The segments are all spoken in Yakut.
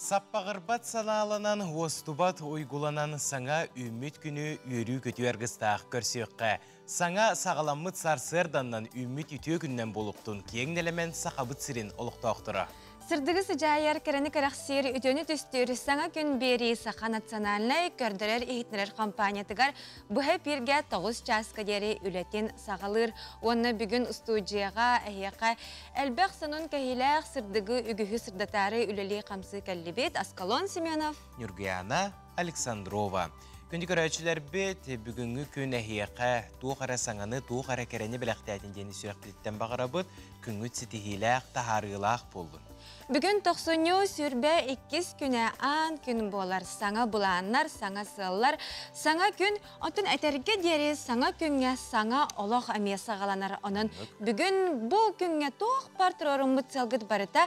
Саппаҕырбат санааланан, уостубат уйгуланан саҥа үүммүт күнү үөрүү-көтүү аргыстаах көрсүөххэ. Саҥа саҕаламмыт сарсыарданнан үүммүт үтүө күнүнэн буолуохтун киэҥ нэлэмэн Сахабыт сирин олохтоохторо. Сырдыгы сыдьаайар, кэрэни кэрэхсиир, үтүөнү түстүүр саҥа күн биэрии Саха национальнай көрдөрөр-иһитиннэрэр компаниятыгар быһа эпииргэ 9 чааска диэри үлэтин саҕалыыр уонна бүгүн устуудьуйаҕа эһиэхэ элбэх сонун кэһиилээх сырдыгы үгүһү сырдатаары үлэлии-хамсыы кэллибит Аскалон Семенов, Ньургуяна Александрова. Күндү көрөөччүлэрбит, бүгүҥҥү күн эһиэхэ туох эрэ саҥаны, туох эрэ кэрэни бэлэхтээтин диэн сүрэхпититтэн баҕарабыт. Күҥҥүт ситиһиилээх, таһаарыылаах буоллун. Бүгүн тохсунньу сүүрбэ иккис күнэ аан күн буолар. Саҥа былааннар, саҥа сыаллар, саҥа күн, оттон этэргэ диэри саҥа күҥҥэ саҥа олох эмиэ саҕаланар. Онон бүгүн бу күҥҥэ туох бар туруоруммут сыалгыт барыта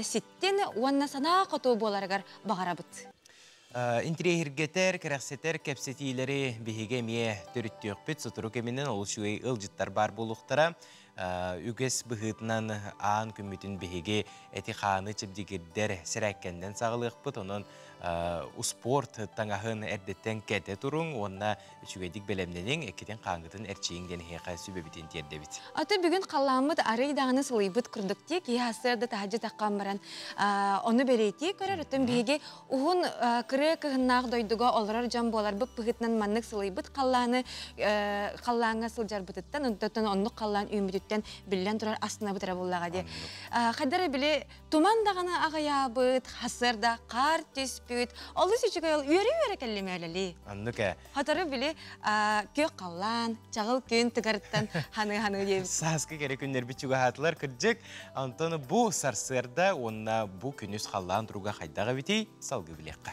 ситтин уонна санаа хоту буоларыгар баҕарабыт. Интириэһиргэтэр, кэрэхсэтэр кэпсэтиилэри биһиги эмиэ төрүттүөхпүт. Сотору кэминэн олус үчүгэй ыалдьыттар баар буолуохтара. Үгэс быһыытынан аан күммүтүн биһиги эти-хааны чэбдигирдэр сэрээккэннэн саҕалыахпыт. Онон успуорт таҥаһын эрдэттэн кэтэ туруҥ уонна үчүгэйдик бэлэмнэниҥ, эккитин хааҥҥытын эрчийиҥ диэн эһиэхэ сүбэбитин тиэрдэбит. Аты бүгүн халлааммыт арый даҕаны сылыйбыт курдук дии, киһи сарсыарда таһырдьа таххан баран ону бэлиэтии көрөр. Оттон биһиги уһун кырыа кыһыннаах дойдуга олорор дьон буоларбыт быһыытынан маннык сылыйбыт халлааны халлааҥҥа сылдьарбытыттан, онтон оннук халлаан үүммүтүттэн биллэн турар астынабыт эрэ буоллаҕа дии. Хайдара били туман даҕаны аҕыйаабыт, хасыарда хаар түспүт, олус үчүгэй ол үөрэ-үөрэ кэллим ээлэлии. Оннук ээ. Хотору били күөх халлаан, чаҕыл күн тыгарыттан ханыы-ханыы диэбит. Сааскы кэрэ күннэрбит чугаһаатылар кырдьык. Онтон бу сарсыарда уонна бу күнүс халлаан туруга хайдах эбитий салгыы билиэххэ.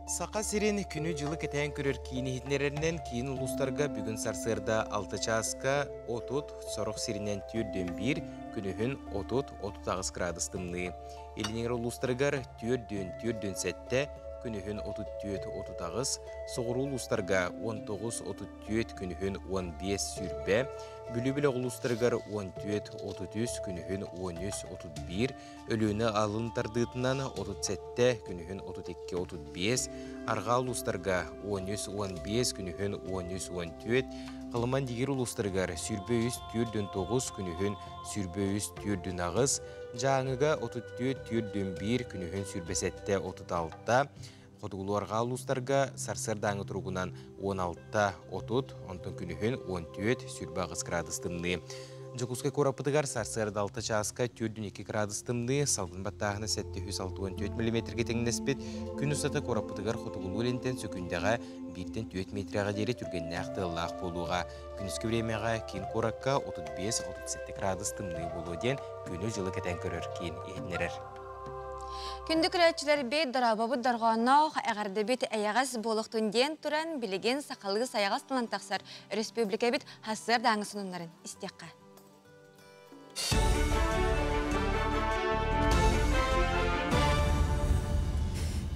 Саха сирин күнү-дьылы кэтээн көрөр киин иһитиннэрэринэн киин улуустарга бүгүн сарсыарда 6 чааска 30, сорох сиринэн 4-1, күнүһүн 30-38 градус тымныы. Илиниҥэр улуустарыгар 4-4-7, күнүһүн 34-38, соҕуруу улуустарга 19-34, күнүһүн 15-20, Бүлүү бөлөх улуустарыгар 14-33, күнүһүн 13-31, Өлүөнэ алын тардыытынан 37, күнүһүн 32-35, арҕаа улуустарга 13-15, күнүһүн 13-14, Халыман Дигир улуустарыгар 23-49, күнүһүн 23-48, Дьааҥыга 34-41, күнүһүн 27-36, Хотугулуу-арҕаа улуустарга сарсыардааҥы туругунан 16-30, онтон күнүһүн 14-28 градус тымныы. Дьокуускай куораппытыгар сарсыарда 6 чааска 4,2 градус тымныы, салгын баттааһына 764 миллиметргэ тэҥнэспит. Күн устата куораппытыгар хотугулуу илинтэн сөкүндэҕэ 1-тэн 4 метрэҕэ диэри түргэннээх тыаллаах буолуоҕа. Күнүскү бириэмэҕэ киин куоракка 35-37 градус тымныы буолуо диэн күнү-дьылы кэтээн көрөр киин иһитиннэрэр. Күндү көрөөччүлэрбит, дорообобут дорҕоонноох, эҕэрдэбит эйэҕэс буолуохтун диэн туран, билигин сахалыы сайаҕас тылан тахсар өрөспүүбүлүкэбит сарсыардааҥы сонуннарын истиэххэ.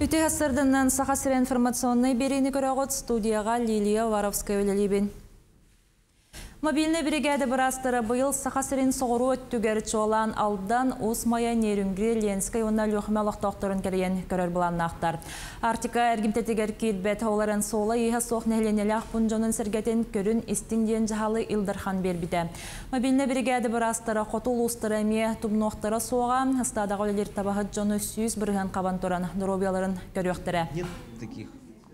Үтүө сарсыарданан Саха сирэ информационнай биэриини көрөҕүт студияҕа Лилия Уваровская үлэлиибин. Мобильнай биригээдэ быраастара быйыл Саха сирин соҕуруу өттүгэр чуолаан Алдан, Уус Майа, Нерюнгри, Ленскэй уонна Өлүөхүмэ олохтоохторун кэрийэн көрөр былааннаахтар. Арктика эргимтэтигэр киирбэт, ол эрэн суола-ииһэ суох нэһилиэнньэлээх пуун дьонун-сэргэтин көрүн-истиҥ диэн дьаһалы Ил Дархан биэрбитэ. Мобильнай биригээдэ быраастара хоту улуустары эмиэ тумнуохтара суоҕа, ыстаадаҕа үлэлиир табаһыт дьону 100% хабан туран доруобуйаларын көрүөхтэрэ. Нет таких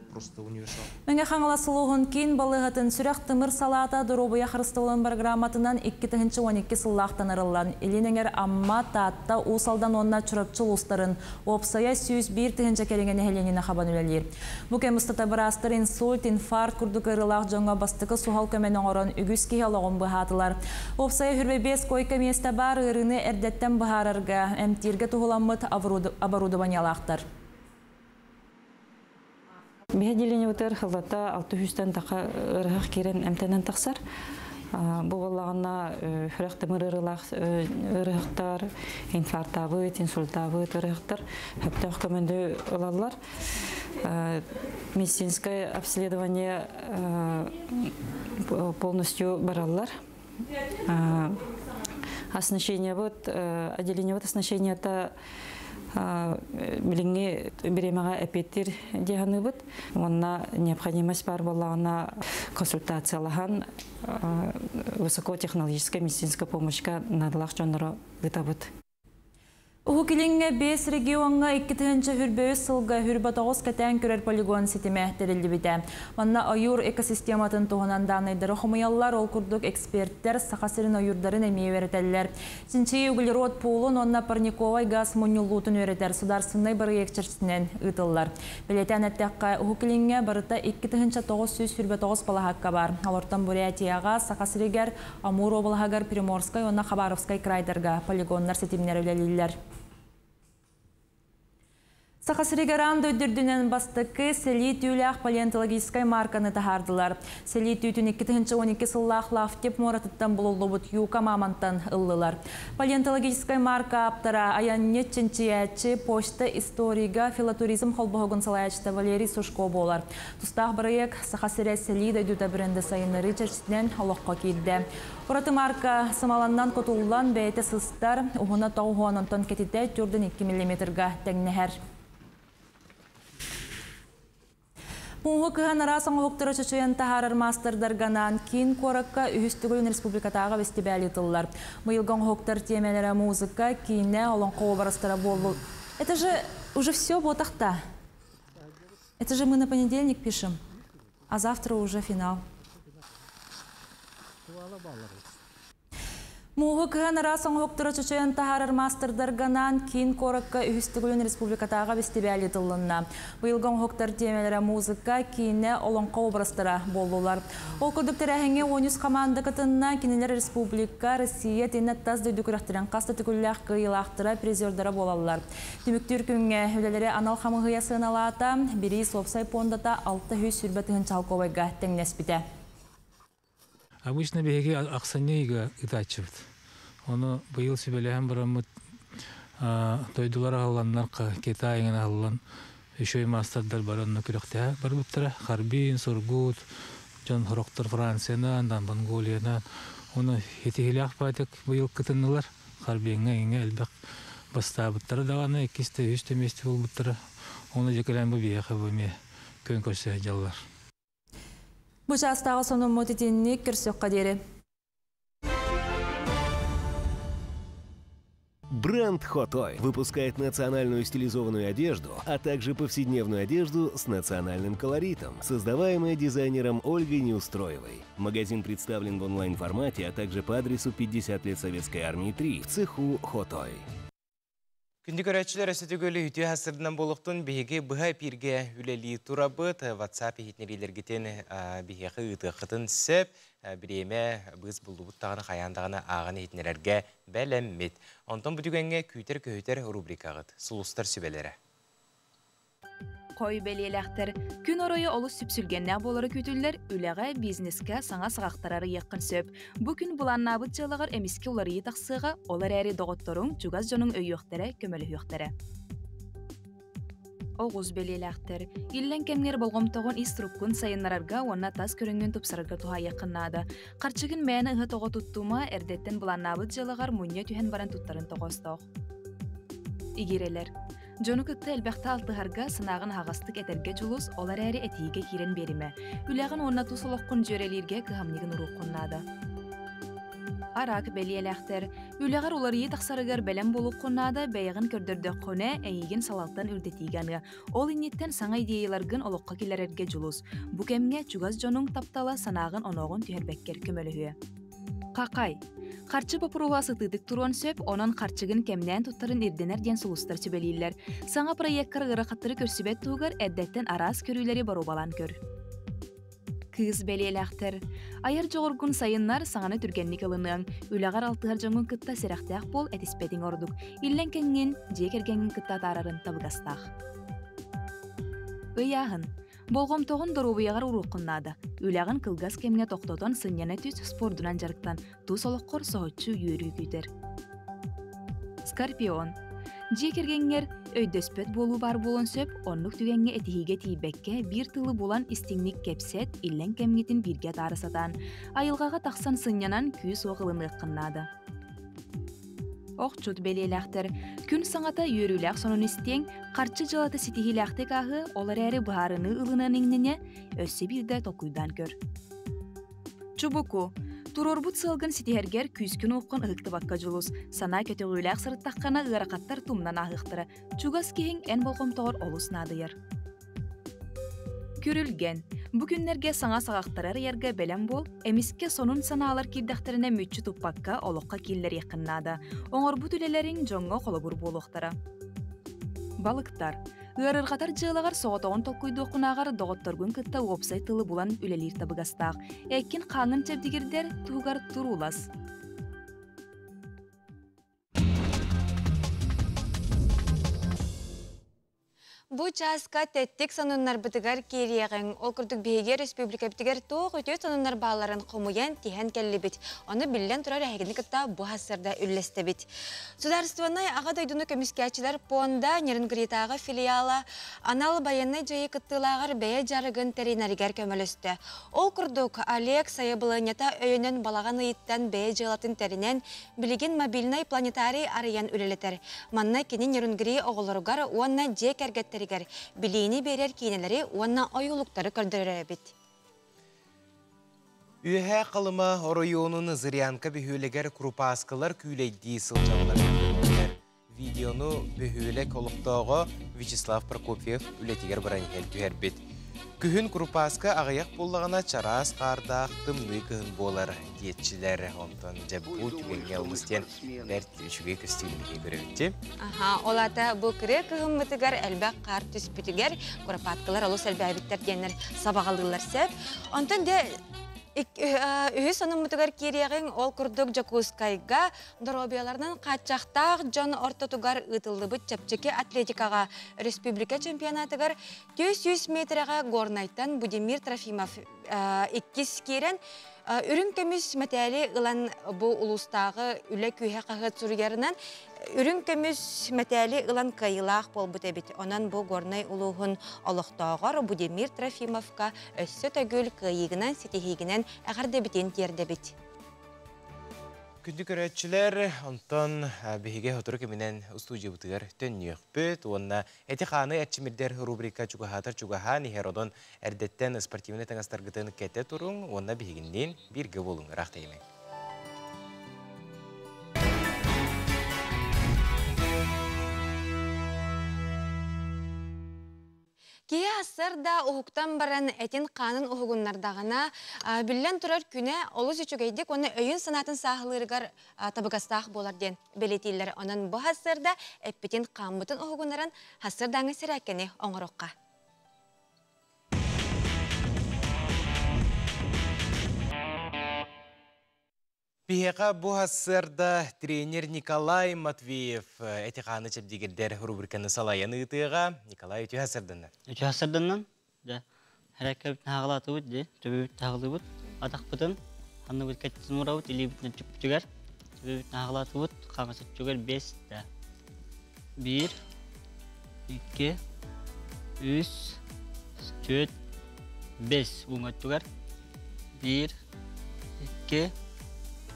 просто универсал. Мэҥэ Хаҥалас улууһун киин балыыһатын сүрэх-тымыр салаата доруобуйа харыстабылын программатынан 2012 сыллаахтан арыллан, Илин Эҥэр Амма, Таатта, Уус Алдан уонна Чурапчы улуустарын уопсайа 101 тыһыынча кэриҥэ нэһилиэнньэни хабан үлэлиир. Бу кэм устата быраастар инсульт, инфаркт курдук ыарыылаах дьоҥҥо бастакы суһал көмөнү оҥорон үгүс киһи олоҕун быһаатылар. Уопсайа 25 койка миэстэ баар ыарыыны эрдэттэн быһаарарга, эмтииргэ туһуламмыт оборудованиелаахтар. Биһи отделениебытыгар сыллата 600-тэн таха ыарыһах киирэн эмтэнэн тахсар. Бу буоллаҕына сүрэх тымыр ыарыылаах ыарыһахтар, инфарктаабыт, инсультаабыт ыарыһахтар сөптөөх көмөнү ылаллар. Медицинское обследование полностью бараллар. Оснащениебыт, отделениебыт оснащениета билиҥҥи бириэмэҕэ эпиэттиир дии саныыбыт. Уонна необходимость баар буоллаҕына консультациялаһан высокотехнологическай медицинская помощька наадалаах дьоннору ыытабыт. Уһук Илиҥҥэ биэс региоҥҥа 2023 сылга 29 кэтээн көрөр полигон ситимэ тэриллибитэ. Манна ойуур экосистематын туһунан дааннайдары хомуйаллар, ол курдук эксперттэр Саха сирин ойуурдарын эмиэ үөрэтэллэр. Чинчийии углерод пуулун уонна парниковай газ мунньуллуутун үөрэтэр судаарыстыбаннай бырайыак чэрчитинэн ыытыллар. Бэлиэтээн эттэххэ, Уһук Илиҥҥэ барыта 2929 балаһаакка баар. Олортон Бурятияҕа, Саха сиригэр, Амур уобалаһыгар, Приморскай уонна Хабаровскай крайдарга полигоннар ситимнэрэ үлэлииллэр. Саха сиригэр аан дойду үрдүнэн бастакы сэлии түүлээх палеонтологическай маарканы таһаардылар. Сэлии түүтүн 2012 сыллаах Лавтеп муоратыттан булуллубут Юка мамонтан ыллылар. Палеонтологическай марка ааптара айанньыт чинчийээччи, почта историга, филотуризм холбоһугун салайааччыта Валерий Сушко буолар. Тустаах бырайыак Саха сирэ сэлии дойдута бренди сайыннарыы чэрчитинэн олоххо киирдэ. Ураты марка сымаланнан кутуллан бэйэтэ сыстар, уһуна тоҕуһуон онтон кэтитэ түрдүн 2 миллиметрга тэҥнэһэр. Мууһу кыһан араас оҥоһуктары чочуйан таһаарар маастардарга анаан киин куоракка үһүс төгүлүн республикатааҕы бэстибээл ыытыллар. Быйылгы оҥоһуктар тиэмэлэрэ музыка, киинэ, олоҥхо уобарастара буоллу. Это же уже все буотахта. Это же мы на понедельник пишем, а завтра уже финал. Мууһу кыһан араас оҥоһуктары чочуйан таһаарар маастардарга анаан киин куоракка үһүс төгүлүн республикатааҕы бэстибээл ыытыллынна. Быйылгы оҥоһуктар тиэмэлэрэ музыка, киинэ, олоҥхо образтара буоллулар. Ол курдук тэрээһиҥҥэ 13 хамаанда кытынна, кинилэр республика, Россия итиэннэ тас дойду күрэхтэрин хас да төгүллээх кыайыылаахтара, призердара буолаллар. Түмүктүүр күҥҥэ үлэлэри анал хамыыһыйа сыаналаата, бириис уопсай пуондата 620 тыһыынча солкуобайга тэҥнэспитэ. Обычно биһиги ахсынньы ыйга ыытааччыбыт. Ону быйыл сүбэлэһэн бараммыт дойдулар аһылланнар Китай эҥин аһыллан үчүгэй маастардар бары онно күрэхтэһэ барбыттара. Харбин, Сургут, дьон сорохтор Франциянан, Монголиянан. Ону итиһилээх баайтык быйыл кытыннылар. Харбиҥҥа иҥэ элбэх бастаабыттара даҕаны, иккис да, үһүс да миэстэ буолбуттара. Ону дьэ кэлэн бу биһиэхэ бу эмиэ күөн көрсө сылдьаллар. Бу чаастааҕы сонуммут итинник көрсүөххэ диэри. Бренд Хотой выпускает национальную стилизованную одежду, а также повседневную одежду с национальным колоритом, создаваемая дизайнером Ольгой Неустроевой. Магазин представлен в онлайн-формате, а также по адресу 50 лет Советской Армии 3 в цеху Хотой. Күндү көрөөччүлэр өссө төгүл үтүө сарсыарданан буолуохтун биһиги быһа эпииргэ үлэлии турабыт. WhatsApp иһитиннэриилэргитин биһиэхэ ыытыаххытын сөп. Бириэмэ быыс буллубут даҕаны хайаан даҕаны ааҕан иһитиннэрэргэ бэлэммит. Онтон бу түгэҥҥэ күүтэр-көһүтэр рубрикаҕыт Сулустар сүбэлэрэ. Хой бэлиэлээхтэр күн оройо олус сүпсүлгэннээх буолара күүтүллэр, үлэҕэ, бизнескэ саҥа саҕахтары арыйыаххын сөп. Бу күн былааннаабыт дьыалаҕар эмискэ уларыйыы тахсыаҕа, ол эрээри доҕотторуҥ, чугас дьонуҥ өйүөхтэрэ, көмөлөһүөхтэрэ. Оҕус бэлиэлээхтэр иллэҥ кэмҥэр болҕомтоҕун ис туруккун сайыннарарга уонна тас көрүҥҥүн тупсарарга туһаайыаххын наада. Харчыгын мээнэ ыһа-тоҕо туттума, эрдэттэн былааннаабыт дьыалаҕар мунньа түһэн баран туттарын тоҕоостоох. Игирэлэр Дьону кытта элбэхтэ алтыһарга, санааҕын аһаҕастык этэргэ дьулус, ол эрээри этиигэ киирэн биэримэ. Үлэҕин уонна тус олоххун дьүөрэлииргэ кыһамньыгын уруоххун наада. Араак бэлиэлээхтэр. Үлэҕэр уларыйыы тахсарыгар бэлэм буолуоххун наада, бэйэҕин көрдөрдөххүнэ, эйигин салалтан үрдэтиигэ аныа. Ол инниттэн саҥа идеяларгын олоххо киллэрэргэ дьулус. Бу кэмҥэ чугас дьонуҥ таптала санааҕын-онооҕун түһэрбэккэр көмөлөһүө. Хахай. Харчы боппуруоһа сытыытык туруон сөп, онон харчыгын кэмнээн туттарын ирдэнэр диэн сулустар сүбэлииллэр. Саҥа проеккар ыарахаттары көрсүбэт туһугар эрдэттэн араас көрүүлэри боруобалаан көр. Кыыс бэлиэлээхтэр. Айар дьоҕургун сайыннар, саҥаны түргэнник ылыныаҥ. Үлэҕэр алтыһар дьоҥҥун кытта сэрэхтээх буол, этиспэтиҥ ордук. Иллэҥ кэмҥин, дьиэ кэргэҥҥин кытта атаарарын табыгастаах. Ыйааһын. Болҕомтоҕун доруобуйаҕар уруоххун наада. Үлэҕин кылгас кэмҥэ тохтотон сынньана түс, спордунан дьарыктан, тус олоххор соһуччу үөрүү күүтэр. Скорпион. Дьиэ кэргэҥҥэр өйдөспөт буолуу баар буолуон сөп, оннук түгэҥҥэ этиһиигэ тиийбэккэ, биир тылы булан истиҥник кэпсэт, иллэҥ кэмҥитин бииргэ атаара сатаан, айылҕаҕа тахсан сынньанан күүс-уох ылыныаххын наада. Охчут бэлиэлээхтэр. Күн саҥата үөрүүлээх сонун истиэҥ, харчы дьыалата ситиһиилээхтик ааһыа, ол эрээри быһаарыныы ылыныан иннинэ өссө биирдэ толкуйдаан көр. Чубуку. Туруорбут сыалгын ситиһэргэр күүскүн-уоххун ыһыктыбакка дьулус. Санаа көтөҕүүлээх сырыттаххына ыарахаттар тумнан ааһыахтара. Чугас киһиҥ эн болҕомтоҕор олус наадыйар. Күрүлгэн. Бу күннэргэ саҥа саҕахтары арыйарга бэлэм буол, эмискэ сонун санаалар киирдэхтэринэ мүччү туппакка олоххо киллэриэххин наада. Оҥорбут үлэлэриҥ дьоҥҥо холобур буолуохтара. Балыктар. Ыарырҕатар дьыалаҕар соҕотоҕун толкуйдуоххунааҕар доҕотторгун кытта уопсай тылы булан үлэлиир табыгастаах. Эккин-хааҥҥын чэбдигирдэр туһугар туруулас. Бу чааска тэттик сонуннарбытыгар киириэҕиҥ. Ол курдук биһиги республикабытыгар туох үтүө сонуннар баалларын хомуйан тиһэн кэллибит. Ону биллэн турар эһигини кытта бу сарда үллэстэбит. Судаарыстыбаннай Аҕа дойдуну көмүскээччилэр пуонда Нерюнгритааҕы филиала анал байыаннай дьайыы кыттыылааҕар бэйэ дьарыгын тэринэригэр көмөлөстө. Ол курдук Олег сайабылыанньата өйөнөн балаҕан ыйыттан бэйэ дьыалатын тэринэн Билигин мобильнай планетарий арыйан үлэлэтэр. Манна кини Нерюнгри оҕолоругар уонна дьиэ кэргэттэригэр билиини биэрэр киинэлэри уонна ойуулуктары көрдөрөр эбит. Үөһээ Халыма оройуонун Зырянка бөһүөлэгэр курупааскылар күүлэйдии сылдьаллар. Видеону бөһүөлэк олохтооҕо Вячеслав Прокопьев үлэтигэр баран иһэн түһэрбит. Күһүн курупааска аҕыйах буоллаҕына чараас хаардаах тымныы кыһын буолар диэччилэр. Онтон дьэ бу түгэҥҥэ олус диэн бэрт үчүгэй көстүүнү биһиги көрөбүт. Аха, ол аата бу кырыа кыһыммытыгар элбэх хаар түспүтүгэр куропаткалар олус элбээбиттэр диэннэр сабаҕалыыллар сөп. Онтон дьэ үһүс сонуммутугар киириэҕиҥ, ол курдук Дьокуускайга Доруобуйаларынан хааччахтаах дьон ортотугар ыытыллыбыт чэпчэки атлетикаҕа республика чемпионатыгар 400 метрэҕэ Горнайтан Будимир Трофимов иккис киирэн үрүҥ көмүс мэтээли ылан бу улуустааҕы үлэ күүһэ хаһыат суруйарынан үрүҥ көмүс мэтээли ылан кыайыылаах буолбут эбит. Онон бу Горнай улууһун олохтооҕор Будимир Трофимовка өссө төгүл кыайыыгынан ситиһиигинэн эҕэрдэбитин тиэрдэбит. Күндү көрөөччүлэр, онтон биһиги сотору кэминэн устуудьуйабытыгар төннүөхпүт уонна эти-хааны эрчимирдэр рубрика чугаһаатар чугаһаан иһэр онон эрдэттэн спортивнай таҥастаргытын кэтэ туруҥ уонна биһигинниин бииргэ буолуҥ ыраах тэйимэҥ. Киһи ассар да уһуктан баран этин-хаанын уһугуннардаҕына, биллэн турар күнэ олус үчүгэйдик уонна өйүн-санаатын сааһылыырыгар табыгастаах буолар диэн бэлиэтииллэр. Онон бу сарсыарда эппитин-хааммытын уһугуннаран сарсыардааҥҥы сэрээккэни оҥоруохха. Биһиэхэ бу сарсыарда тренер Николай Матвеев эти-хааны чэбдигирдэр рубриканы салайан ыытыаҕа. Николай, үтүө сарсыарданнан. Үтүө сарсыарданнан. Дьэ, хэрээккэбит хаҕалаатыбыт дии, төбөбүт хаҕалыыбыт, атахпытын ханныбыт кэттин уурабыт, илиибитинэн түппүтүгэр, төбөбүт хаҕалаатыбыт, хаҥас өттүгэр бэс да. Биир, икки, үс, түөрт, бэс уҥа өттүгэр. Биир, икки,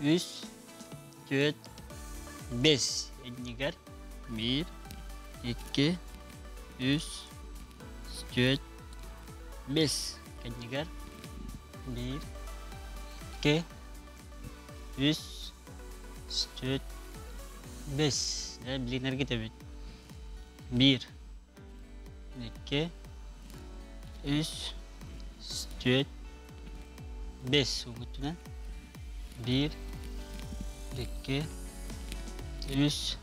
үс, түөрт, бэс иннигэр. Биир, икки, үс, түөрт, бэс кэннигэр. Биир, икки, үс, түөрт, бэс. Дьэ, билигин эбит. Биир, икки, үс, түөрт, бэс угуттунан. Биир, икки, үс,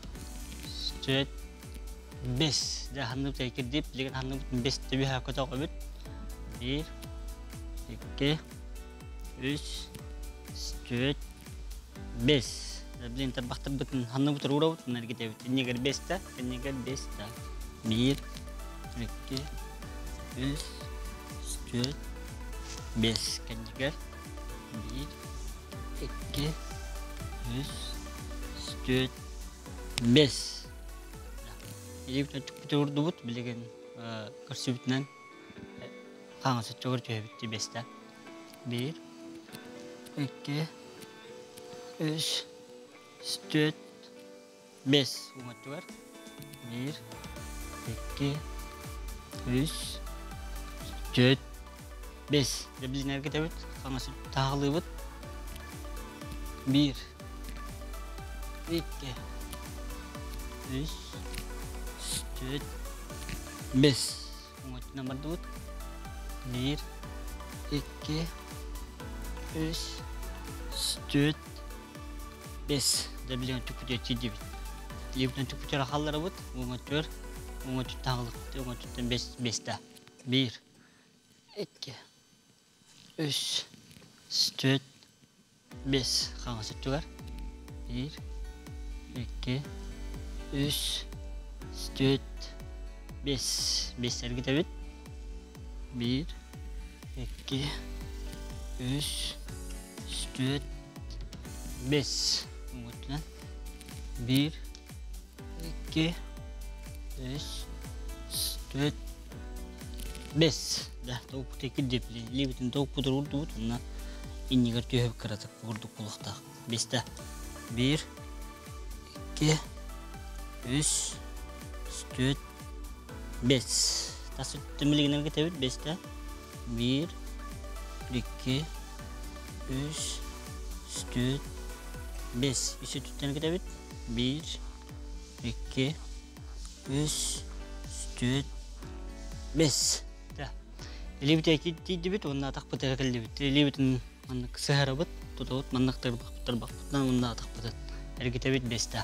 түөрт, бэс. Дьэ, ханнык тэйкирдип, билигин ханнык бэс төбүһэ көтөҕөбүт. Биир, икки, үс, түөрт, бэс. Блин, тарбахтарбытын ханныбыт уурабыт, энергетебит. Иннигэр бэс да, иннигэр бэс да. Биир, икки, үс, түөрт, бэс. Кэннигэр биир, икки, үс, түөрт, бэс. Илиибитин өттүкпүтүн урдубут, билигин көрсүбүтүнэн хаҥас өттүгэр түһэбит бэстэ. Биир, икки, үс, түөрт, 5 уҥа өттүгэр. 1, 2, 3, 4, 5. Дьэ билинэргэ тэбит, хаҥас таһалыыбыт. 1, 2, 3, 4, 5. Уҥа өттүнэн бардыбыт. 1, 2, 3, 4, 5. Дьэ билигин түкпүтүгэр тиийдибит. Илиибитинэн түкпүтүгэр хаалларабыт. Уҥа өттүгэр, уҥа өттүттэн хааллыбыт. Уҥа өттүттэн 5, 5 да. 1, 2, 3, 4, 5. Хаҥас өттүгэр. 1, 2, 3, 4, 5. 5 эргитэбит. 1, 2, 3, 4, 5. Уҥа 1, 2, 3, 4, 5. Да, тоҕуппут кирдиэпли. Илиибитин тоҕуппутур урдубут, онно иннигэр түһэп кыратык курдук булуохтаах. Бестэ. 1, 2, 3, 4, 5. Тас өттүн тэбит бестэ. 1, 2, 3, 4, 5. Үс өттүттэн кэтэбит. 1, 2, 3, 4, 5. Илиибит тиийдибит, уонна атахпытыгар кэллибит. Илиибитин маннык сыһарабыт, тутабыт, маннык тарбахпыт тарбахпытынан уонна атахпытын эргитэбит бестэ.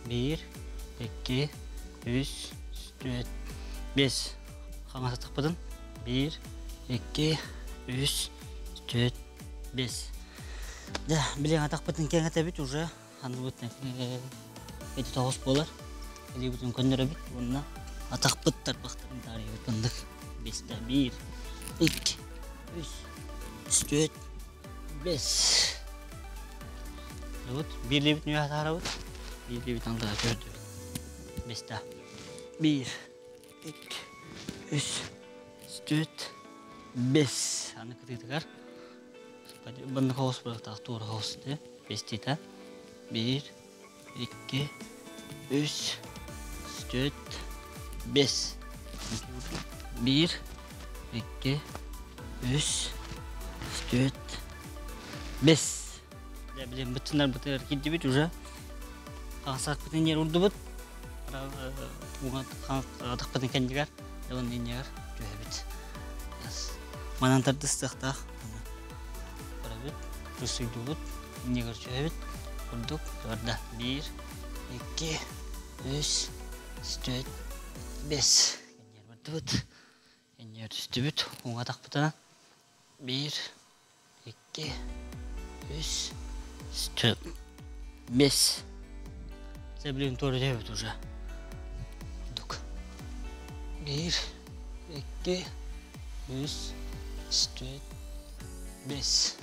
1, 2, 3, 4, 5. Хаҥас атахпытын. 1, 2, 3, 4, 5. Да, билигин атахпытын кэҥэтэбит уже. Ханныбыт эти тоҕус буолар. Илиибитин көннөрөбүт уонна атахпыт тарбахтарын таарыйабыт маннык. Бестэ. 1, 2, 3, 4, 5. Вот, биир илиибитин үөһэ таһаарабыт, биир илиибитин аллара түһэрдибит. Бестэ. 1, 2, 3, 4, 5. Аны кытыытыгар баннык хоҕус буолуохтаах, туора хоҕус бестита. 1, 2, 3, 4, 5. 1, 2, 3, 4, 5. Дьэ, билигин быттынарбытыгар киирдибит уже. Хаҥасаахпытын иэр урдубут. Атахпытын кэннигэр, уонна иннигэр түһэбит. Манан тардыстыахтаах. Көрөбүт, тусуйдубут, иннигэр түһэбит. Курдук, барда. 1, 2, 3, 4, 5. Иннигэр бардыбыт. Иннигэр түстүбүт. Уҥа атахпытынан. 1, 2, 3, 4, 5. Сәбилин туора түһэбит уже. Курдук. 1, 2, 3, 4, 5.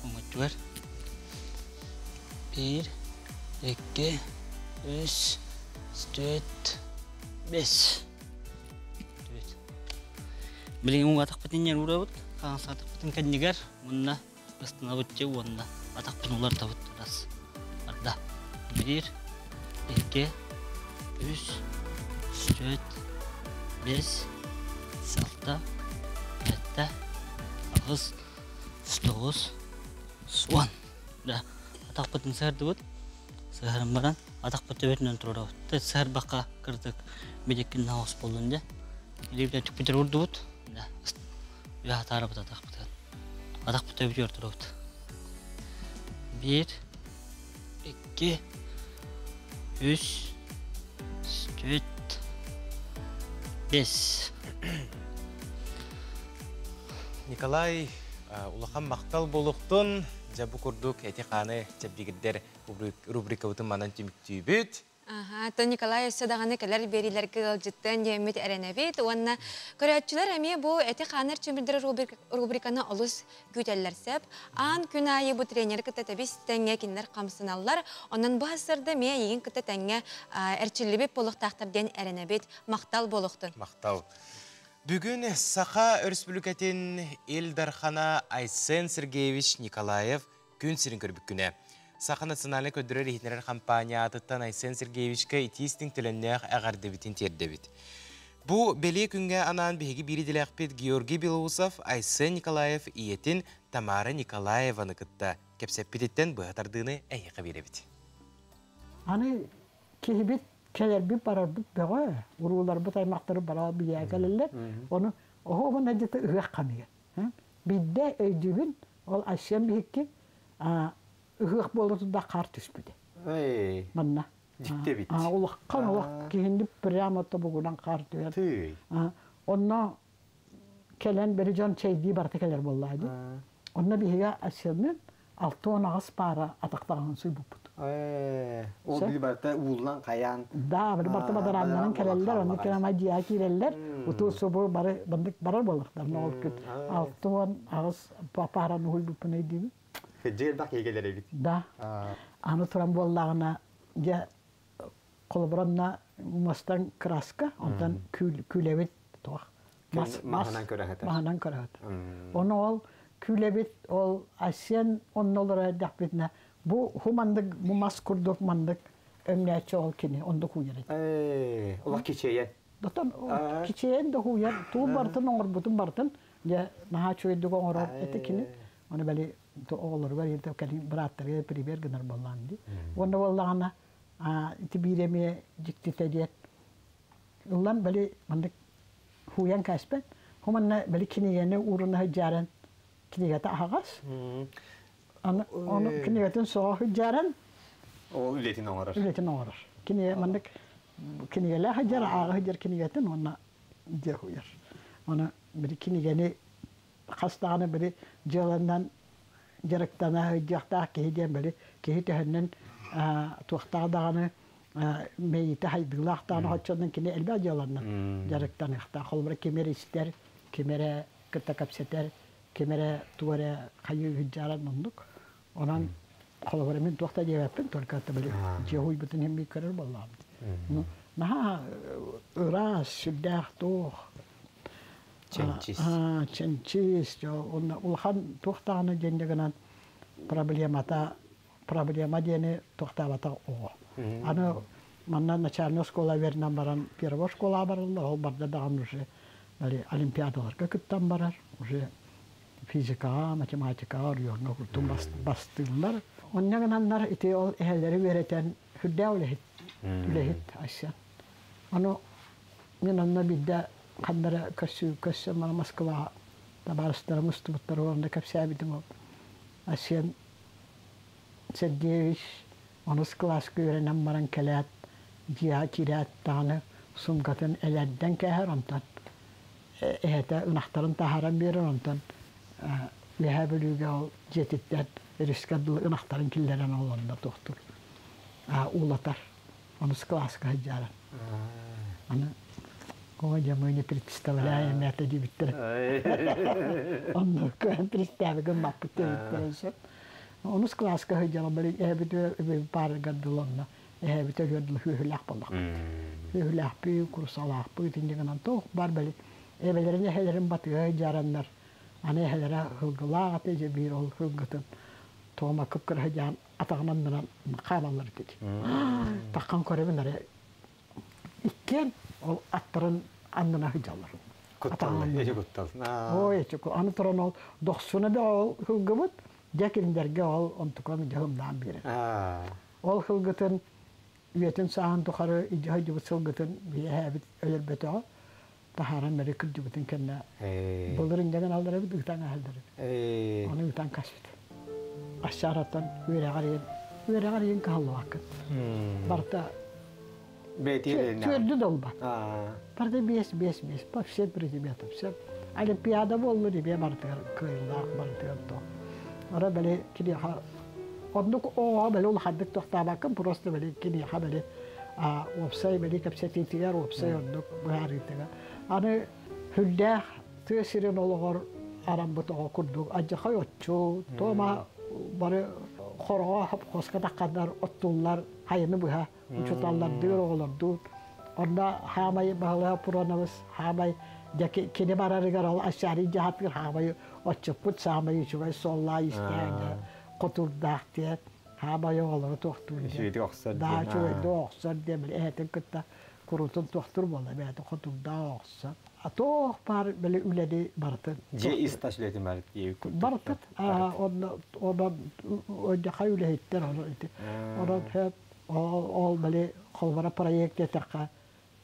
Уҥа өттүгэр. 1, 2, 3, 4, 5. Билигин уҥа атахпытын иҥэр уурабыт, хаҥас атахпытын кэннигэр уонна ыстанабыт дьэ уонна атахпын улартабыт раз. Барда. 1, 2, 3, 4, 5, 6, 7, 8, 9, 10. Да, атахпытын сыһардыбыт. Сыһаран баран атахпыт төбөтүнэн турабыт. Сыһарбакка кырдык бидиккин наҕыс буоллун дьэ. Илиибитин түкпүтэр урдубут. Да, үөһэ атаарабыт атахпытын. Атахпыт төбөтүгэр турабыт. 1, 2, 3, 4, 5. Николай, улахан махтал буолуохтун. Дьэ бу курдук эти-хааны чэбдигирдэр рубрикабытын манан түмүктүүбүт. Аха, то Николай өссө даҕаны кэлэр биэриилэргэ ыалдьыттыан диэммит эрэнэбит уонна көрөөччүлэр эмиэ бу эти-хааны эрчимирдэр рубриканы олус күүтэллэр сөп. Аан күн аайы бу тренер кытта тэбис тэҥҥэ кинилэр хамсаналлар. Онон бу сарда эмиэ эйигин кытта тэҥҥэ эрчиллибит буолуохтаахтар диэн эрэнэбит. Махтал буолуохтун. Махтал. Бүгүн Саха Өрөспүүбүлүкэтин Ил Дархана Айсен Сергеевич Николаев күн сирин көрбүт күнэ. Саха национальнай көрдөрөр-иһитиннэрэр хампаанньа аатыттан Айсен Сергеевичка итии-истиҥ төлөннөөх эҕэрдэбитин тиэрдэбит. Бу бэлиэ күҥҥэ анаан биһиги биир идэлээхпит Георгий Белоусов Айсен Николаев ийэтин Тамара Николаеваны кытта кэпсэппититтэн быһа тардыыны эһиэхэ биэрэбит. Аны киһибит кэлэрбит барарбыт бөҕө, урууларбыт аймахтары бара билээ кэлэллэр. Ону оһоҕун эдьити ыһыах хамыйа. Бидде өйдүүбүн, ол Айсен биһикки ыһыах буола турда хаар түспүтэ. Манна. Дьикти эбит. Улахан олох киһини прямо тобугунан хаар түһэр. Онно кэлэн бери дьон чэйдии барыта кэлэр буоллаа дии. Онно биһиги Айсенныын 68 паара атахтаҕын суйбуппут. Ол били барыта ууллан хайаан. Да, били барыта бадарааннарын кэлэллэр, онно кэлэн дьиэҕэ киирэллэр. Утуу субу бары бандык барар буоллахтар. Ол күн 68 паараны уһуйбуппун өйдүүбүн. Дьиэ элбэх киһи кэлэр эбит. Да. Аны туран буоллаҕына, дьэ холобуранна мастан краска, онтон күлэбит туох маһынан көрөһөтөр. Маһынан көрөһөтөр. Ону ол күлэбит ол Асен онно олорор эрдэхпитинэ бу ху мандык бу мас курдук мандык өҥнөөччү ол кини ондук уйар этэ. Олох кичэйэн. Дотон кичэйэн да уйар туу бартын оҥорбутун бартын дьэ наһаа үчүгэйдик оҥорор этэ кини. Оны бали оҕолоругар ирдэ кэлин бырааттарыгар пример гынар буоллаҕын дии. Уонна буоллаҕына ити биир эмиэ дьиктитэ диэн ыллан бали маннык хууйан кээспэт. Хуманна бали кинигэни ууруна сылдьааран кинигэтэ аһаҕас. Аны ону кинигэтин соҕо сылдьааран ол үлэтин оҥорор. Үлэтин оҥорор. Кинигэ маннык кинигэлээх сылдьар, ааҕа сылдьар кинигэтин уонна дьиэ хуйар. Оны били кинигэни хас даҕаны били дьыаланан дьарыктана сылдьыахтаах киһи диэн били киһи төһөннөн туохтаах даҕаны мэйиитэ хайдыылаах даҕаны оччонон кини элбэх дьыаланан дьарыктаныахтаах. Холобура ким эрэ истэр, ким эрэ кытта кэпсэтэр, ким эрэ тугу эрэ хайыы сылдьаран оннук. Онон холобура мин туох да диэбэппин, только это били дьиэ уһуйбутун иһин көрөр буоллаҕым. Наһаа ыраас, сүрдээх туох Чэнчис. Чэнчис, улахан туох даҕаны диэн гынан проблемата проблема диэни туохтаабатах оҕо. Аны манна начальная школа вернан баран первая школа бараллар, ол барда даҕаны уже олимпиадаларга кыттан барар, уже физикаҕа, математикаҕа оройуоҥҥа курдук бастыыллар. Онно гынаннар ити ол эһэлэри үөрэтэн сүрдээх үлэһит, үлэһит Айсен. Ону мин онно биирдэ ханна эрэ көрсүү көрсөн баран Москваҕа табаарыстарым устубуттар уонна кэпсээбитим ол Айсен Сергеевич онус кылааска үөрэнэн баран кэлээт дьиэҕэ киирээт даҕаны суумкатын элэрдэн кээһэр онтон эһэтэ ынахтарын таһааран биэрэр онтон Үөһээ Бүлүүгэ ол дьиэтиттэн өрүскэ дылы ынахтарын киллэрэн ол онно туохтуур уулатар онус кылааска сылдьааран аны Ой, мы не представляем это диэбиттэрэ. Онно представи гыммаппыт диэбиттэрэ сөп. Онус кылааска сылдьан били эһэбит паарыгар дылы онно эһэбит өлүөр дылы сүөһүлээх буоллахпыт. Сүөһүлээхпит, курсалаахпыт инньэ гынан туох бар били эбэлэрин эһэлэрин батыһа сылдьараннар аны эһэлэрэ сылгылаах этэ дьэ биир ол сылгытын тома кып-кыра сылдьан атаҕын аннынан хаамаллар этэ. Таххан көрөбүн эрэ иккиэн ол аттарын аннына сылдьаллар. Куттал, эчи куттал. Ой, эчи аны туран ол дохсуна да ол сылгыбыт, дьэ кинилэргэ ол онтукан дьаһымнаан биэрэр. Ол сылгытын үйэтин сааһын тухары илдьэ сылдьыбыт сылгытын биһээбит өлөрбөтөҕө таһааран бэри кырдьыбытын кэннэ былыр инньэгин аллар эбит ыытан аһаллар эбит. Ону ыытан каспыт. Ассаараттан үөрэҕэр иһин үөрэҕэр иһин кыһаллыбаккын. Барыта Түөрдү да ылбат. Барыта биэс, биэс, биэс. По всем предметам. Все. Олимпиада буоллун ибиэ барытыгар кыайыылаах барытыгар то. Ара били киниэхэ оннук оҕоҕо били улаханнык тохтообаккын просто били киниэхэ били уопсай били кэпсэтиитигэр уопсай оннук быһаарыытыгар. Аны сүрдээх тыа сирин олоҕор араммыт оҕо курдук алдьархай отчу, тома бары хороҕо хопхуоска тахханнар оттуллар хайыны быһа учууталлардыыр оҕолордуур онно хаамай баһылыга Пуроновыс хаамай кини барарыгар ол Асярий дьаһатыгар хаамай отчуппут саамай үчүгэй суоллаа истээх хотурдаах диэн. Хаабайы оҕолору туохтуур диэн. Үчүгэйдик охсор Да, диэн. үчүгэйдик охсор диэн, били эһэтин кытта куруутун туохтуур буолла, бэйэтин хотурдаах охсор. А туох баар били үлэни барытын. Дьиэ ис-тас үлэтин барыт диэбит курдук. Барытын. Онно онон одьахай үлэһиттэр ону ити. Онон хөп ол били холбора проект диэтэххэ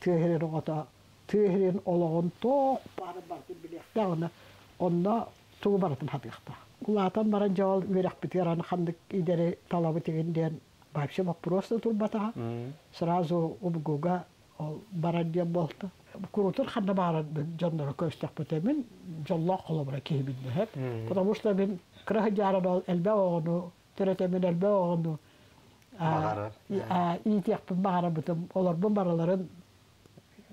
тыа сирин оҕото тыа сирин олоҕун туох баарын барытын билиэхтээх онно онно тугу барытын хатыахтаах. Улаатан баран дьэ ол үөрэхпитигэр аны ханнык идэри талабыт игин диэн вообще вопрос да турбатаҕа. Сразу УБГУга ол барар диэн буолта. Курутун ханна баарар дьонноро көрүстэхпитэ мин дьоллоох холобура киһибин дэһэп. Потому что мин кыра сылдьааран ол элбэх оҕону төрөтөмүн элбэх оҕону иитиэхпин баҕарабытым. Олорбун барыларын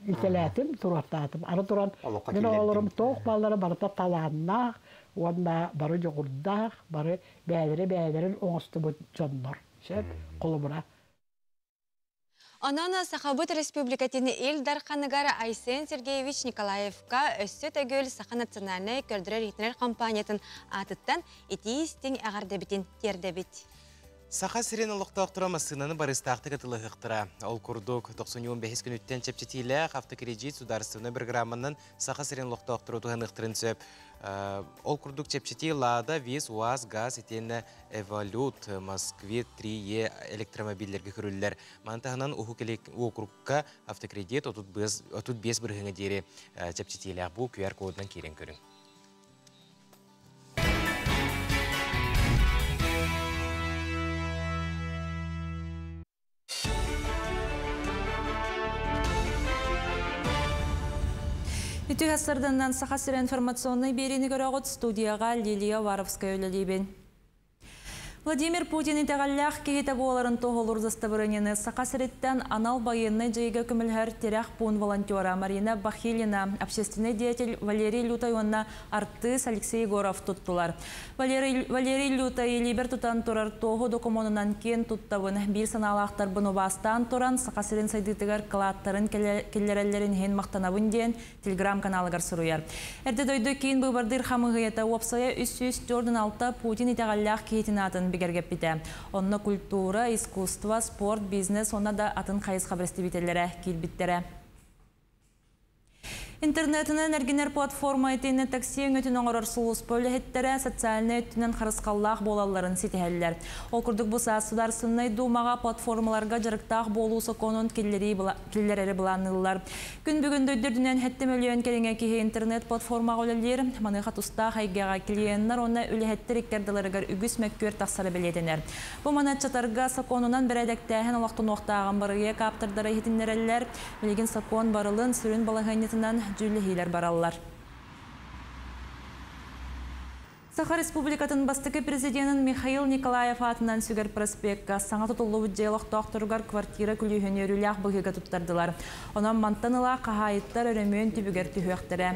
итэлээтим, туруортаатым. Аны туран мин оҕолорум туох бааллара барыта талааннаах уонна бары дьоҕурдаах, бары бэйэлэрэ бэйэлэрин оҥостубут дьоннор. Сөп, холобура. Онон Сахабыт Республикатын Ил Дарханыгар Айсен Сергеевич Николаевка өссө төгүл Саха национальнай көрдөрөр-иһитинэр компаниятын аатыттан итии-истиҥ эҕэрдэбитин тиэрдэбит. Саха сирин олохтоохторо массыынаны барыстаахтык атылаһыахтара. Ол курдук, 95 күнүттэн чэпчэтиилээх автокредит судаарыстыбаннай программанан Саха сирин олохтоохторо туһаныахтарын сөп. Ол курдук чэпчэтии Лада, ВИЗ, УАЗ, ГАЗ итиэннэ Эволют, Москве 3Е электромобиллэргэ көрүллэр. Маны таһынан Уһук Илик уокурукка автокредит 35 бырыһыҥа диэри чэпчэтиилээх бу QR-кодунан киирэн көрүҥ. Үтүө сарданнан Саха сирэ информационнай биэриини көрөҕүт студияға Лилия Варовская үлэлиибин. Владимир Путин итэҕэллээх киһитэ буоларын туоһулуур дастабырыанньаны Саха сириттэн анал байыаннай дьайыыга көмөлөһөр тирэх пуун волонтера Марина Бахилина, общественнай деятель Валерий Лютай уонна артыыс Алексей Егоров туттулар. Валерий, Валерий Лютай илиибэр тутан турар туоһу докумуонунан киэн туттабын, биир санаалаахтарбын убаастаан туран Саха сирин сайдыытыгар кылааттарын киллэрэллэрин иһин махтанабын диэн телеграм-каналыгар суруйар. Эрдэ дойду киин быыбардыыр хамыыһыйата уопсайа 346 Путин итэҕэллээх киһитин аатын бигэргэппитэ. Онно культура, искусство, спорт, бизнес уонна да атын хайысха бэрэстэбиитэллэрэ киирбиттэрэ. Интернетинэн эргинэр платформа итиэннэ такси өҥөтүн оҥорор сулууспа үлэһиттэрэ социальнай өттүнэн харысхаллаах буолалларын ситиһэллэр. Ол курдук бу саас Судаарыстыбаннай Дуумаҕа платформаларга дьарыктаах буолуу сокуонун киллэрэри былаанныыллар. Күн бүгүн дойду үрдүнэн 7 мөлүйүөн кэриҥэ киһи интернет-платформаҕа үлэлиир. Маныаха тустаах эйгэҕэ клиеннэр уонна үлэһиттэр иккардыларыгар үгүс мөккүөр тахсара бэлиэтэнэр. Бу манатчатарга сокуонунан бэрээдэктээһин олохтонуохтааҕын бырайыак ааптардара иһитиннэрэллэр. Билигин сокуон барылын сүрүн балаһыанньатынан дьүүллэһиилэр бараллар. Саха Республикатын бастакы президенин Михаил Николаев аатынан сүгэр проспекка саҥа тутуллубут дьиэ олохтоохторугар квартира күлүүһүн үөрүүлээх быһыыга туттардылар. Онон мантан ыла хаһаайыттар өрөмүөн түбүгэр түһүөхтэрэ.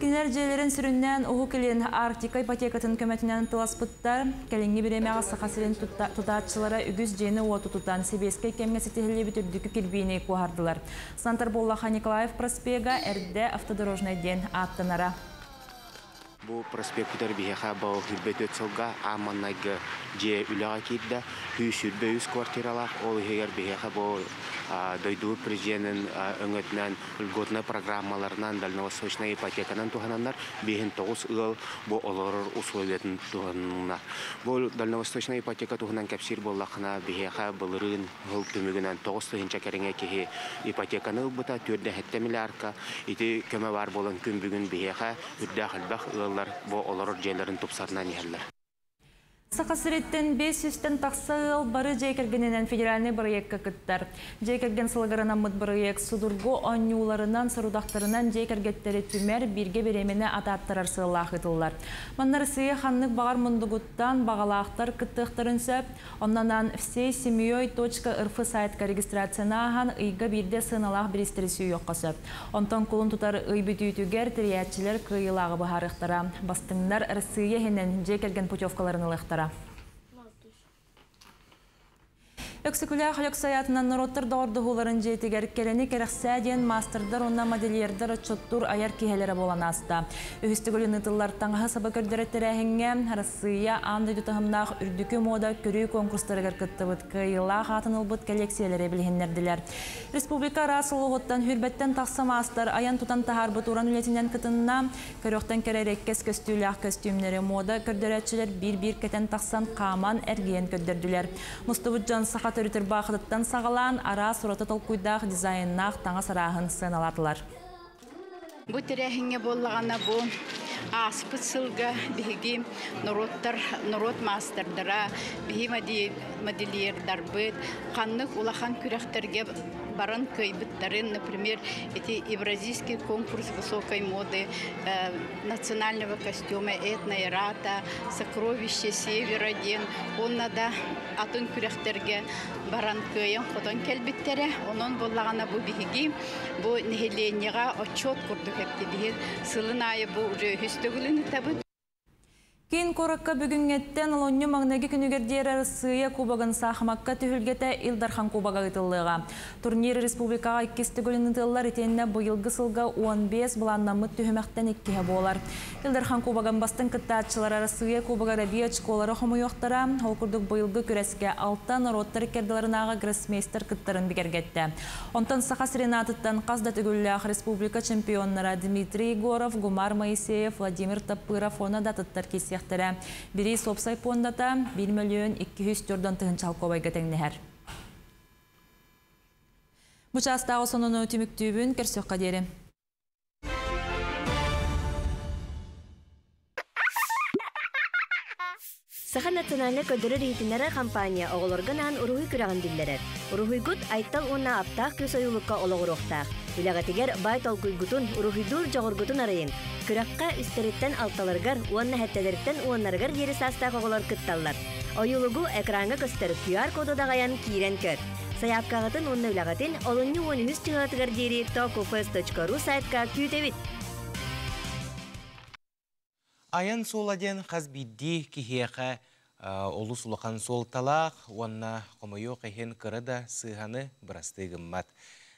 Кинилэр дьиэлэрин сүрүннээн Уһук Илин Арктика ипотекатын көмөтүнэн тыласпыттар. Кэлиҥҥи бириэмэҕэ Саха сирин тутааччылара үгүс дьиэни-уоту тутан, сэбиэскэй кэмҥэ ситиһиллибит үрдүкү кирбиини куоһардылар. Сантар буоллаха Николаев проспега эрдэ автодорожнай диэн ааттанара. Бу проспекпытыгар биһиэхэ бу 24 сылга аан маҥнайгы дьиэ үлэҕэ киирдэ. 123 квартиралаах. Ол иһигэр биһиэхэ бу дойдубут президенин өҥөтүнэн льготнай программаларынан дальневосточнай ипотеканан туһананнар 59 ыал бу олорор условиятын туһанна. Бу дальневосточнай ипотека туһунан кэпсиир буоллаххына биһиэхэ былырыын сыл түмүгүнэн 9 тыһыынча кэриҥэ киһи ипотеканы ылбыта 4,7 миллиардка. Ити көмө баар буолан күн бүгүн биһиэхэ үрдээх элбэх ыаллар бу олорор дьиэлэрин тупсарынан иһэллэр. Саха сириттэн 500-тэн тахса ыал бары дьиэ кэргэнинэн федеральнай бырайыакка кыттар. Дьиэ кэргэн сылыгар анаммыт бырайыак судургу оонньууларынан, сорудахтарынан дьиэ кэргэттэри түмэр, бииргэ бириэмэни атааттарар сыаллаах ыытыллар. Манна Россия ханнык баҕар муннугуттан баҕалаахтар кыттыахтарын сөп. Оннонан всей семьей .рф сайтка регистрацияны ааһан ыйга биирдэ сыаналаах бириистэри сүүйүөххэ сөп. Онтон кулун тутар ый бүтүүтүгэр тэрийээччилэр кыайыылааҕы быһаарыахтара. Бастыҥнар Россия иһинэн дьиэ кэргэн путевкаларын ылыахтара. Өксөкүлээх Өлөксөй аатынан норуоттар доҕордоһууларын дьиэтигэр Кэрэни кэрэхсээ диэн маастардар уонна модельердар отчуттуур айар киэһэлэрэ буолан ааста. Үһүс төгүлүн ыытыллар таҥаһы-сабы көрдөрөр тэрээһиҥҥэ Арассыыйа аан дойду таһымнаах үрдүкү муода көрүү конкурстарыгар кыттыбыт кыайыылаах аатын ылбыт кэллиэксийэлэри билиһиннэрдилэр. Республика араас улууһуттан сүүрбэттэн тахса маастар айан-тутан таһаарбыт уран үлэтинэн кытынна. Көрүөхтэн кэрэ эриэккэс көстүүлээх көстүүмнэри муода көрдөрөөччүлэр биир-биир кэтэн тахсан хааман эргийэн көрдөрдүлэр. Мустубут дьон саха төрүт ырбаахытыттан саҕалаан араас ураты толкуйдаах дизайннаах таҥас арааһын сыаналаатылар. Бу тэрээһиҥҥэ буоллаҕына бу ааспыт сылга биһиги норуоттар норуот маастардара, биһи модельердарбыт ханнык улахан күрэхтэргэ баран кыайбыттарын, например, эти Евразийский конкурс высокой моды, национального костюма этно-эрата, сокровище севера диэн уонна да атын күрэхтэргэ баран кыайан-хотон кэлбиттэрэ. Онон буоллаҕына бу биһиги Бу нэһилиэнньэҕэ отчуот курдук эптибиһин сылын аайы бу уже үһүс төгүлүн ытабыт. Киин куоракка бүгүҥҥэттэн олунньу маҥнайгы күнүгэр диэри Арассыыйа Кубогын саахымакка түһүлгэтэ Ил Дархан Кубога ыытыллыаҕа. Турнир республикаҕа иккис төгүлүн ыытыллар итиэннэ быйылгы сылга 15 былааннаммыт түһүмэхтэн иккиһэ буолар. Ил Дархан Кубогын бастыҥ кыттааччылара Арассыыйа Кубогар эбии очколары хомуйуохтара. Ол курдук быйылгы күрэскэ алта норуоттар иккардыларынааҕы гроссмейстер кыттарын бигэргэттэ. Онтон Саха сирин аатыттан хас да төгүллээх республика чемпионнара Дмитрий Егоров, Гумар Моисеев, Владимир Таппыров уонна да атыттар киирсиэхтэрэ. Бириис уопсай пуондата 1 мөлүйүөн 204 тыһыынча солкуобайга тэҥнэһэр. Бу чаастааҕы сонуну түмүктүүбүн, көрсүөххэ диэри. Саха национальнай көрдөрөр-иһитиннэрэр хампаанньа оҕолорго анаан уруһуй күрэҕин биллэрэр. Уруһуйгут Айтал уонна Аптаах кыыс ойуулукка олоҕуруохтаах. Үлэҕитигэр баай толкуйгутун, уруһуйдуур дьоҕургутун арыйыҥ. Күрэххэ үстэриттэн алталарыгар уонна сэттэлэриттэн уоннарыгар диэри саастаах оҕолор кытталлар. Ойуулугу экраҥҥа көстөр QR-коду даҕайан киирэн көр. Сайаапкаҕытын уонна үлэҕитин олунньу уон үһүс чыһыатыгар диэри tokufest.ru сайтка күүтэбит! Айан суола диэн хас биирдии киһиэхэ олус улахан суолталаах уонна хомойуох иһин кыра да сыыһаны бырастыы гыммат.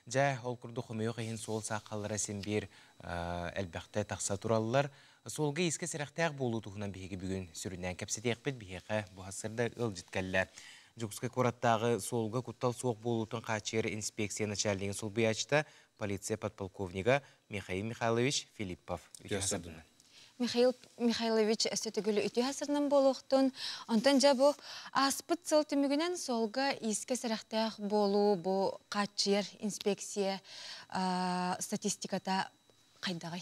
Дьэ, ол курдук хомойуох иһин суол саахаллара син биир элбэхтэ тахса тураллар. Суолга иискэ сэрэхтээх буолуу туһунан биһиги бүгүн сүрүннээн кэпсэтиэхпит. Биһиэхэ бу сарсыарда ыалдьыт кэллэ. Дьокуускай куораттааҕы суолга куттал суох буолуутун хааччыйар инспекция начальнигын солбуйааччыта, полиция подполковнига Михаил Михайлович Филиппов. Үтүө сарсыарданан. Михаил Михайлович өссө төгүл үтүө сарсыарданан буолуохтун. Онтон дьэ бу ааспыт сыл түмүгүнэн суолга иискэ сэрэхтээх буолуу бу хааччыйар инспекция статистиката хайдаҕый?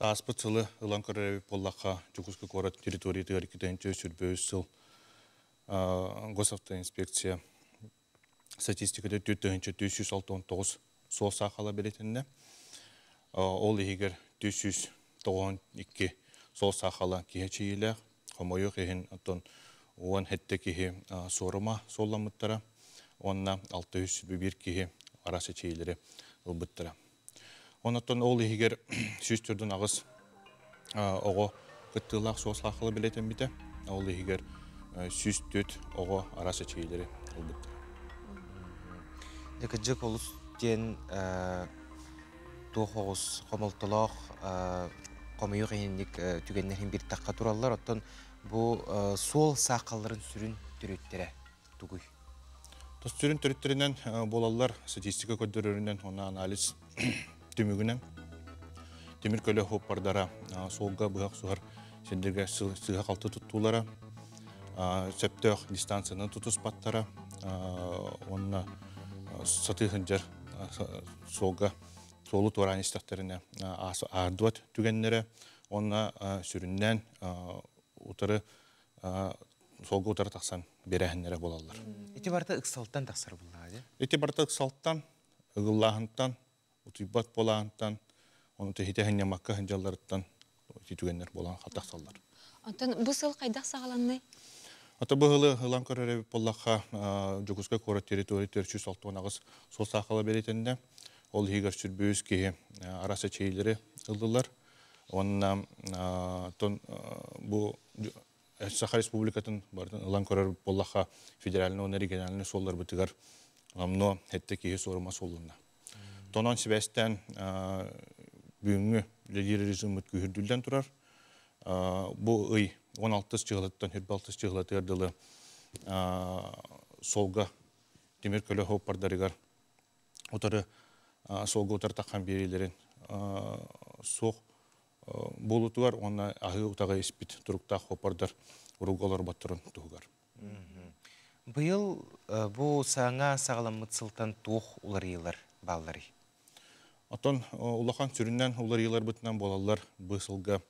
Ааспыт сылы ылан көрөр эбит буоллахха, Дьокуускай куорат территориятыгар 2 сүүс сыл госавтоинспекция статистиката 4 469 суол саахала бэлиэтэннэ. Ол иһигэр 492 суол саахала киһи эчэйиилээх, хомойуох иһин оттон 17 киһи суорума суолламмыттара, уонна 601 киһи араас эчэйиилэри ылбыттара. Онон ол иһигэр 148 оҕо кыттыылаах суол саахала бэлиэтэммитэ. Ол иһигэр 104 оҕо араас эчэйиилэри ылбыттара. Дьэ кырдьык олус диэн туох оҕус хомолтолоох хомойуох иһинник түгэннэр иһин биир тахха тураллар. Оттон бу суол саахалларын сүрүн төрүттэрэ тугуй? Сүрүн төрүттэринэн буолаллар статистика көрдөрөрүнэн уонна анализ түмүгүнэн тимир көлө суоппардара суолга быһа охсуһар сирдэргэ сыыһа-халты туттуулара, сөптөөх дистанцияны тутуспаттара уонна сатыы сылдьар суолга суолу туораан истэхтэринэ аардыбат түгэннэрэ уонна сүрүннээн утары суолга утары тахсан биэрээһиннэрэ буолаллар. Ити барыта ыксалтан тахсар буоллаҕа дии. Ити барыта ыксалтан, ыгыллааһынтан, утуйбат буолааһынтан, ону тэһитэ сынньаммакка сылдьалларыттан ити түгэннэр буолан тахсаллар. Онтон бу сыл хайдах саҕаланный? Ата бу сылы ылан көрөр эбит буоллахха, Дьокуускай куорат территория 468 суол саахала бэлиэтэннэ. Ол иһигэр 103 киһи араас эчэйиилэри ыллылар. Уонна тон бу Саха Республикатын бардын ылан көрөр буоллахха федеральный уонна региональный суолларбытыгар номнуо хетте киһи суорума суоллунна. Тонон сибээстээн бүгүҥҥү үлэлиир режиммит күүһүрдүллэн турар. Бу ый 16 чыһылаттан 26 чыһылатыгар дылы суолга тимир көлө хооппардарыгар утары суолга утары таххан биэриилэрин суох буолутугар уонна аһыы утаҕы испит туруктаах хоппордор уруг олорботторун туһугар. Быйыл бу саҥа саҕаламмыт сылтан туох уларыйыылар баалларый? Оттон улахан сүрүннэн уларыйыыларбытынан буолаллар бу сылга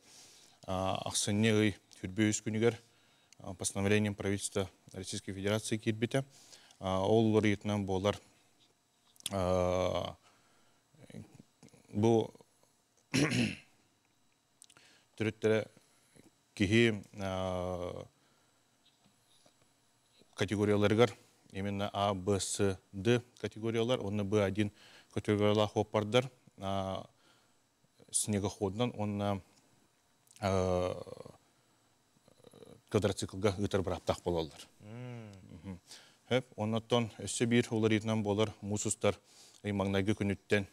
ахсынньы ый 23 күнүгэр постановлением правительства Российской Федерации киирбитэ. Ол уларыйыытынан буолар бу төрүттэрэ киһи категорияларыгар именно А, Б, С, Д категориялар уонна Б1 категориялаах оппардар снегоходунан уонна квадроциклга ыытар бырааптаах буолаллар. Хөп, оннотон өссө биир уларыйтынан буолар муус устар маҥнайгы күнүттэн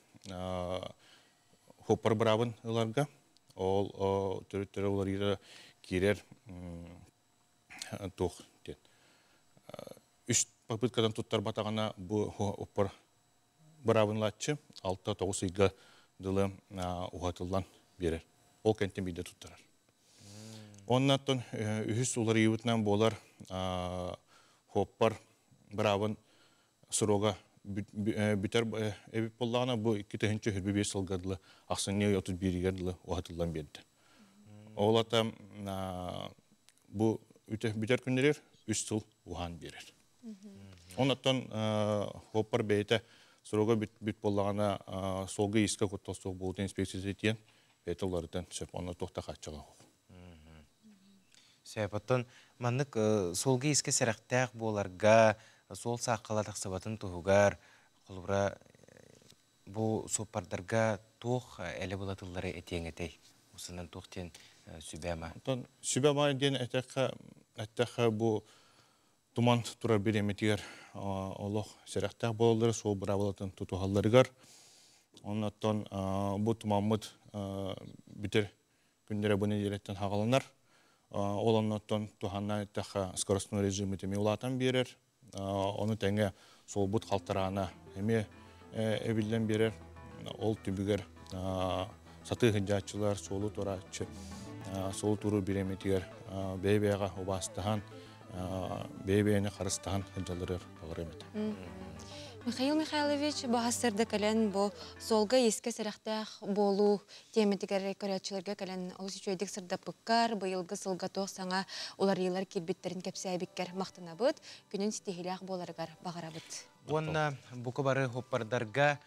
хоппар быраабын ыларга ол төрүттэрэ уларыйра киирэр туох диэн үс попыткадан туттарбатаҕына бу оппор быраабын ылааччы 6-9 ыйга дылы уһатыллан биэрэр. Ол кэнтэн биирдэ туттарар. Оннаттан үһүс уларыйыбытынан буолар хоппар быраабын срога бүтэр эбит буоллаҕына бу 2025 сылга дылы ахсынньы 31-гэр дылы уһатыллан биэрдэ. Ол ата бу бүтэр күннэригэр үс сыл уһаан биэрэр. Оннуттан хоппар бэйэтэ срога бүт буоллаҕына суолга иискэ куттал суох буолуутун инспекциясы тиэн бэйэтэ уларытан сөп онно туох да хааччаҕа суох. Сөп. Оттон маннык суолга иискэ сэрэхтээх буоларга, суол сааххала тахсыбатын туһугар, холобура, бу суоппардарга туох элэ былатыллары этиэҥ этэй? Усунан туох диэн сүбэ-ама? Оттон сүбэ-ама диэн эттэххэ, эттэххэ бу туман турар бириэмэтигэр олох сэрэхтээх буолаллара, суол быраабылатын тутуһалларыгар. Оннуттан бу тумаммыт бүтэр күннэрэ бу нэдиэлэттэн хаҕаланар. Ол оннуттан туһаннаан эттэххэ, скоростной режиммит эмиэ улаатан биэрэр. Ону тэҥэ суолбут халтараана эмиэ эбиллэн биэрэр. Ол түбүгэр сатыы сылдьааччылар, суолу туорааччы, суолу туоруур бириэмэтигэр бэйэ-бэйэҕэ убаастаһан, бэйэ-бэйэни харыстаһан сылдьалларыгар баҕарыам этэ. Михаил Михайлович бу сарсыарда кэлэн бу суолга иискэ сэрэхтээх буолуу тиэмэтигэр көрөөччүлэргэ кэлэн олус үчүгэйдик сырдаппыккар, быйылгы сылга туох саҥа уларыйыылар киирбиттэрин кэпсээбиккэр махтанабыт, күнүн ситиһиилээх буоларыгар баҕарабыт. Уонна бука бары хоппардарга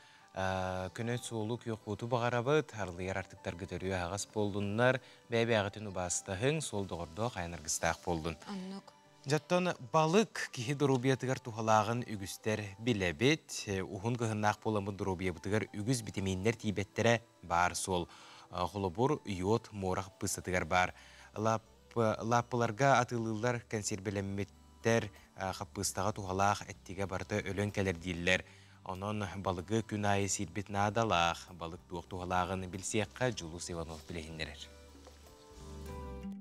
көнө суолу күөх баҕарабыт, арлыйар артыктарга төрүө аһаҕас буоллуннар, бэйэ-бэйэҕитин убаастаһыҥ, суол доҕордоох айан аргыстаах буоллун. Оннук. Дьоттон балык киһи доруобуйатыгар туһалааҕын үгүстэр билэбит. Уһун кыһыннаах буоламмыт доруобуйабытыгар үгүс битэмииннэр тиийбэттэрэ баар суол. Холобур, йод муора хаппыыстатыгар баар. Лааппыларга атыылыыллар кэнсиэрбэлэммиттэр хаппыыстаҕа туһалаах эттигэ барыта өлөн кэлэр дииллэр. Онон балыгы күн аайы сиирбит наадалаах. Балык туох туһалааҕын билсиэххэ Дьулус Иванов билиһиннэрэр.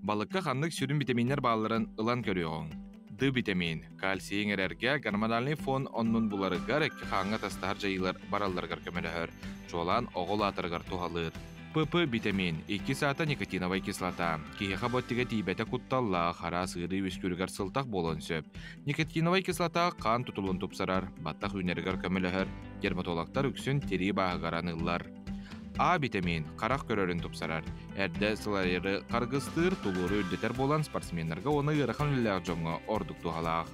Балыкка ханнык сүрүн битэмииннэр баалларын ылан көрүөҕүҥ. Д битэмиин, кальцийы иҥэрэргэ гормональнай фон оннун буларыгар эккэ-хааҥҥа тастаһар дьайыылар баралларыгар көмөлөһөр, чуолаан оҕо улаатарыгар туһалыыр. ПП битэмиин, иккис аата никотиновай кислота. Киһиэхэ боттига тиийбэтэ кутталлаах, араас ыарыы үөскүүрүгэр сылтах буолуон сөп. Никотиновай кислота хаан тутулун тупсарар, баттах үүнэригэр көмөлөһөр, дерматологтар үксүн тирии бааһыгар аныыллар. А битэмиин харах көрөрүн тупсарар, эрдэ сылайары харгыстыыр, тулууру үрдэтэр буолан спортсменнарга уонна ыарахан үлэлээх дьоҥҥо ордук туһалаах.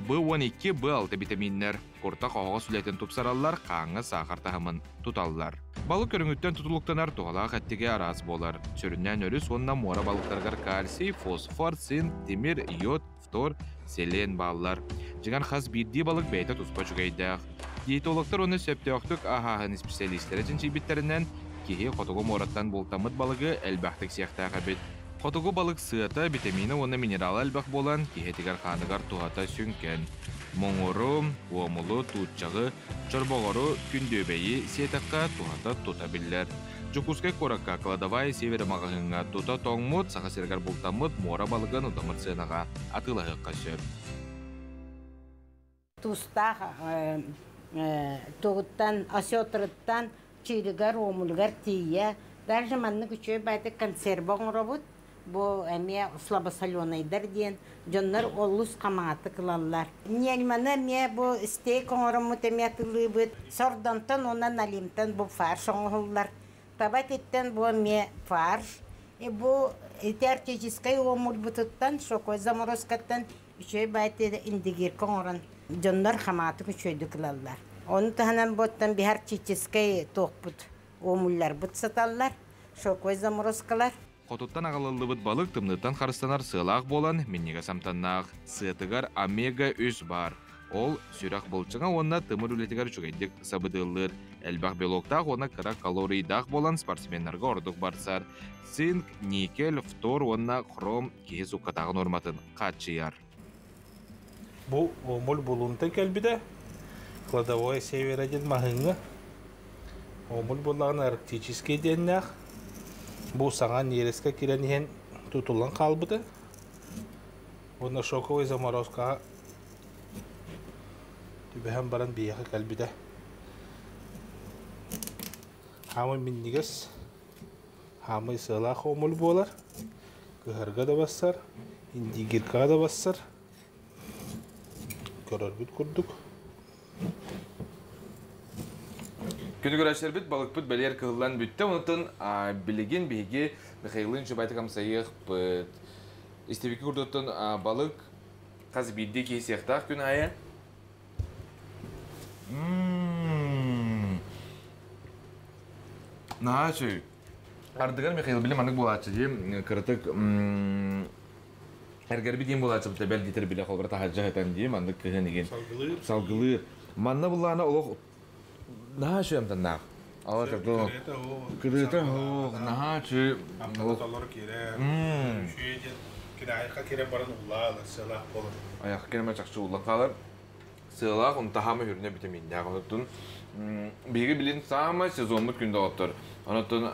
Б12, Б6 битэмииннэр куртах оһоҕос үлэтин тупсараллар, хааҥҥа саахар таһымын туталлар. Балык көрүҥүттэн тутулуктанар туһалаах эттигэ араас буолар. Сүрүннээн өрүс уонна муора балыктарыгар кальций, фосфор, цинк, тимир, йод, фтор, селен бааллар. Дьиҥэр хас биирдии балык бэйэтэ туспа үчүгэйдээх. Диетологтар уонна сөптөөхтүк аһааһын исписэлиистэрэ чинчийбиттэринэн, киһи хотугу муораттан бултаммыт балыгы элбэхтик сиэхтээх эбит. Хотугу балык сыата, витамина уонна минерала элбэх буолан, киһитигэр-хааныгар туһата сүҥкэн. Моҥору, уомулу, тууччаҕы, чорбоҕору, күндүөбэйи сиэтэххэ туһата тута биллэр. Дьокуускай куоракка кладовая Севера маҕаһыыҥҥа тута тоҥмут, Саха сиригэр бултаммыт муора балыгын удамыр сыанаҕа атыылаһыахха сөп. Тустаах тугуттан, осетрыттан, чыырыгар, уомулугар тиийэ. Даже маннык үчүгэй баайдык консерва оҥоробут. Бу эмиэ слабосоленайдар диэн дьоннор олус хамаҕатык ылаллар. Нельманы эмиэ бу стейк оҥороммут эмиэ атылыыбыт. Сордонтон уонна налимтан бу фарш оҥоһуллар. Таба этиттэн бу эмиэ фарш. Бу ити арктическай уомулбутуттан, шоковой заморозкаттан үчүгэй баайты индигирка оҥорон дьоннор хамаатык үчүгэйдик ылаллар. Ону таһынан буоттан биһар чическэй туохпут уомулларбыт сыталлар, шоковой заморозкалар. Хотуттан аҕалыллыбыт балык тымныыттан харыстанар сыалаах буолан, минньигэс амтаннаах. Сыатыгар омега-3 баар. Ол сүрэх былчыҥа уонна тымыр үлэтигэр үчүгэйдик сабыдыаллыыр. Элбэх белоктаах уонна кыра калорийдаах буолан спортсменнарга ордук барсар. Цинк, никель, фтор уонна хром киһи суккатааҕы нуорматын хааччыйар. Бу омул булунтан кэлбитэ. Кладовой севера диэн маһыҥҥа. Омул буоллаҕына арктический диэннээх. Бу саҥа нересткэ киирэн иһэн тутуллан хаалбыта. Уонна шоковый заморозкаҕа түбэһэн баран биһиэхэ кэлбитэ. Хаамай минньигэс, хаамай сыалаах омул буолар. Кыһарга да бассар, индигиркаҕа да бассар. Көрөргүт курдук. Күнү көрөөччүлэрбит балыкпыт бэлиэр кыһыллан бүттэ. Онтон билигин биһиги Михаилын Чубайтык амсайыахпыт. Истибикки курдуктун балык хас биирдии киһи сиэхтээх күн аайы. Наһаа үчүгэй. Ардыгар Михаил били маннык буолааччы дии, кыратык эргэрбит диэн буолааччы бэл диэтэр билэ холбура таһырдьа сытан дии маннык кыһын игин салгылыыр салгылыыр манна буллаана олох наһаа үчүгэй амтаннаах ала кырыата оһох наһаа үчүгэй амтана толору киирэр үчүгэй диэн кини айахха киирэн баран уллаалар сыалаах буолар айахха киирэн чахчы уллан хаалар сыалаах унтаһаама хүрүнэ битэмииннээх онуттун биһиги билин саамай сезоммут күн доҕоттор онуттун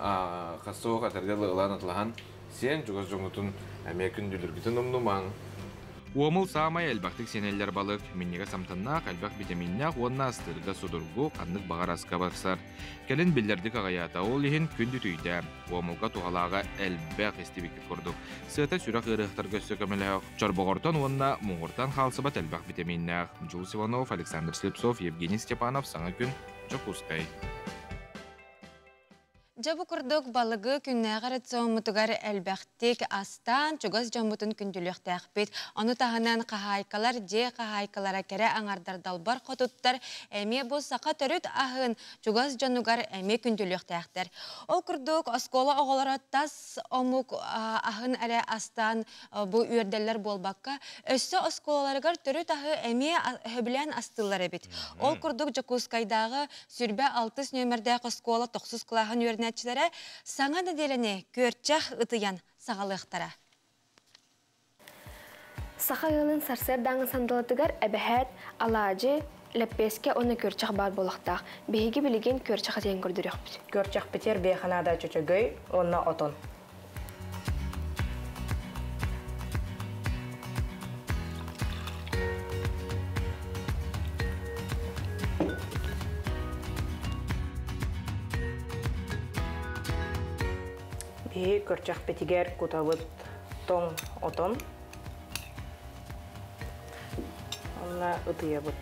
хасса этэргэ ылан атылаһан сиэн чугас дьоҥҥутун эмиэ күндүлүргүтүн умнумаҥ. Уомул саамай элбэхтик сиэнэллэр балык, минньигэс амтаннаах, элбэх битэмииннээх уонна астыырга судургу, ханнык баҕар аска барсар. Кэлин биллэрдик аҕыйаата, ол иһин күн түтүйдэ. Уомулга туһалааҕа элбэх истибиккит курдук. Сыата сүрэх ыарыһахтарга өссө көмөлөөх, чорбоҕортон уонна муҥуртан хаалсыбат элбэх битэмииннээх. Джулс Иванов, Александр Слепцов, Евгений Степанов, Саҥа күн, Дьокуускай. Дьэ бу курдук балыгы күннээҕи рациоммутугар элбэхтик астаан, чугас дьоммутун күндүлүөхтээхпит. Ону таһынан хаһаайкалар, дьиэ хаһаайкалара кэрэ аҥардар далбар хотуттар эмиэ бу саха төрүт аһын чугас дьонугар эмиэ күндүлүөхтээхтэр. Ол курдук оскуола оҕолоро тас омук аһын эрэ астаан бу үөрдэллэр буолбакка, өссө оскуолаларыгар төрүт аһы эмиэ сөбүлээн астыыллар эбит. Ол курдук Дьокуускайдааҕы сүрбэ алтыс нүөмэрдээх оскуола тохсус кылааһын үөрэнээччилэрэ саҥа нэдиэлэни күөрчэх ытыйан саҕалыахтара. Саха ыалын сарсыардааҥы сандалытыгар эбэһээт алаадьы, лэппиэскэ уонна күөрчэх баар буолуохтаах. Биһиги билигин күөрчэх этиэн көрдөрүөхпүт. Күөрчэхпитигэр биэханаада чөчөгөй уонна отон. Биһи көрчөхпитигэр кутабыт тоҥ отон. Онно ытыйабыт.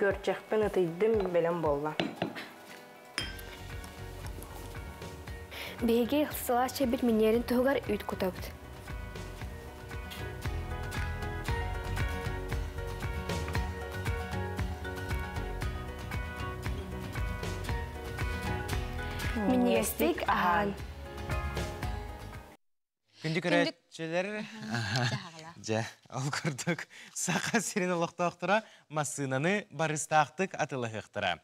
Көрчөхпүн ытыйдым, бэлэм буолла. Биһиги сылаас чэйбит минньиэрин туһугар үүт кутабыт. Минньигэстик аһаан. Күндү көрөөччүлэр, дьэ, ол курдук Саха сирин олохтоохторо массыынаны барыстаахтык атылаһыахтара.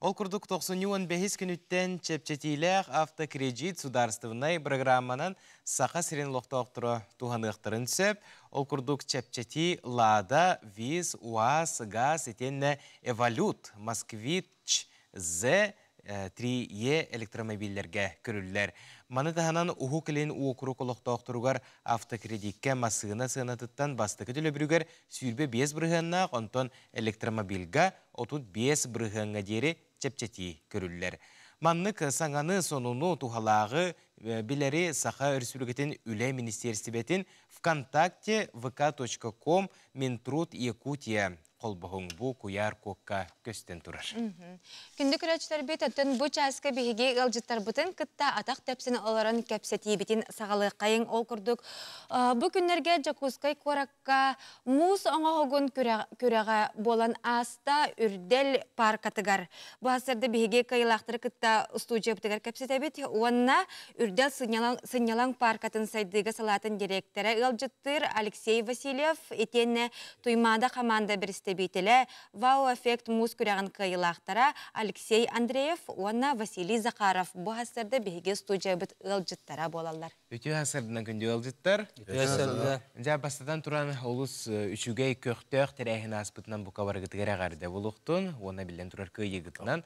Ол курдук 95 күнүттэн чэпчэтиилээх автокредит судаарыстыбаннай программанан Саха сирин олохтоохторо туһаныахтарын сөп. Ол курдук чэпчэтии Лада, ВИЗ, УАЗ, ГАЗ итиэннэ Эволют, Москвич, З 3Е электромобиллэргэ көрүллэр. Маны таһынан Уһук Илин уокурук олохтоохторугар автокредиккэ массыына сыанатыттан бастакы төлөбүрүгэр 25 бырыһыаннаах, онтон электромобильга 35 бырыһыаҥҥа диэри чэпчэтии көрүллэр. Маннык саҥаны, сонуну, туһалааҕы билэри Саха Өрөспүүбүлүкэтин Үлэ министиэристибэтин ВКонтакте vk.com Минтруд Якутия холбоһуҥ бу куйаар куокка көстөн турар. Күндү көрөөччүлэрбит, оттон бу чааска биһиги ыалдьыттарбытын кытта атах тэпсэн олорон кэпсэтиибитин саҕалыаххайыҥ. Ол курдук, бу күннэргэ Дьокуускай куоракка муус оҥоһугун күрэҕэ буолан ааста Үрдэл пааркатыгар. Бу сарда биһиги кыайыылаахтары кытта устуудьуйабытыгар кэпсэтэбит уонна Үрдэл сынньалаҥ пааркатын сайдыыга салаатын дириэктэрэ ыалдьыттыыр Алексей Васильев итиэннэ Туймаада хамаанда бэрэстэбиитэлэ Вау-эффект муус күрэҕин кыайыылаахтара Алексей Андреев уонна Василий Захаров бу сарда биһиги студиябыт ыалдьыттара буолаллар. Үтүө сарсыарданан күндү ыалдьыттар. Үтүө сарсыарда. Дьэ, бастатан туран олус үчүгэй көхтөөх тэрээһин ааспытынан бука барыгытыгар эҕэрдэ буолуохтун уонна биллэн турар кыайыыгытынан.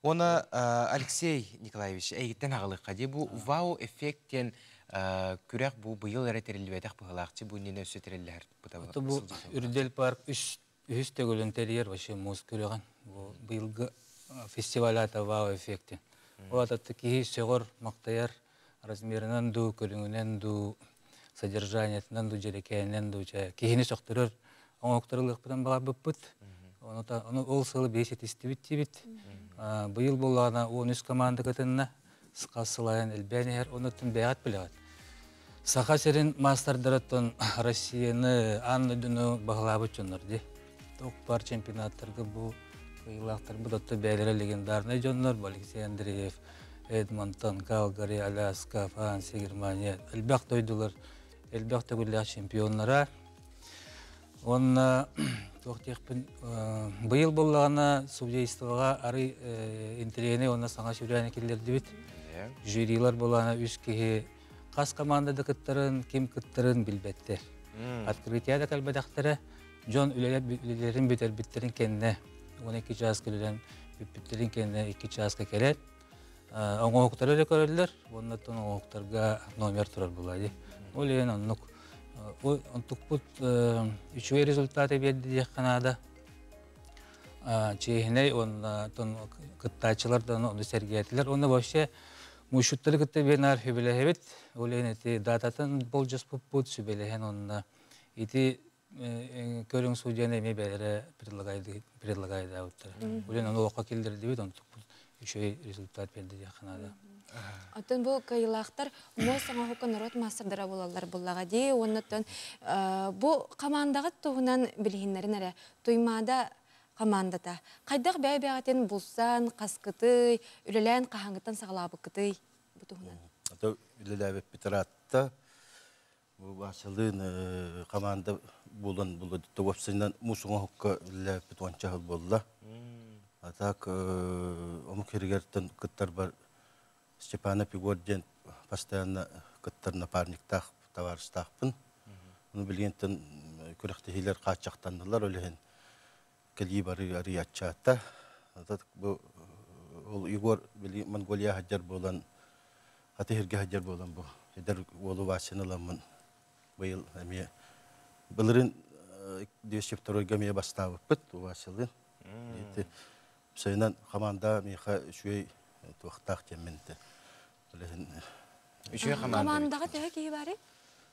Уонна Алексей Николаевич, эйигиттэн аҕалыахха дии бу вау-эффект диэн күрэх бу быйыл эрэ тэриллибэтэх быһыылаахчы бу иннинэ өссө тэриллэһэр Бу Үрдэл парк үс үһүс төгүлүн тэрийэр вообще муус күрэҕин. Бу быйылгы фестиваль аата вау-эффекти. Ол аата киһи сөҕөр, махтайар размерынан дуу, көрүҥүнэн дуу, содержаниетынан дуу, дьэрэкээнинэн дуу киһини сөхтөрөр оҥоһуктары ылыахпытын баҕарбыппыт. Ону ол сылы биһи ситистибит диибит. Быйыл буоллаҕына 13 команда кытынна, хас сыл айан элбээн иһэр, онуттан бэйэҕит билэҕит. Саха сирин маастардарыттан Россияны, аан дойдуну баһылаабыт дьоннор дии. Туох баар чемпионаттарга бу кыайыылаахтарбыт отто бэйэлэрэ легендарнай дьоннор, бу Алексей Андреев, Эдмонтон, Калгари, Аляска, Франция, Германия, элбэх дойдулар элбэх төгүллээх чемпионнара. Уонна туох диэхпин, быйыл буоллаҕына судействоҕа арый интэриэһинэй уонна саҥа сүүрээни киллэрдибит. Жюрилар буоллаҕына үс киһи хас команда да кыттарын, ким кыттарын билбэттэр. Открытие да кэлбэтэхтэрэ, дьон үлэлэрин бүтэрбиттэрин кэннэ, 12 чааска үлэлэн бүппүттэрин кэннэ 2 чааска кэлэн, оҥоһуктары эрэ көрөллөр, уонна оттон оҥоһуктарга номер турар буолла дии. Ол иһин оннук онтукпут үчүгэй результаты биэрдэ диэххэ наада. Чиэһинэй уонна кыттааччылар да ону сэргээтилэр. Уонна вообще муусчуттары кытта биэнаар сүбэлэһэбит. Ол иһин ити дататын болдьоспуппут, сүбэлэһэн уонна ити көрүҥ судьяны эмиэ бэйэлэрэ предлагайдаабыттара. Ол ону олоххо киллэрдибит, онтукпут үчүгэй результат биэрдэ диэххэ наада. Оттон бу кыайыылаахтар муос оҥоһукка норуот маастардара буолаллар буллаҕа дии. Уоннаттан бу хамаандаҕыт туһунан билиһиннэрин эрэ. Туймаада хамаандата. Хайдах бэйэ-бэйэҕитин булсан, хаскытый, үлэлээн хаһааҥҥыттан саҕалаабыккытый бу туһунан? Ата үлэлээбиппит ыраатта. Бу Васялыын команда булан булла уопсайынан муус оҥоһукка үлэлээбиппит уонча сыл буолла. А так омук сиригэртэн кыттарбар Степанов Егор диэн постоянно кыттар напарниктаах табаарыстаахпын. Ону билигинтэн күрэхтэһиилэр хааччахтаннылар, ол иһин кэлии бары арыйааччаата. Бу ол Егор били Монголия сылдьар буолан, аты сиргэ сылдьар буолан бу эдэр уолу Васяны ыламмын быйыл эмиэ былырыын 202 эмиэ бастаабыппыт Васялыын. Сайынан команда миэхэ үчүгэй туохтаах диэммин Үчүгэй команда. Командаҕа төһө киһи баарый?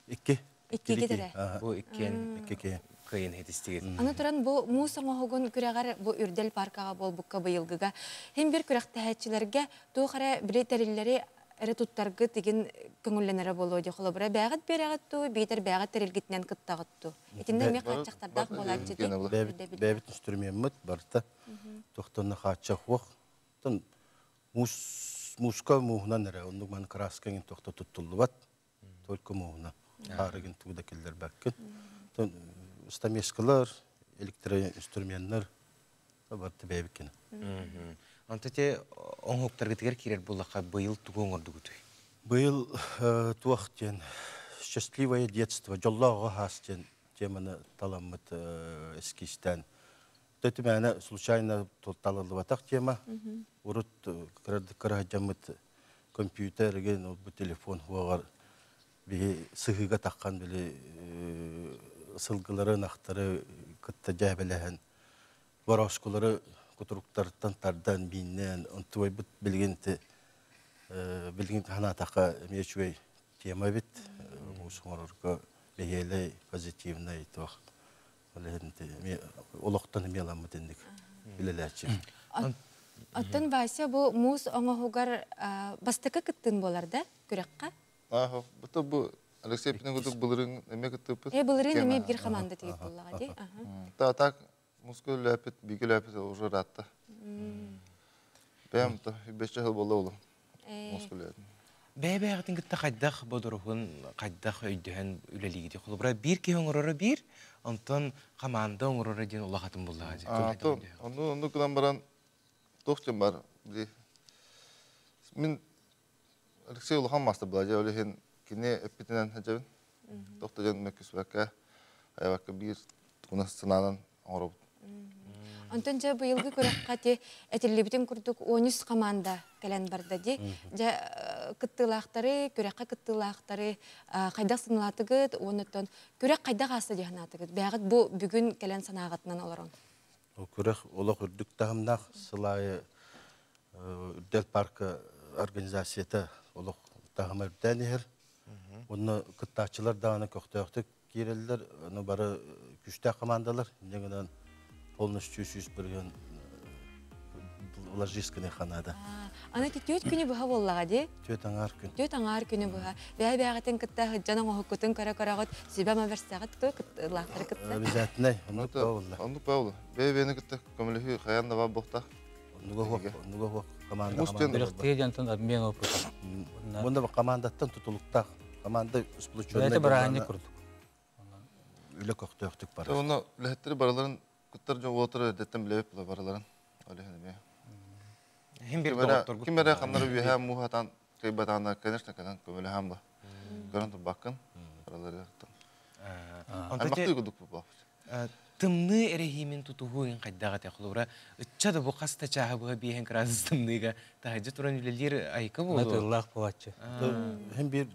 Икки. Иккиги эрэ. Бу иккиэн икки киһи кыайын хитистигит. Аны туран бу муус оҥоһугун күрэҕэр бу Үрдэл паркаҕа буолбукка быйылгыга хин бир күрэхтэһээччилэргэ туох эрэ били тэриллэри эрэ туттаргыт игин көҥүллэнэрэ буолуо дии холобура бээҕит биэрэҕит дуу биитэр бээҕит тэрилгитинэн кыттаҕыт дуу итиннэ эмиэ хааччахтардаах буолааччы дии Бэйэбит инструмеммыт барыта туохтан хааччах суох. Муус Мууска мууһунан эрэ, оннук маны краска эҥин туох да туттуллубат. Только мууһунан. Хаарыгын тугу да киллэрбэккин. Стамескалар, электроинструменнар барыта бэйэбиккин. Онто те оҥоһуктаргытыгар киирэр буоллахха быйыл тугу оҥордугутуй? Быйыл туох диэн «Счастливое детство», дьоллоох оҕо саас диэн теманы таламмыт эскизтээн. Төтүмээнэ случайно талыллыбатах тема. Урут кыра сылдьаммыт компьютер, бу телефон хуоҕар биһи сыһыыга таххан били сылгылары, ынахтары кытта дьээбэлэһэн, борооскулары кутуруктарыттан тардан, бииннээн, онтубайбыт билигин билигин ханаатахха эмиэ үчүгэй тема эбит. Муус оҥорорго бэһиэлэй, позитивнай туох. Ол иһин эмиэ олохтон эмиэ ыламмыт инник үлэлээччи. Оттон Вася бу муус оҥоһугар бастакы кыттын буолар да күрэххэ? Аха, бу бу Алексей Пинегудук былырын эме кыттыппыт. Э, былырын эме бир команда тигит буллаҕа ди. Та так муска үлэпит, биги үлэпит уже ратта. Бэм то бешче хыл болла олу. Муска үлэпит. Бэйэ-бэйэҕитин кытта хайдах бодоруһун, хайдах өйдөһөн үлэлиигитий? Холобура, биир киһи оҥороро биир, онтон команда оҥороро диэн улахатын буллаҕа дии. А, то, ону ону гынан баран туох диэн бар, били мин Алексей улахан маастар буолла, дьэ ол иһин кини эппитинэн сылдьабын. Туох да дьон мөккүспэккэ, айабакка биир тугунан санаанан оҥоробут. Онтон дьэ быйылгы күрэххэ ти этиллибитин курдук 13 команда кэлэн барда ди. Дьэ кыттыылаахтары, күрэххэ кыттыылаахтары хайдах сыналаатыгыт, уоннаттан күрэх хайдах ааста дии санаатыгыт? Бэйэҕит бу бүгүн кэлэн санааҕытынан олорон. Күрэх олох үрдүк таһымнаах сыл аайы Үрдэл парка организацията олох таһыма үрдээн иһэр. Онно кыттааччылар даҕаны көхтөөхтүк киирэллэр. Ону бары күүстээх командалар. Инньэ гынан полностью 100% вложисканы ханаада. Аны ти түөт күнү быһа буоллаҕа дии? Түөт аҥаар күн. Түөт аҥаар күнү быһа. Бэйэ-бэйэҕитин кытта сылдьан оҥоһуккутун көрө-көрөҕүт, сүбэ-ама бэрсэҕит дуо кыттыылаахтары кытта? Обязательно. Оннук буолла. Оннук буолла. Бэйэ-бэйэни кытта көмөлөһүү хайаан да баар буолуохтаах. Оннуга хуох, оннуга хуох команда команда. Күрэхтигэ дьонтон обмен опыта. Мунда командаттан тутулуктаах. Команда сплоченная. Это бырааһынньык курдук. Үлэ көхтөөхтүк барар. Онно үлэһиттери барыларын кыттар дьон уолаттары эрдэттэн билэбит була барыларын. Ол иһин эмиэ. Хим бир доҕотторгут. Ким эрэ ханнары үөһээ мууһатан кыйбатаана, конечно, кэлэн көмөлөһөн ба. Көрөн турбаккын. Барылары. Аймактыы курдук буолбут. Тымныы эрэһиимин тутуһуу иһин хайдах этэ? Холобура, ычча да бу хас да чааһы быһа биэһин кыраадыс тымныыга таһырдьа туран үлэлиир айка буолуо. Тыллаах буолааччы. Хин биир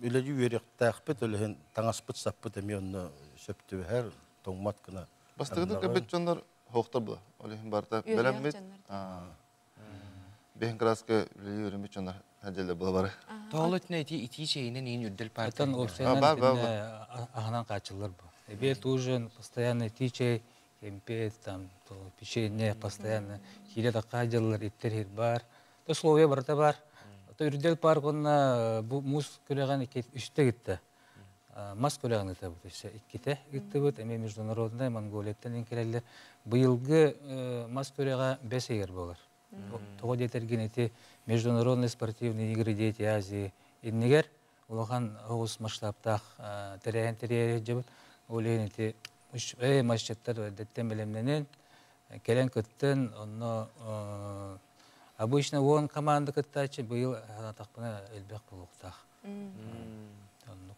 үлэлии үөрүйэхтээхпит, ол иһин таҥаспыт-саппыт эмиэ онно сөп түбэһэр, тоҥмот гына. Бастакытын кэлбит дьоннор хоохтор була. Ол иһин барыта бэлэммит. Биэһин кырааска үлэлии үөрэммит дьоннор садьаллар була бары. Тоҕо өтүнэ ити итии чэйинэн иин үрдэл партия. Оттон уопсайынан аһынан хааччыллар бу. Обед, ужин, постоянно итии чэй, кэмпиэт, там, печенье, постоянно киирэ тахха дьыллар иттер иһит бар. Условия барыта бар. Үрдэл парк уонна бу муус күрэҕин үстэ гитте. Мас күрэҕин ыытабыт өссө иккитэ ыыттыбыт. Эмиэ международный Монголияттан кэлэллэр. Быйылгы мас күрэҕэ бэс ыйыгар буолар. Тоҕо диэтэргин ити международные спортивные игры Дети Азии иннигэр улахан оҕус масштабтаах тэрээһин тэрийэр сылдьабыт. Ол иһин ити масчыттар эрдэттэн бэлэмнэнэн кэлэн кыттын, онно обычно 10 команда кыттааччы быйыл санаатахпына элбэх буолуохтаах. Оннук.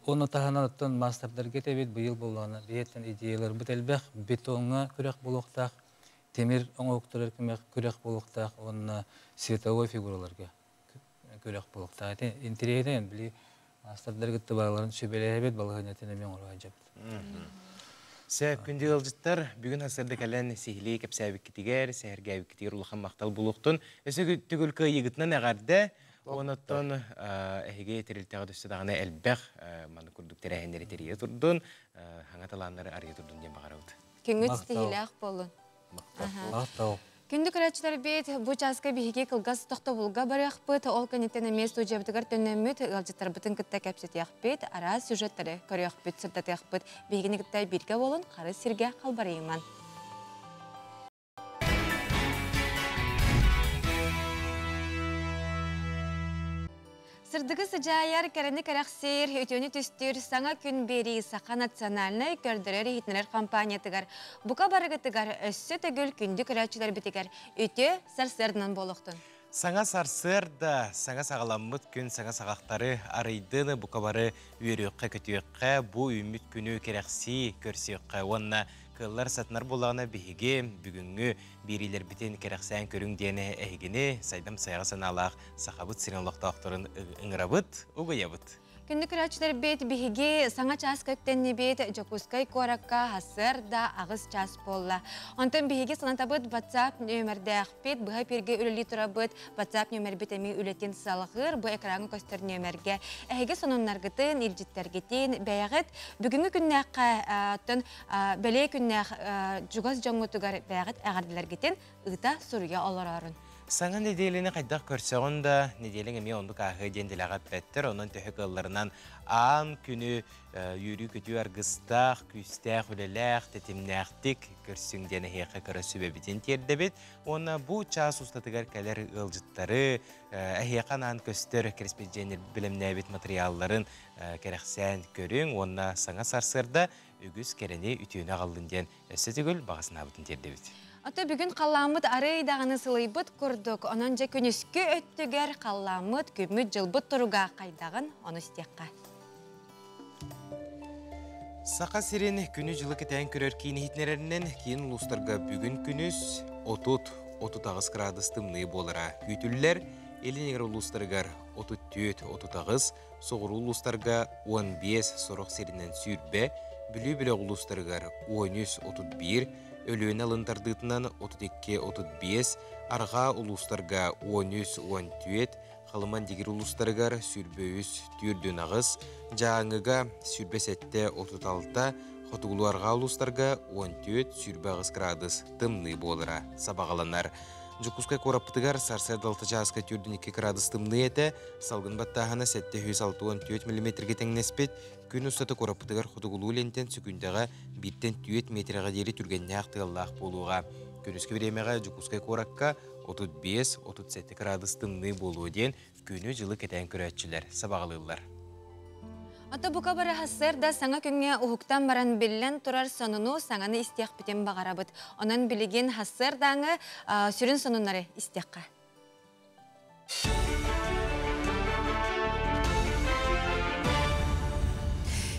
Оны таһынан оттон маастардарга этэбит быйыл буоллаҕына биһиэттэн идеяларбыт элбэх, бетоҥҥа күрэх буолуохтаах, тимир оҥоһуктарар күрэх буолуохтаах уонна световой фигураларга күрэх буолуохтаах. Ити интэриэһинэй били маастардар кытта барыларын сүбэлэһэбит, балаһыанньатын эмиэ оҥоро сылдьабыт. Сөп, күндү ыалдьыттар, бүгүн сарсыарда кэлэн сиһилии кэпсээбиккитигэр, сэһэргээбиккитигэр улахан махтал буолуохтун. Өссө төгүл кыайыыгытынан эҕэрдэ! Онон эһиги тэрилтэҕит өссө даҕаны элбэх маннык курдук тэрээһиннэри тэрийэ турдун, саҥа талааннары арыйа турдун диэн баҕарабыт. Күҥҥүт ситиһиилээх буоллун. Махтал. Күндү көрөөччүлэрбит, бу чааска биһиги кылгас тохтобулга барыахпыт, ол кэнниттэн эмиэ студиябытыгар төннөммүт, ыалдьыттарбытын кытта кэпсэтиэхпит, араас сюжеттары көрүөхпүт, сырдатыахпыт. Биһигини кытта бииргэ буолун, харыс сиргэ халбарыйыман. Сырдыгы сыдьаайар, кэрэни кэрэхсиир, үтүөнү түстүүр саҥа күн биэрии Саха национальнай көрдөрөр-иһитиннэрэр компаниятыгар бука барыгытыгар өссө төгүл күндү көрөөччүлэрбитигэр үтүө сарсыарданан буолуохтун. Саҥа сарсыарда, саҥа саҕаламмыт күн саҥа саҕахтары арыйдын, бука бары үөрүөххэ-көтүөххэ, бу үүммүт күнү кэрэхсии көрсүөххэ уонна кыаллар сатанар буоллаҕына биһиги бүгүҥҥү биэриилэрбитин кэрэхсээн көрүҥ диэн эһигини сайдам сайаҕа санаалаах Сахабыт сирин олохтоохторун ыҥырабыт, угуйабыт. Күндү көрөөччүлэрбит, биһиги саҥа чааска үктэннибит, Дьокуускай куоракка сарсыарда 8 чаас буолла. Онтон биһиги санатабыт WhatsApp нүөмэрдээхпит, быһа эпииргэ үлэлии турабыт, WhatsApp нүөмэрбит эмиэ үлэтин салҕыыр, бу экраҥҥа көстөр нүөмэргэ. Эһиги сонуннаргытын, илдьиттэргитин бэйэҕит бүгүҥҥү күннээххэ, оттон бэлиэ күннээх чугас дьоҥҥутугар бэйэҕит эҕэрдэлэргитин ыыта суруйа олороорун. Саҥа нэдиэлэни хайдах көрсөҕүн да, нэдиэлэҥ эмиэ оннук ааһыа диэн дэлэҕэ эппэттэр. Онон төһө кыалларынан аан күнү үөрүү-көтүү аргыстаах, күүстээх үлэлээх, тэтимнээхтик көрсүҥ диэн эһиэхэ кыра сүбэбитин тиэрдэбит. Уонна бу чаас устатыгар кэлэр ыалдьыттары, эһиэхэ анаан көстөр кэрэспэдьиэннэр бэлэмнээбит матырыйаалларын кэрэхсээн көрүҥ уонна саҥа сарсыарда үгүс кэрэни үтүөнү аҕаллын диэн өссө төгүл баҕа санаабытын тиэрдэбит. Ото бүгүн халлааммыт арый даҕаны сылыйбыт курдук, онон дьэ күнүскү өттүгэр халлааммыт, күммүт-дьылбыт туруга хайдаҕын ону истиэххэ. Саха сирин күнү-дьылы кэтээн көрөр киин иһитиннэрэринэн киин улуустарга бүгүн күнүс 30-38 градус тымныы буолара күүтүллэр. Илин эҥэр улуустарыгар 34-38, соҕуруу улуустарга 15, сорох сиринэн 20, Бүлүү бөлөх улуустарыгар 13-31, Өлүөнэ алын тардыытынан 32-35, арҕаа улуустарга 13-14, Халыман Дигир улуустарыгар 23-48, Дьааҥыга 27-36, хотугулуу-арҕаа улуустарга 14-28 градус тымныы буолара сабаҕаланар. Дьокуускай куораппытыгар сарсыарда 6 чааска 42 градус тымныы этэ, салгын баттааһына 764 миллиметргэ тэҥнэспит, Күн устата куораппытыгар хотугулуу лентэн сөкүүндэҕэ бииртэн түөрт миэтэрэҕэ диэри түргэннээх тыаллаах буолуоҕа. Күнүскү бириэмэҕэ Дьокуускай куоракка 35-37 кыраадыс тымныы буолуо диэн күнү-дьылы кэтээн көрөөччүлэр сабаҕалыыллар. Ото бука бары сарсыарда саҥа күҥҥэ уһуктан баран биллэн турар сонуну саҥаны истиэхпитин баҕарабыт. Онон билигин сарсыардааҥы сүрүн сонуннары истиэххэ.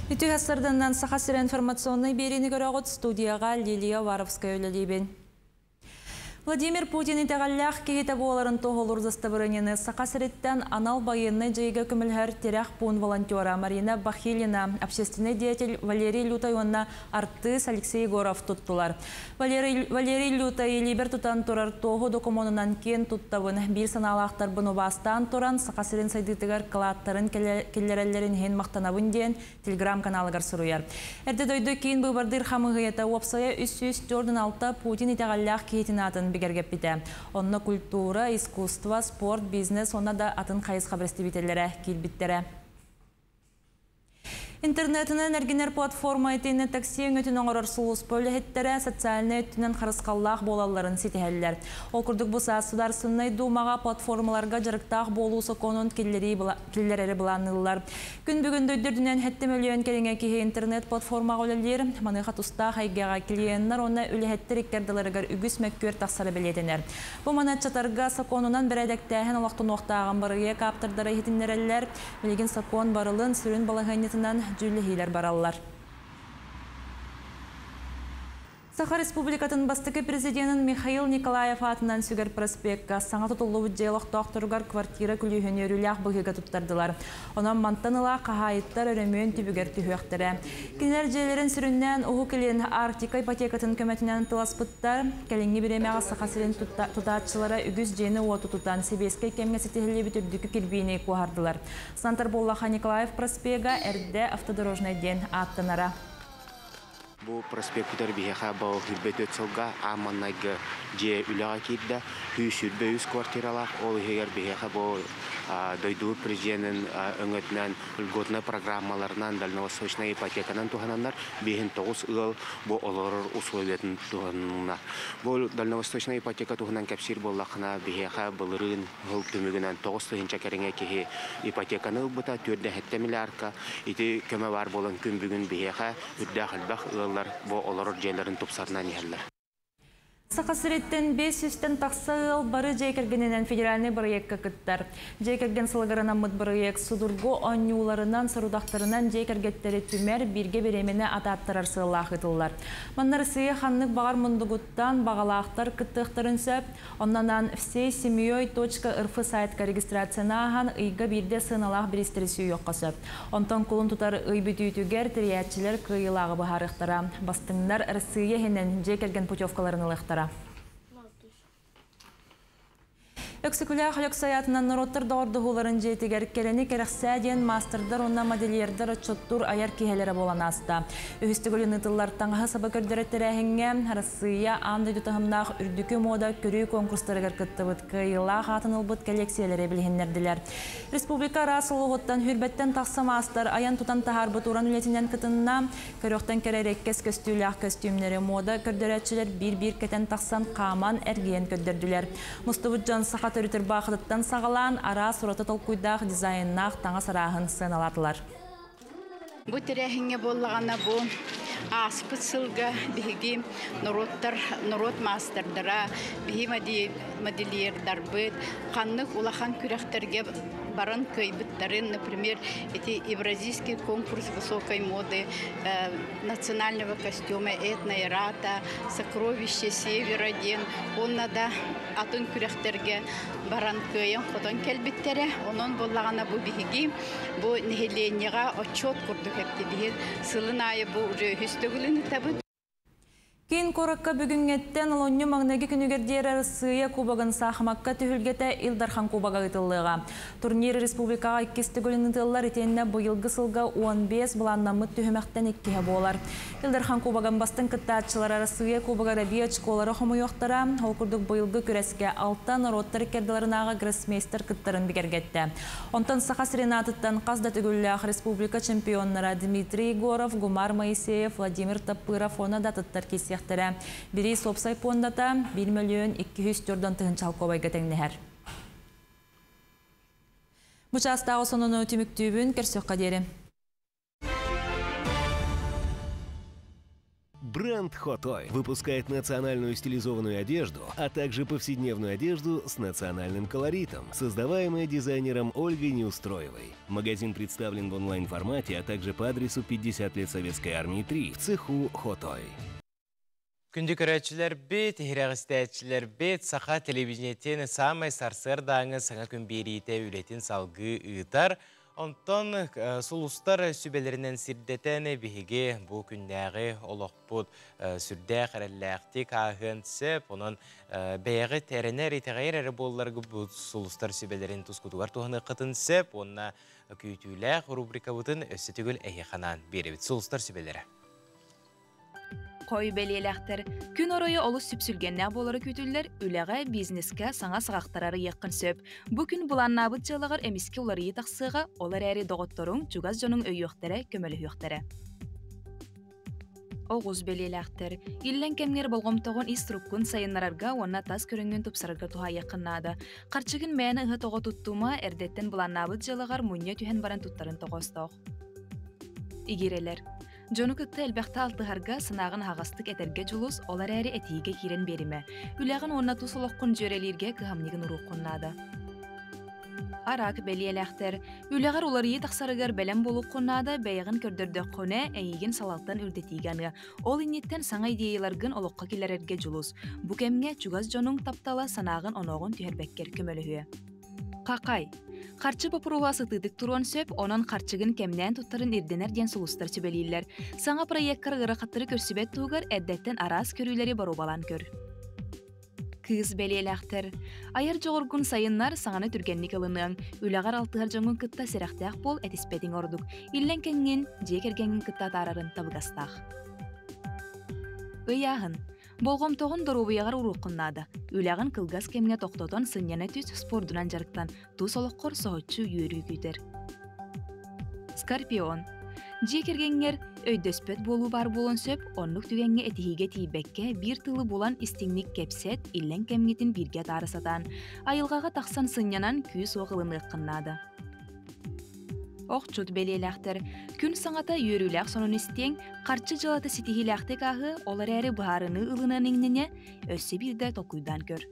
Үтүө сарданнан Саха сирэ информационнай биэриини көрөҕүт студияҕа Лилия Уваровская үлэлиибин. Владимир Путин итэҕэллээх киһитэ буоларын туоһулуур дастабырыанньаны Саха сириттэн анал байыаннай дьайыыга көмөлөһөр тирэх пуун волонтера Марина Бахилина, общественнай деятель Валерий Лютай уонна артыыс Алексей Егоров туттулар. Валерий Лютай илиибэр тутан турар туоһу докумуонунан киэн туттабын, биир санаалаахтарбын убаастаан туран Саха сирин сайдыытыгар кылааттарын киллэрэллэрин иһин махтанабын диэн телеграм-каналыгар суруйар. Эрдэ дойду киин быыбардыыр хамыыһыйата уопсайа 346 Путин итэҕэллээх киһитин аатын бигэргэппитэ. Онно культура, искусство, спорт, бизнес уонна да атын хайысха бэрэстэбиитэллэрэ киирбиттэрэ. Интернетинэн эргинэр платформа итиэннэ такси өҥөтүн оҥорор сулууспа үлэһиттэрэ социальнай өттүнэн харысхаллаах буолалларын ситиһэллэр. Ол курдук бу саас Судаарыстыбаннай Дуумаҕа платформаларга дьарыктаах буолуу сокуонун киллэрэри былаанныыллар. Күн бүгүн дойду үрдүнэн 7 мөлүйүөн кэриҥэ киһи интернет-платформаҕа үлэлиир. Маныаха тустаах эйгэҕэ клиеннэр уонна үлэһиттэр икки ардыларыгар үгүс мөккүөр тахсара бэлиэтэнэр. Бу маны аччатарга сокуонунан бэрээдэктээһин олохтонуохтааҕын бырайыак ааптардара иһитиннэрэллэр. Билигин сокуон барылын сүрүн балаһыанньатынан дьүүллэһиилэр бараллар. Саха Республикатын бастакы президенин Михаил Николаев аатынан сүгэр проспекка саҥа тутуллубут дьиэ олохтоохторугар квартира күлүүһүн үөрүүлээх быһыыга туттардылар. Онон мантан ыла хаһаайыттар өрөмүөн түбүгэр түһүөхтэрэ. Кинилэр дьиэлэрин сүрүннээн Уһук Илин Арктика ипотекатын көмөтүнэн тыласпыттар. Кэлиҥҥи бириэмэҕэ Саха сирин тутааччылара үгүс дьиэни-уоту тутан, сэбиэскэй кэмҥэ ситиһиллибит үрдүкү кирбиини куоһардылар. Сантар буоллаха Николаев проспега эрдэ Автодорожнай диэн ааттанара. Бу проспекпытыгар биһиэхэ бу 24 сылга аан маҥнайгы дьиэ үлэҕэ киирдэ. 123 квартиралаах, ол иһигэр биһиэхэ бу Дойду президенин өҥөтүнэн льготнай программаларынан дальневосточнай ипотеканан туһананнар 59 ыал бу олорор условиятын туһанна. Бу дальневосточнай ипотека туһунан кэпсиир буоллаххына, биһиэхэ былырыын сыл түмүгүнэн 9000 кэриҥэ киһи ипотеканы ылбыта, 4,7 миллиардка. Ити көмө баар буолан күн бүгүн биһиэхэ үрдээх элбэх ыаллар бу олорор дьиэлэрин тупсарынан иһэллэр. Саха сириттэн 500-тэн тахса ыал бары дьиэ кэргэнинэн федеральнай бырайыакка кыттар. Дьиэ кэргэн сылыгар анаммыт бырайыак судургу оонньууларынан, сорудахтарынан дьиэ кэргэттэри түмэр, бииргэ бириэмэни атааттарар сыаллаах ыытыллар. Манна Россия ханнык баҕар мундугуттан баҕалаахтар кыттыахтарын сөп. Онно анаан всей семьей точка рф сайтка регистрацияны ааһан, ыйга биирдэ сыаналаах бириистэри сүүйүөххэ сөп. Онтон кулун тутар ый бүтүүтүгэр тэрийээччилэр кыайыылааҕы быһаарыахтара. Бастыҥнар Россия иһинэн дьиэ кэргэн путевкаларын ылыахтара. Өксөкүлээх Өлөксөй аатынан норуоттар доҕордоһууларын дьиэтигэр Кэрэни кэрэхсээ диэн маастардар уонна модельердар отчуттуур айар киэһэлэрэ буолан ааста. Үһүс төгүлүн ыытыллар таҥаһы-сабы көрдөрөр тэрээһиҥҥэ Арассыыйа аан дойду таһымнаах үрдүкү муода көрүү конкурстарыгар кыттыбыт кыайыылаах аатын ылбыт кэллиэксийэлэри билиһиннэрдилэр. Республика араас улууһуттан сүүрбэттэн тахса маастар айан-тутан таһаарбыт уран үлэтинэн кытынна. Көрүөхтэн кэрэ эрэккэс көстүүлээх көстүүмнэри муода көрдөрөөччүлэр биир-биир кэтэн тахсан хааман эргийэн көрдөрдүлэр. Мустубут дьон саха төрүт ырбаахытыттан саҕалаан араас ураты толкуйдаах дизайннаах таҥас арааһын сыаналаатылар. Бу тэрээһиҥҥэ буоллаҕына бу ааспыт сылга биһиги норуоттар норуот маастардара, биһи модельердарбыт ханнык улахан күрэхтэргэ баран кыайбыттарын, например, эти Евразийский конкурс высокой моды, национального костюма этно-эрата, сокровище севера диэн уонна да атын күрэхтэргэ баран кыайан-хотон кэлбиттэрэ. Онон буоллаҕына бу биһиги Бу нэһилиэнньэҕэ отчуот курдук эптибиһин сылын аайы бу уже үһүс төгүлүн ытабыт. Киин куоракка бүгүҥҥэттэн олунньу маҥнайгы күнүгэр диэри Арассыыйа Кубогын саахымакка түһүлгэтэ Ил Дархан Кубога ыытыллыаҕа. Турнир республикаҕа иккис төгүлүн ыытыллар итиэннэ быйылгы сылга 15 былааннаммыт түһүмэхтэн иккиһэ буолар. Ил Дархан Кубогын бастыҥ кыттааччылара Арассыыйа Кубогар эбии очколары хомуйуохтара. Ол курдук быйылгы күрэскэ алта норуоттар иккардыларынааҕы гроссмейстер кыттарын бигэргэттэ. Онтон Саха сирин аатыттан хас да төгүллээх республика чемпионнара Дмитрий Егоров, Гумар Моисеев, Владимир Таппыров уонна да атыттар киирсиэхтэрэ. Бириис уопсай пуондата 1 мөлүйүөн 204 тыһыынча солкуобайга тэҥнэһэр. Бу чаастааҕы сонуну түмүктүүбүн, көрсүөххэ диэри. Бренд Хотой выпускает национальную стилизованную одежду, а также повседневную одежду с национальным колоритом, создаваемая дизайнером Ольгой Неустроевой. Магазин представлен в онлайн-формате, а также по адресу 50 лет Советской Армии 3 в цеху Хотой. Күндү көрөөччүлэрбит, иһирэҕистээччилэрбит, саха телевидениетин саамай сарсыардааҥы саҥа күн биэриитэ үлэтин салгыы ыытар. Онтон сулустар сүбэлэринэн сирдэтэн биһиги бу күннээҕи олохпут сүрдээх эрэллээхтик ааһыан сөп. Онон бэйэҕит эрэнэр, итэҕэйэр эрэ буолларгы бу сулустар сүбэлэрин тускутугар туһаныаххытын сөп уонна күүтүүлээх рубрикабытын өссө төгүл эһиэхэ анаан биэрэбит. Сулустар сүбэлэрэ. Хой бэлиэлээхтэр. Күн оройо олус сүпсүлгэннээх буолара күүтүллэр, үлэҕэ, бизнескэ саҥа саҕахтары арыйыаххын сөп. Бу күн былааннаабыт дьыалаҕар эмискэ уларыйыы тахсыаҕа, ол эрээри доҕотторуҥ, чугас дьонуҥ өйүөхтэрэ, көмөлөһүөхтэрэ. Оҕус бэлиэлээхтэр. Иллэҥ кэмҥэр болҕомтоҕун ис туруккун сайыннарарга уонна тас көрүҥҥүн тупсарарга туһаайыаххын наада. Харчыгын мээнэ ыһа-тоҕо туттума, эрдэттэн былааннаабыт дьыалаҕар мунньа түһэн баран туттарын тоҕоостоох. Игирэлэр. Дьону кытта элбэхтэ алтыһарга, санааҕын аһаҕастык этэргэ дьулус, ол эрээри этиигэ киирэн биэримэ. Үлэҕин уонна тус олоххун дьүөрэлииргэ кыһамньыгын уруоххун наада. Араак бэлиэлээхтэр. Үлэҕэр уларыйыы тахсарыгар бэлэм буолуоххун наада, бэйэҕин көрдөрдөххүнэ, эйигин салалтан үрдэтиигэ аныа. Ол инниттэн саҥа идеяларгын олоххо киллэрэргэ дьулус. Бу кэмҥэ чугас дьонуҥ таптала санааҕын-онооҕун түһэрбэккэр көмөлөһүө. Хахай. Харчы боппуруоһа сытыытык туруон сөп, онон харчыгын кэмнээн туттарын ирдэнэр диэн сулустар сүбэлииллэр. Саҥа проеккар ыарахаттары көрсүбэт туһугар эрдэттэн араас көрүүлэри боруобалаан көр. Кыыс бэлиэлээхтэр. Айар дьоҕургун сайыннар, саҥаны түргэнник ылыныаҥ. Үлэҕэр алтыһар дьоҥҥун кытта сэрэхтээх буол, этиспэтиҥ ордук. Иллэҥ кэҥҥин, дьиэ кэргэҥҥин кытта атаарарын табыгастаах. Ыйааһын. Болҕомтоҕун доруобуйаҕар уруоххун наада. Үлэҕин кылгас кэмҥэ тохтотон сынньана түс спордунан дьарыктан, тус олоххор соһуччу үөрүү күүтэр. Скорпион. Дьиэ кэргэҥҥэр өйдөспөт буолуу баар буолуон сөп, оннук түгэҥҥэ этиһиигэ тиийбэккэ, биир тылы булан истиҥник кэпсэт, иллэҥ кэмҥитин бииргэ атаара сатаан, айылҕаҕа тахсан сынньанан күүс-уох ылыныаххын наада. Охчут бэлиэлээхтэр. Күн саҥата үөрүүлээх сонун истиэҥ, харчы дьыалата ситиһиилээхтик ааһыа, ол эрээри быһаарыныы ылыныан иҥнинэ, өссө биирдэ толкуйдаан көр.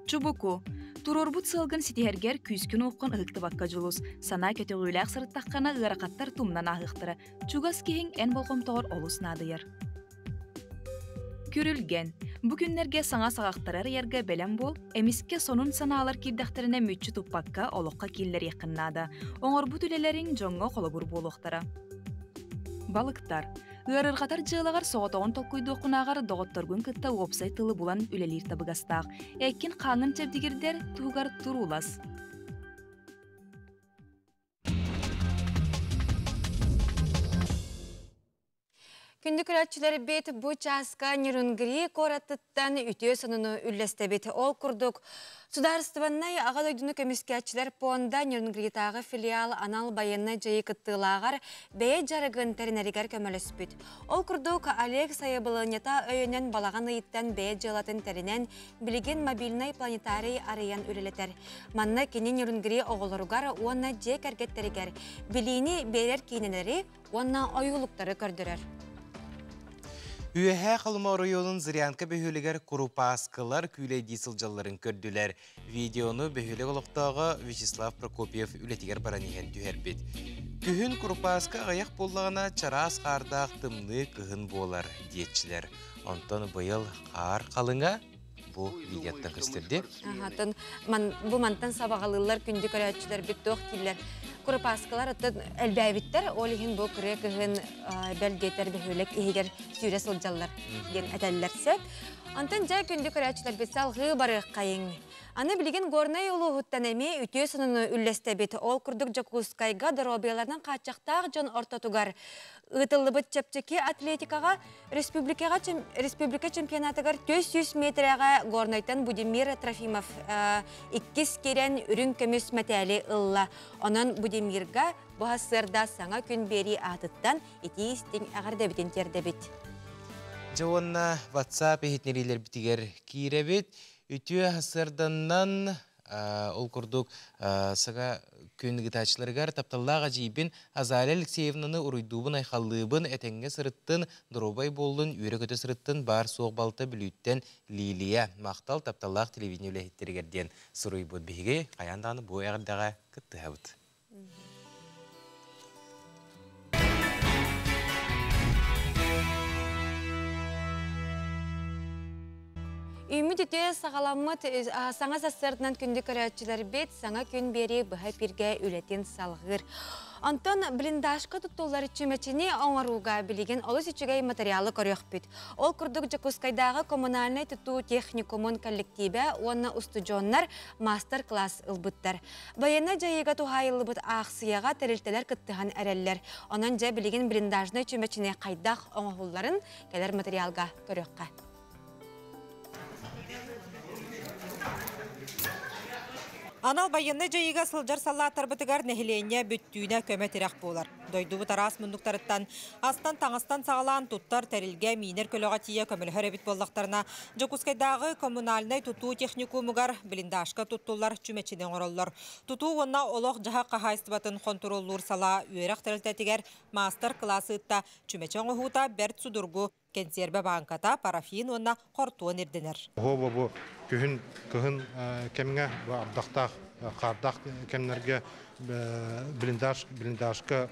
Чубуку. Туруорбут сыалгын ситиһэргэр күүскүн-уоххун ыһыктыбакка дьулус. Санаа көтөҕүүлээх сырыттаххына ыарахаттар тумнан ааһыахтара. Чугас киһиҥ эн болҕомтоҕор олус наадыйар. Күрүлгэн. Бу күннэргэ саҥа саҕахтары арыйарга бэлэм буол, эмискэ сонун санаалар киирдэхтэринэ мүччү туппакка олоххо киллэриэххин наада. Оҥорбут үлэлэриҥ дьоҥҥо холобур буолуохтара. Балыктар. Ыарырҕатар дьыалаҕар соҕотоҕун толкуйдуоххунааҕар доҕотторгун кытта уопсай тылы булан үлэлиир табыгастаах. Эккин-хааҥҥын чэбдигирдэр туһугар туруулас. Күндү көрөөччүлэрбит бу чааска Нерюнгри куораттыттан үтүө сонуну үллэстэбит. Ол курдук, Судаарыстыбаннай Аҕа дойдуну көмүскээччилэр пуонда Нерюнгритааҕы филиал анал байыаннай дьайыы кыттыылааҕар бэйэ дьарыгын тэринэригэр көмөлөспүт. Ол курдук, Олег сайабылыанньата өйөнөн балаҕан ыйыттан бэйэ дьыалатын тэринэн, билигин мобильнай планетарий арыйан үлэлэтэр. Манна кини Нерюнгри оҕолоругар уонна дьиэ кэргэттэригэр билиини биэрэр киинэлэри уонна ойуулуктары көрдөрөр. Үөһээ Халыма оройуонун Зырянка бөһүөлэгэр курупааскылар күүлэйдии сылдьалларын көрдүлэр. Видеону бөһүөлэк олохтооҕо Вячеслав Прокопьев үлэтигэр баран иһэн түһэрбит. Күһүн курупааска аҕыйах буоллаҕына чараас хаардаах тымныы кыһын буолар диэччилэр. Онтон быйыл хаар халыҥа бу видеоттан көстөрдү. Атын бу мантан сабаҕалыыллар күндү көрөөччүлэрбит туох дииллэр. Курупааскалар оттон элбээбиттэр, ол иһин бу кырыа кыһын бэл диэтэр бөһүөлэк иһигэр сүүрэ сылдьаллар диэн этэллэр сөп. Онтон дьэ күндү көрөөччүлэрбит салҕыы барыаххайыҥ. Аны билигин Горнай улууһуттан эмиэ үтүө сонуну үллэстэбит. Ол курдук Дьокуускайга доруобуйаларынан хааччахтаах дьон ортотугар ыытыллыбыт чэпчэки атлетикаҕа Республикаҕа республика чемпионатыгар 400 метрэҕэ Горнайтан Будимир Трофимов иккис киирэн үрүҥ көмүс мэтээли ылла. Онон Будимирга бу сарсыарда саҥа күн биэрии аатыттан итии истиҥ эҕэрдэбитин тиэрдэбит. Дьэ уонна WhatsApp иһитиннэриилэрбитигэр киирэбит. Үтүө сарсыарданнан Ол курдук, саҥа күн ыытааччыларыгар тапталлаах эдьиийбин Азалия Алексеевнаны уруйдуубун-айхаллыыбын, этэҥҥэ сырыттын, доруобай буоллун, үөрэ-көтө сырыттын, баар-суох балта Бүлүүттэн Лилия. Махтал тапталлаах телевидение үлэһиттэригэр диэн суруйбут. Биһиги хайаан даҕаны бу эҕэрдэҕэ кыттыһабыт. Үүммүт үтүө саҕаламмыт саҥа сарсыарданан күндү көрөөччүлэрбит саҥа күн биэрии быһа эпиргэ үлэтин салҕыыр. Онтон блиндажка туттуллар чүмэчини оҥорууга билигин олус үчүгэй материалы көрүөхпүт. Ол курдук Дьокуускайдааҕы коммунальнай тутуу техникумун коллективэ уонна устудьуоннар маастар-класс ылбыттар. Байыаннай дьайыыга туһаайыллыбыт аахсыйаҕа тэрилтэлэр кыттыһан эрэллэр. Онон дьэ билигин блиндажнай чүмэчини хайдах оҥоһулларын кэлэр материалга көрүөххэ. Анал байыаннай дьайыыга сылдьар саллааттарбытыгар нэһилиэнньэ бүттүүнэ көмө-тирэх буолар. Дойдубут араас муннуктарыттан астан-таҥастан саҕалаан туттар тэрилгэ, миинэр көлөҕө тиийэ көмөлөһөр эбит буоллахтарына, Дьокуускайдааҕы коммунальнай тутуу техникумугар блиндажка туттуллар чүмэчини оҥороллор. Тутуу уонна олох-дьаһах хаһаайыстыбатын хонтуруоллуур салаа үөрэх тэрилтэтигэр маастар-кылаас ыытта. Чүмэчи оҥоһуута бэрт судургу, кэнсиэрбэ бааҥката, парафин уонна хортуон ирдэнэр. Оһуоба бу күһүн, кыһын кэмҥэ бу ардахтаах, хаардаах кэмнэргэ блиндаж, блиндажка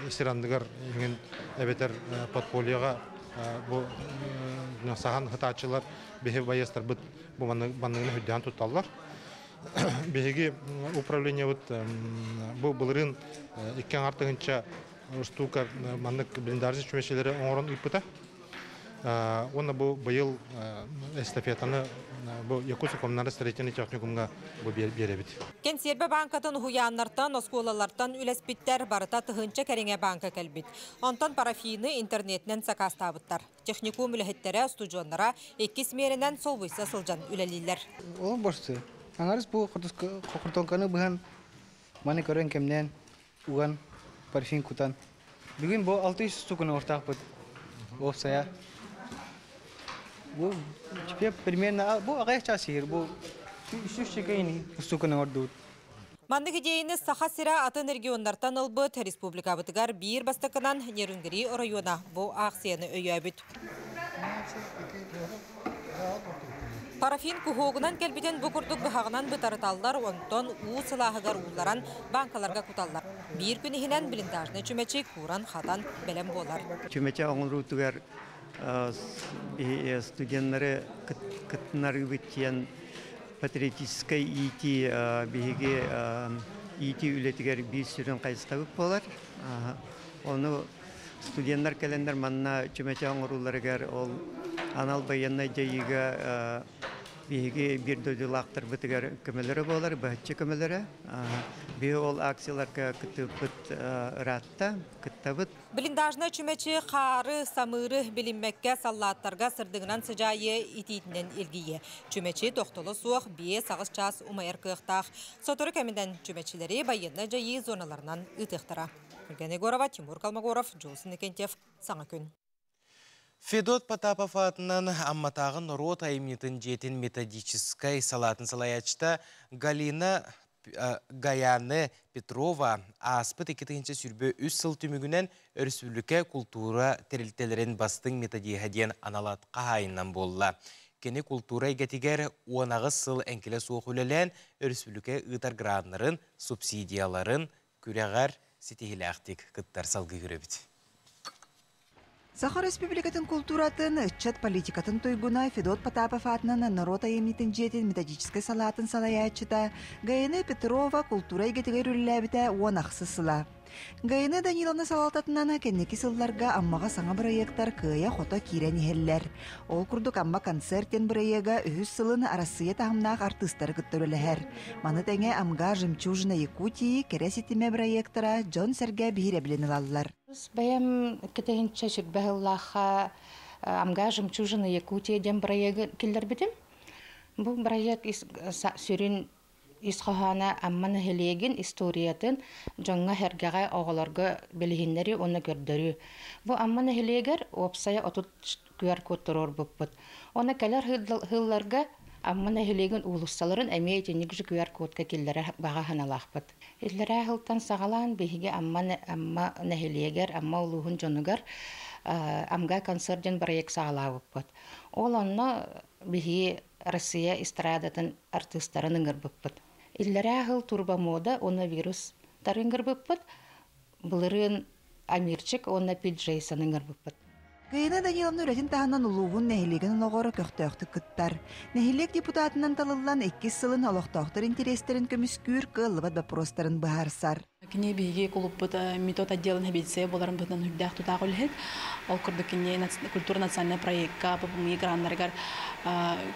сир анныгар иҥин эбэтэр подпольеҕа бу саһан сытааччылар биһи байыастарбыт бу манныгын үрдээн тутталлар. Биһиги управлениебыт бу былырыын икки аҥар тыһыынча штука маннык блиндажный чүмэчилэри оҥорон ыыппыта. Уонна бу быйыл эстафетаны бу Якутск коммунальнай строительный техникумҥа бу биэрэбит. Кэнсиэрбэ бааҥкатын уһуйааннартан, оскуолалартан үлэспиттэр барыта тыһыынча кэриҥэ бааҥка кэлбит. Онтон парафины интернетинэн сакаастаабыттар. Техникум үлэһиттэрэ, устудьуоннара иккис миэрэнэн солбуйса сылдьан үлэлииллэр. Ол борсу. Аҥарыс бу хортуоҥканы быһан маны көрөн кэмнээн уган парфин кутан. Бүгүн бу 600 штуканы ортаахпыт. Уопсайа. Бу теперь примерно бу аҕыйах час иһир бу үс чекейни штуканы ордубут. Маннык идеяны Саха сирэ атын регионнартан ылбыт республикабытыгар биир бастакынан Нерюнгри оройуона бу аахсыйаны өйөөбүт. Парафин куһуогунан кэлбитин бу курдук быһаҕынан бытарыталлар, онтон уу сылааһыгар уулларан бааҥкаларга куталлар. Биир күн иһинэн блиндажнай чүмэчи кууран-хатан бэлэм буолар. Чүмэчи оҥоруутугар студеннары кыттынарыыбыт диэн патриотическай иитии биһиги иитии үлэтигэр биир сүрүн хайысхабыт буолар. Ону студеннар кэлэннэр манна чүмэчи оҥорууларыгар ол анал байыаннай дьайыыга биһиги биир дойдулаахтарбытыгар көмөлөрө буолар, быһаччы көмөлөрө. Биһи ол акцияларга кыттыыппыт ыраатта, кыттабыт. Блиндажнай чүмэчи хаары, самыыры билиммэккэ саллааттарга сырдыгынан сыдьаайы итиитинэн илгийиэ. Чүмэчи тохтоло суох 5-8 чаас умайар кыахтаах. Сотору кэминэн чүмэчилэри байыаннай дьайыы зоналарынан ыытыахтара. Евгения Егорова, Тимур Колмогоров, Джулс Иннокентьев. Саҥа күн. Федот Потапов аатынан Амматааҕы норуот айымньытын дьиэтин методическай салаатын салайааччыта Галина Гаяны Петрова ааспыт 2023 сыл түмүгүнэн өрөспүүбүлүкэ култуура тэрилтэлэрин бастыҥ методиһа диэн анал ат хаһаайынынан буолла. Кини култуура эйгэтигэр 18 сыл эҥкилэ суох үлэлээн, өрөспүүбүлүкэ ыытар граннарын, субсидияларын күрэҕэр ситиһилээхтик кыттар салгыы көрөбүт. Саха Республикатын култууратын, ыччат политикатын туйгуна Федот Потапов аатынан норуот айымньытын дьиэтин методическай салаатын салайааччыта Гаина Петрова култуура эйгэтигэр үлэлээбитэ уон ахсыс сыла. Гаина Даниловна салалтатынан кэнники сылларга Аммаҕа саҥа бырайыактар кыайа-хото киирэн иһэллэр. Ол курдук Амма концерт диэн бырайыага үһүс сылын Арассыыйа таһымнаах артыыстары кытта үлэлэһэр. Маны тэҥэ Амга жемчужина Якутии кэрэ ситимэ бырайыактара дьон-сэргэ биһирэбилин ылаллар. Бэйэм кэтэһинчэ сүрбэ сыллаахха Амга жемчужина Якутия диэн бырайыагы киллэрбитим. Бу бырайыак сүрүн ис хоһооно Амма нэһилиэгин историятын дьоҥҥо-сэргэҕэ оҕолорго билиһиннэрии уонна көрдөрүү. Бу Амма нэһилиэгэр уопсайа 30 QR-код туруорбуппут. Уонна кэлэр сылларга Амма нэһилиэгин уулуссаларын эмиэ итинник же QR-кодка киллэрэр баҕа санаалаахпыт. Иллэрээ сылтан саҕалаан биһиги Амма, Амма нэһилиэгэр, Амма улууһун дьонугар Амга концерт диэн проект саҕалаабыппыт. Ол онно биһиги Россия эстрадатын артыыстарын ыҥырбыппыт. Иллэрээ сыл турбомода уонна вирустары ыҥырбыппыт. Былырыын Амирчик уонна Пит Джейсон ыҥырбыппыт. Гаина Даниловна үлэтин таһынан улууһун нэһилиэгин олоҕор көхтөөхтүк кыттар. Нэһилиэк депутатынан талыллан иккис сылын олохтоохтор интэриэстэрин көмүскүүр кыаллыбат боппуруостарын быһаарсар. Кини биһиги кулуппут метод отделын хэбиэдиссэйэ буоларын быһыытынан үрдээх тутаах үлэһит. Ол курдук кини культура национальнай проекка ППМИ граннарыгар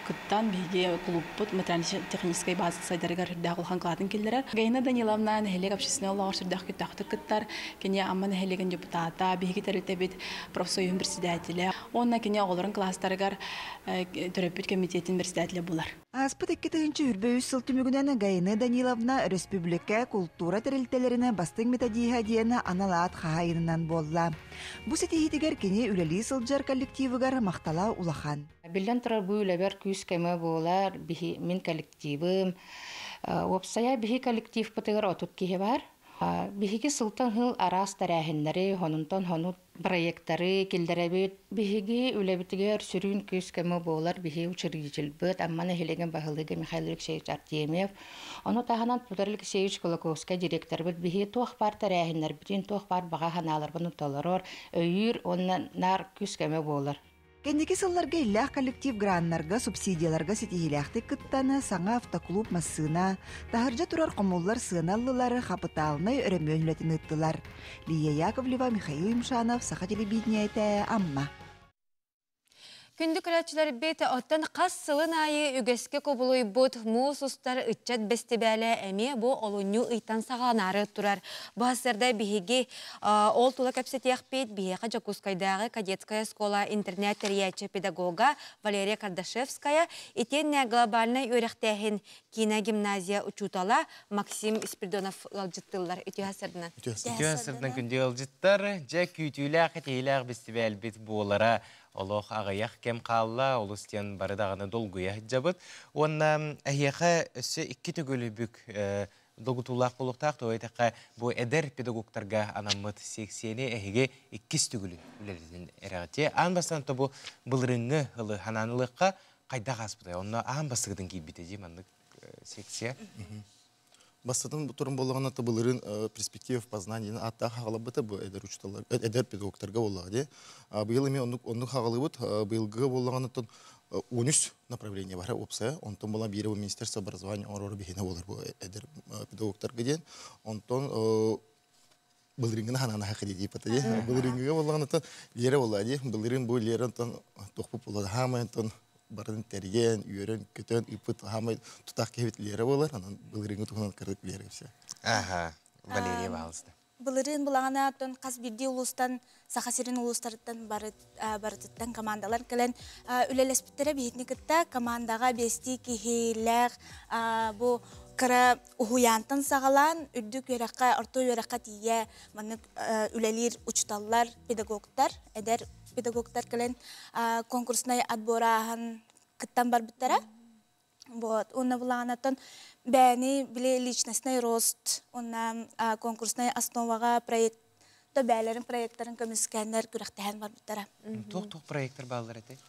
кыттан биһиги кулуппут материально-техническэй база сайдарыгар үрдээх улахан кылаатын киллэрэр. Гаина Даниловна нэһилиэк общественнай олоҕор сүрдээх көхтөөхтүк кыттар. Кини Амма нэһилиэгин депутата, биһиги тэрилтэбит профсоюһун председателэ. Уонна кини оҕолорун кылаастарыгар төрөппүт комитетин председателэ буолар. Ааспыт 2023 сыл түмүгүнэн Гаина Даниловна өрөспүүбүлүкэ култуура тэрилтэлэрин бастыҥ методиһа диэн анал аат хаһаайынынан буолла. Бу ситиһиитигэр кини үлэлии сылдьар коллективыгар махтала улахан. Биллэн турар, бу үлэбэр күүс-көмө буолар биһи, мин коллективым. Уопсайа биһи коллективпытыгар 30 киһи бар. Биһиги сылтан сыл араас тэрээһиннэри, хонунтан хонут проекттары киллэрэбит. Биһиги үлэбитигэр сүрүн күүс-көмө буолар биһи учредительбыт Амма нэһилиэгин баһылыга Михаил Алексеевич Артемьев. Ону таһынан Петр Алексеевич Кулаковскай директорбыт биһи туох баар тэрээһиннэрбитин, туох баар баҕа санааларбытын толорор, өйүүр уонна наар күүс-көмө буолар. Кэнники сылларга иллээх коллектив граннарга, субсидияларга ситиһиилээхтик кыттан, саҥа автоклуб массыына, таһырдьа турар хомуллар сыана ыллылар, хапытаалынай өрөмүөн үлэтин ыыттылар. Лия Яковлева, Михаил Юмшанов, Саха телевидениетэ, Амма. Күндү көрөөччүлэрбит, оттон хас сылын аайы үгэскэ кубулуйбут муус устар ыччат бэстибээлэ эмиэ бу олунньу ыйтан саҕаланаары турар. Бу сарсыарда биһиги ол тула кэпсэтиэхпит. Биһиэхэ Дьокуускайдааҕы кадетская школа интернет тэрийээччи педагога Валерия Кардашевская итиэннэ глобальнай үөрэхтээһин киинэ гимназия учуутала Максим Спиридонов ыалдьыттыыллар. Үтүө сарсыарданан. Үтүө сарсыардан күндү ыалдьыттар. Дьэ, күүтүүлээх, итиилээх бэстибээлбит буолара олох аҕыйах кэм хаалла, олус диэн бары даҕаны долгуйа сылдьабыт. Уонна эһиэхэ өссө икки төгүл бүк долгутуулаах буолуохтаах, тоҕо диэтэххэ, бу эдэр педагогтарга анаммыт сиэксийэни эһиги иккис төгүлүн үлэлэтин эрэҕит. Аан бастаан то бу былырыыҥҥы ылы ханаан ылыахха хайдах ааспытай? Онно аан бастакытын киирбитэ дии маннык секция. Бастатын турун боллоҕуна былырыын перспектив познания ааттаах хаҕалабыта бу эдэр учууталлар эдэр педагогтарга буоллаҕа дии. Быйыл эмиэ оннук оннук хаҕалыбыт. Быйылгы буоллаҕына 13 направление бар уопсайа. Онтон була биирэ бу министерство образования оҥорор биһиэнэ буолар бу эдэр педагогтарга диэн. Онтон былырыыҥҥыны ханаан аһа дии пата дии. Былырыыҥҥыга буоллаҕына Лера буолла дии. Былырыын бу Лера онтон тохпут буолла хаамай онтон барын тэрийэн, үөрэн, көтөн, ыппыт хаамай тутаах киһибит Лера буолар. Онон былырыыҥҥы туһунан кырдык Лера кэпсээ. Аха, Валерия баалыста. Былырыын булаҕана оттон хас биирдии улуустан Саха сирин улуустарыттан барытыттан командалар кэлэн үлэлэспиттэрэ. Биһитини кытта командаҕа биэстии киһилээх бу кыра уһуйаантан саҕалаан үрдүк үөрэххэ, орто үөрэххэ тиийэ маннык үлэлиир учууталлар, педагогтар, эдэр педагогтар кэлэн конкурснай отбор ааһан кыттан барбыттара. Вот, уонна булаанаттан бэйэни били личностный рост уонна конкурснай основаҕа проект то бээлэрин проекттарын көмүскээннэр күрэхтэһэн барбыттара. Туох-туох проекттар бааллар этэй?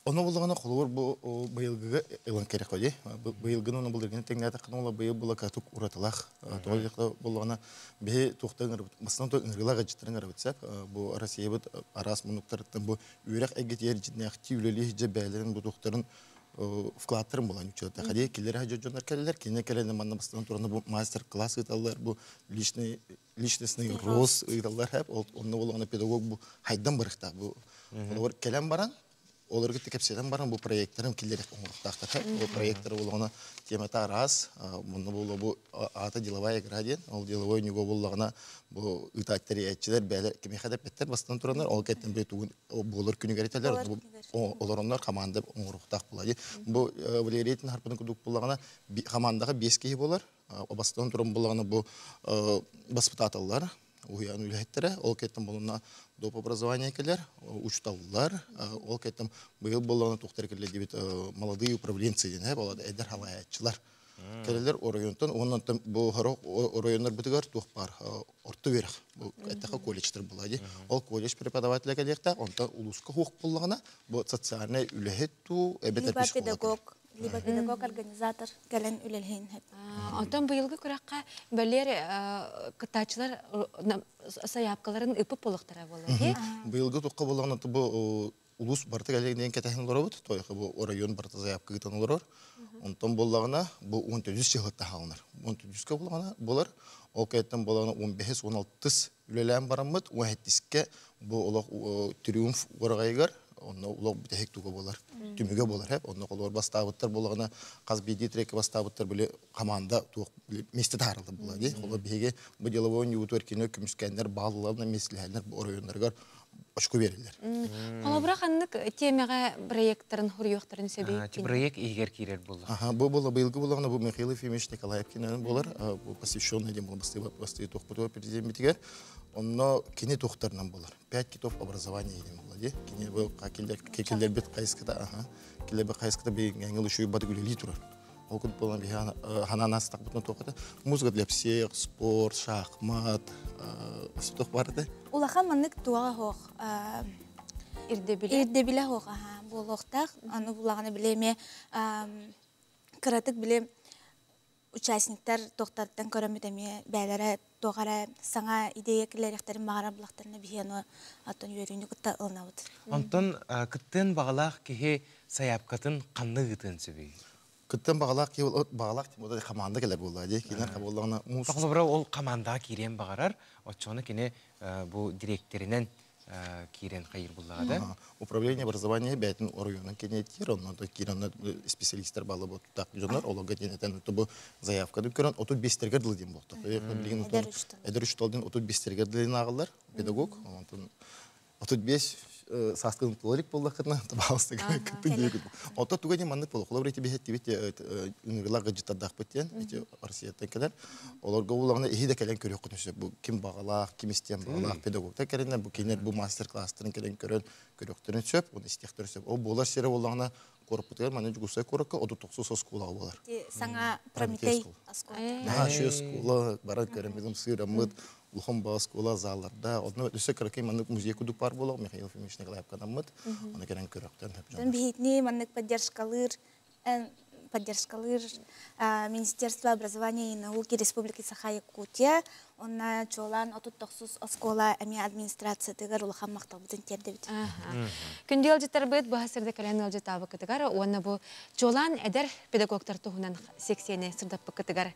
Ону буллаҕына холобур бу быйылгыга ылан кэрэххэ дии. Быйылгыны ону былыргыны тэҥнээтэххинэ уола быйыл була катук уратылаах. Тоҕо диэххэ буллаҕына биһи туохтан ыҥырабыт бастан то ыҥырыылаах ыдьыттарын ыҥырабыт сеп. Бу Россиябыт араас муннуктарыттан бу үөрэх эйгэтигэр дьиҥнээхтии үлэлии сылдьар бэйэлэрин бу туохтарын вкладтарын булан учуота. Хади киллэр дьоннор кэллэр, кинилэр кэлэн манна бастан туран бу мастер-класс ыыталлар, бу личный личностный рост ыыталлар хэп. Онно болоҕуна педагог бу хайдан барыхтаах бу. Олор кэлэн баран, олорго кэпсэтэн баран бу проекттарын киллэрэх оҥоруохтаахтар хэп. Ол проекттар болоҕуна темата араас, мунна боло бу аата деловая игра диэн. Ол деловой ньуго боллоҕуна бу ыытааччылар ээччилэр бээлэр кимиэхэ да эппэттэр бастан тураннар, ол кэттэн бу тугун буолар күнүгэр этэлэр, олороннор команда оҥоруохтаах буолар. Бу Валерий Харпын курдук буллаҕына командаҕа биэс киһи буолар. Бастан туран буллаҕына бу баспытааталлар, уһуйаан үлэһиттэрэ, ол кэттэн болуна доп образование кэлэр, учуталлар, ол кэттэн быйыл боллаҕына тухтар кэлэр дебит молодые управленцы диэн, болада эдэр халаяччылар. Кэлэлэр оройонтон, онон бу хорох оройоннор бытыгар туох бар орто үөрэх, бу эттэхэ колледжтар була ди. Ол колледж преподавателя кэлиэхтээх, онтон улууска хуох буллаҕына бу социальный үлэһит туу эбэтэр Либо педагог, либо педагог организатор кэлэн үлэлэһин. Онтон быйылгы күрэххэ бэлиэр кыттааччылар сайаапкаларын ыппыт буолуохтара буолуо дии. Быйылгы тухха буоллаҕына бу улус барыта кэлэн кэтэһэн олоробут, тойха бу район барыта заявка ыытан олорор. Онтон буоллаҕына бу 14 чыһыт таһааланар. 14-кэ буоллаҕына болар, ол кэттен буоллаҕына 15-16 үлэлээн бараммыт, 17-кэ бу олох триумф уораҕайыгар онно улох бүтэһик туга болар, түмүгэ болар хеп. Онно колор бастаабыттар буоллаҕына хас биирдии трекке бастаабыттар били команда туох месте таарылды була ди. Олор биһиги бу деловой ньуутуэр кино көмүскээннэр баалларына меслэһэллэр бу оройоннарыгар очко берилер. Холобура ханнык темаҕа проекттарын хуруйуохтарын сөбүй? Проект иһигэр киирэр буолла. Аха, бу була быйылгы буоллаҕына бу Михаил Ефимович Николаевкинен болар, бу посвященный дем был бастыы тохпутугар президентитигэр. Онно кини тухтарынан болар. Пять китов образования дем була ди. Кини бу киллер бит кайската, аха. Киллер бит кайската би ңәңел үшүй бады гүлели турар. Ол күн болан би хананас тақбытын тоқыты. Музыка для всех, спорт, шахмат, стох барды. Улахан маннык туаға хоқ. Ирдебиле. Ирдебиле хоқ, аха. Буолуохтаах. Аны булаҕына билеме кыратык биле участниктар тохтартан көрөмүт эмиэ бээлэрэ туохара саҥа идея киллэриэхтэрин баҕара булахтарына биһиэну аттан үөрүүнү кытта ылынабыт. Онтон кыттыан баҕалаах киһи сайаапкатын ханны ыытыан сөбүй? Кыттан баҕалаах киһи баҕалаах киһи команда келер буолла ди. Кинер кабыллаҕына мус. Тоҕолобура ол командаҕа киириэн баҕарар, оччону кини бу директоринен киирэн хайыр буллаҕа да? Управление образования бэйэтин оройуонун кэҥэтиир, онно да киирэн специалистар баалла бу тутаах дьоннор, олорго диэн этэн бу заявканы көрөн 35-тергер дылы диэн буолта. Билигин эдэр учуутал диэн 35-тергер дылы ааҕыллар педагог. Онтон 35 сааскын туоларик буоллаххытына табаалыста кыттын диэки. Ото туга диэн маннык буолла. Холобур ити биһэттибит ыҥырыылаах гаджеттардаахпыт диэн ити Россияттан кэлэр. Олорго булаҕына иһи да кэлэн көрүөххүтүн сөп. Бу ким баҕалаах, ким истиэн баҕалаах педагогтар кэлэннэр бу кинилэр бу мастер-класстарын кэлэн көрөн көрүөхтэрин сөп, уонна истиэхтэрин сөп. Ол буолар сирэ буоллаҕына куораппытыгар манна Дьокуускай куоракка 39 оскуолаҕа буолар. Саҥа Прометей оскуола. Наһаа үчүгэй оскуола, баран көрөммүтүм, сыыраммыт, улахан баҕа оскуола залларда. Онно өссө кыракый маннык музей курдук баар буолар, Михаил Ефимович Николаевканаммыт. Оны кэлэн көрөхтөн хөп. Биһитини маннык поддержкалыыр поддержкалыыр Министерство образования и науки Республики Саха-Якутия онна чуолаан 39 оскуола эмиэ администрациятыгар улахан махталбытын тиэрдэбит. Күндү ыалдьыттарбыт быһа сирде кэлэн ыалдьытаабыккытыгар уонна бу чуолаан эдэр педагогтар туһунан секцияны сырдаппыккытыгар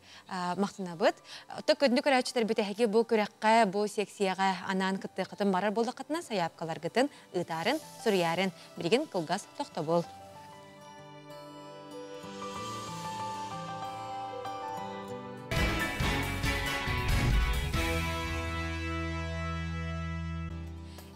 махтанабыт. Оттон күндү көрөөччүлэрбит эһиги бу күрэххэ, бу секцияҕа анаан кыттыаххытын барар буоллаххытына сайаапкаларгытын ыытаарын, суруйаарын. Билигин кылгас тохтобул.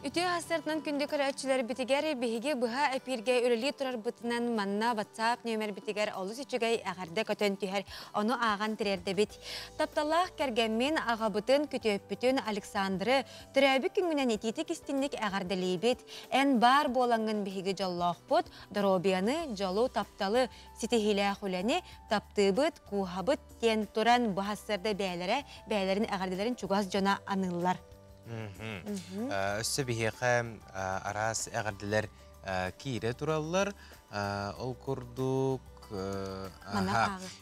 Үтүө сарсыарданан күндү көрөөччүлэрбитигэр биһиги быһа эпииргэ үлэлии турарбытынан манна WhatsApp нүөмэрбитигэр олус үчүгэй эҕэрдэ көтөн түһэр, ону ааҕан тириэрдэбит. Тапталлаах кэргэммин, аҕабытын, күтүөппүтүн Александры төрөөбүт күҥҥүнэн итиитик истинник эҕэрдэлиибит. Эн баар буолаҥҥын биһиги дьоллоохпут, доруобуйаны, дьолу, тапталы, ситиһиилээх үлэни таптыыбыт, кууһабыт диэн туран бу сарсыарда бэйэлэрэ бэйэлэрин эҕэрдэлэрин чугас дьоно аныыллар. Өссө биһиэхэ араас эҕэрдэлэр киирэ тураллар. Ол курдук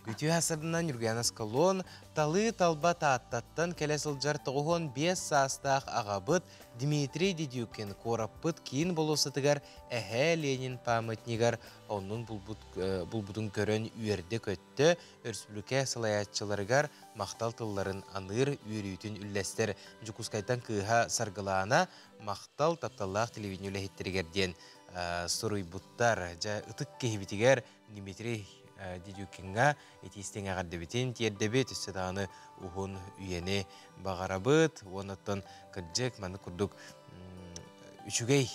үтүө сарсыарданан Юргена Скалон талыы талба Тааттаттан кэлэ сылдьар 95 саастаах аҕабыт Дмитрий Дедюкин куораппыт киин болуоссатыгар Эһээ Ленин памятнигар оннун булбутун көрөн үөрдэ-көттө, өрөспүүбүлүкэ салайааччыларыгар махтал тылларын аныыр үөрүүтүн үллэстэр. Дьокуускайтан кыыһа Саргылаана махтал тапталлаах телевидение үлэһиттэригэр диэн суруйбуттар. Дьэ, ытык киһибитигэр Дмитрий Дедюкиҥҥа итиистиҥ эҕэрдэбитин тиэрдэбит, өссө даҕаны уһун үйэни баҕарабыт. Уонна оттон кырдьык маннык курдук үчүгэй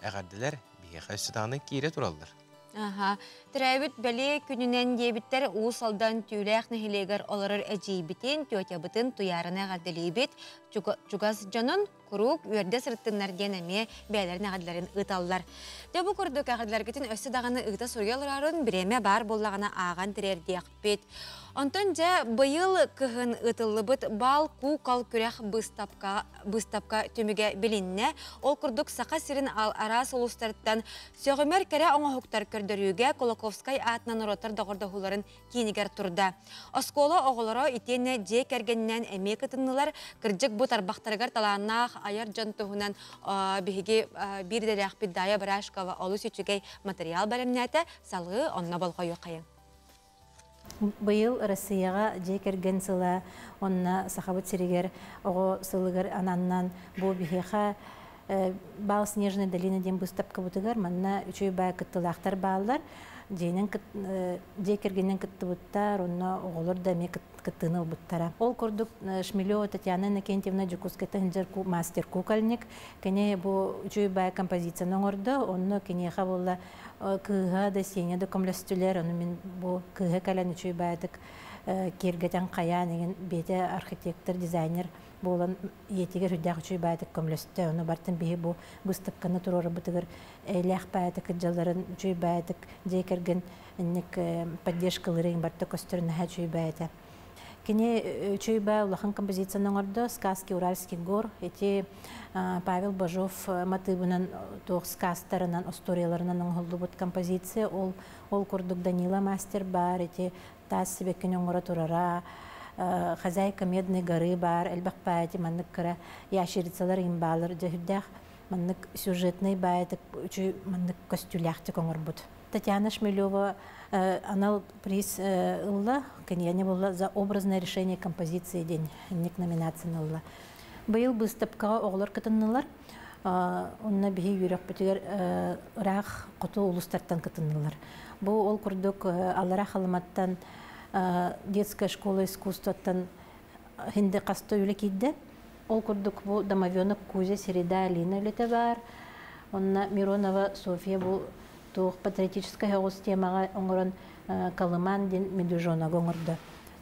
эҕэрдэлэр биһиэхэ өссө даҕаны киирэ тураллар. Аха. Төрөөбүт бэлиэ күнүнэн диэбиттэр Уус Алдан Түүлээх нэһилиэгэр олорор эдьиийбитин, тетябытын Туйаараны эҕэрдэлиибит. Чугас дьонун куруук үөрдэ сырыттыннар диэн эмиэ бэйэлэрин эҕэрдэлэрин ыыталлар. Дьэ бу курдук эҕэрдэлэргитин өссө даҕаны ыыта суруйа олорорун бириэмэ баар буоллаҕына ааҕан тириэрдиэхпит. Онтон дьэ быйыл кыһын ыытыллыбыт баал куукал күрэх быыстапка быыстапка түмүгэ билиннэ. Ол курдук Саха сирин араас улуустарыттан Сөҕүмэр кэрэ оҥоһуктар көрдөрүүгэ Кулаковскай аатынан норуоттар доҕордоһууларын киинигэр турда. Оскуола оҕолоро итиэннэ дьиэ кэргэнинэн эмиэ кытыннылар. Кырдьык бу тарбахтарыгар талааннаах айар дьон туһунан биһиги биир идэлээхпит Дая Барашкова олус үчүгэй материал бэлэмнээтэ. Салгыы онно болҕойуоххайыҥ. Быйыл Россияҕа дьиэ кэргэн сыла уонна Сахабыт сиригэр оҕо сылыгар ананнан бу биһиэхэ Бал Снежной долины диэн быыстапкабытыгар манна үчүгэй баай кыттыылаахтар бааллар. Дьиэнэн дьиэ кэргэнинэн кыттыбыттар, онно оҕолор да эмиэ кыттыыны ылбыттара. Ол курдук Шмелева Татьяна Иннокентьевна Дьокуускайтан сылдьар мастер-кукольник. Кини бу үчүгэй баай композицияны оҥордо. Онно киниэхэ буолла кыыһа да Сеня да көмөлөстүлэр. Ону мин бу кыыһа кэлэн үчүгэй баайдык киэргэтэн хайаан игин бэйэтэ архитектор, дизайнер буолан ийэтигэр үрдээх үчүгэй баайдык көмөлөстө. Ону бартын биһи бу быыстапканы туруорабытыгар эйлээх баайдык кыдьаларын үчүгэй баайдык дьиэ кэргэн инник поддержкаларын барта көстөр наһаа үчүгэй баайда. Кини үчүгэй баай улахан композицияны оҥордо «Сказки Уральских гор». Ити Павел Бажов матыыбынан туох сказтарынан, историяларынан оҥоһуллубут композиция. Ол, ол курдук Данила мастер баар, ити таас сибэккини оҥоро турара, хозяйка Медной горы баар, элбэх баай ити маннык кыра ящерицалар имбаалар дьөһүрдээх маннык сюжетный баайтык үчү маннык көстүүлээхтик оҥорбут. Татьяна Шмелева анал приз ылла, кинигэни булла за образное решение композиции диэн инник номинацияны ылла. Быйыл быыстапкаҕа оҕолор кытыннылар. Онно биһи үөрэхпитигэр ыраах хоту улуустартан кытыннылар. Бу ол курдук Аллара Халыматтан детская школа искусствоттан хинди хаста үлэ киирдэ. Ол курдук бу домовенок Кузя Середа Алина үлэтэ баар. Онно Миронова Софья бу туох патриотическай оҕус темаҕа оҥорон Колыман диэн медвежоногу оҥордо.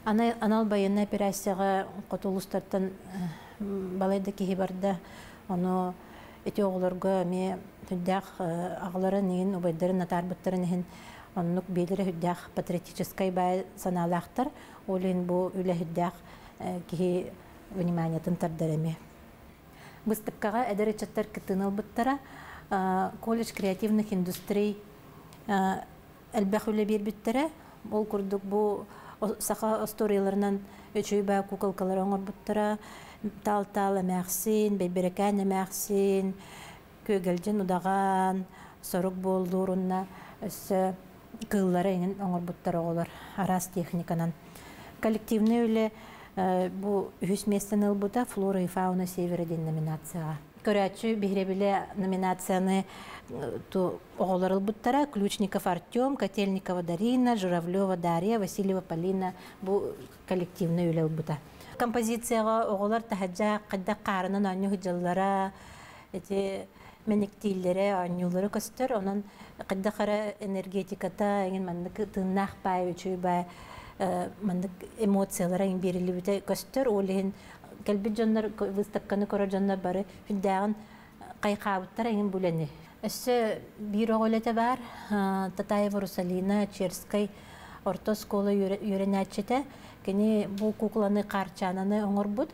Анал байыаннай операцияҕа хоту улуустартан балай да киһи барда. Ону ити оҕолорго эмиэ сүрдээх аҕаларын иһин, убайдарын атаарбыттарын иһин оннук биэлэрэ сүрдээх патриотическай баай санаалаахтар. Ол иһин бу үлэ сүрдээх киһи вниманиетын тардар эмиэ. Быыстапкаҕа эдэр ыччаттар кыттыыны ылбыттара. Колледж креативных индустрий элбэх үлэ биэрбиттэрэ. Ол курдук бу саха остуоруйаларынан үчүгэй баа куколкалары оҥорбуттара. Таал-таал эмээхсин, бэйбэрэкээн эмээхсин, күөгэлдьин удаҕан, сорук буоллуур уонна өссө кыыллары эҥин оҥорбуттар оҕолор араас техниканан. Коллективный үлэ бу үһүс миэстэни ылбыта «Флора и фауна севера» диэн номинацияҕа. Көрөөччү биһирэбилэ номинацияны оҕолор ылбыттара Ключников Артем, Котельникова Дарина, Журавлева Дарья, Васильева Полина бу коллективный үлэ ылбыта. Композицияҕа оҕолор таһырдьа хайдах хаарынан оонньуу сылдьаллара, ити мэниктииллэрэ, оонньуулара көстөр. Онон хайдах эрэ энергетиката эҥин маннык тыыннаах баай, үчүгэй баай маннык эмоциялара эҥин биэриллибитэ көстөр. Ол иһин кэлбит дьоннор выставканы көрөр дьоннор бары сүрдээҕин хайхаабыттар эҥин бу үлэни. Өссө биир оҕо үлэтэ баар. Татаева Русалина Черскэй орто оскуола үөрэнээччитэ. Кини бу кукланы хаарчаананы оҥорбут.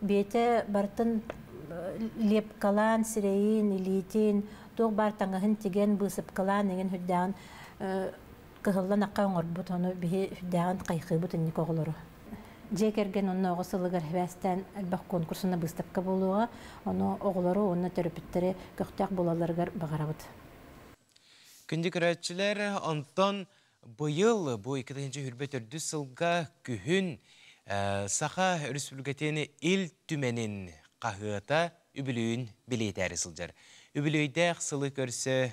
Биэтэ барытын лепкалаан, сирэйин, илиитин, туох баар таҥаһын тигэн, быысыпкалаан эҥин сүрдээҕин кыһыллан акка оҥорбут. Ону биһи сүрдээҕин хайхыыбыт инник оҕолору. Дьиэ кэргэн уонна оҕо сылыгар сибээстээн элбэх конкурс уонна быыстапка буолуоҕа. Ону оҕолору уонна төрөппүттэри көхтөөх буолалларыгар баҕарабыт. Күндү көрөөччүлэр, онтон быйыл бу 2024 сылга күһүн Саха Өрөспүүбүлүкэтин Ил Түмэнин хаһыата үбүлүйүн билиэтээри сылдьар. Үбүлүөйдээх сылы көрсө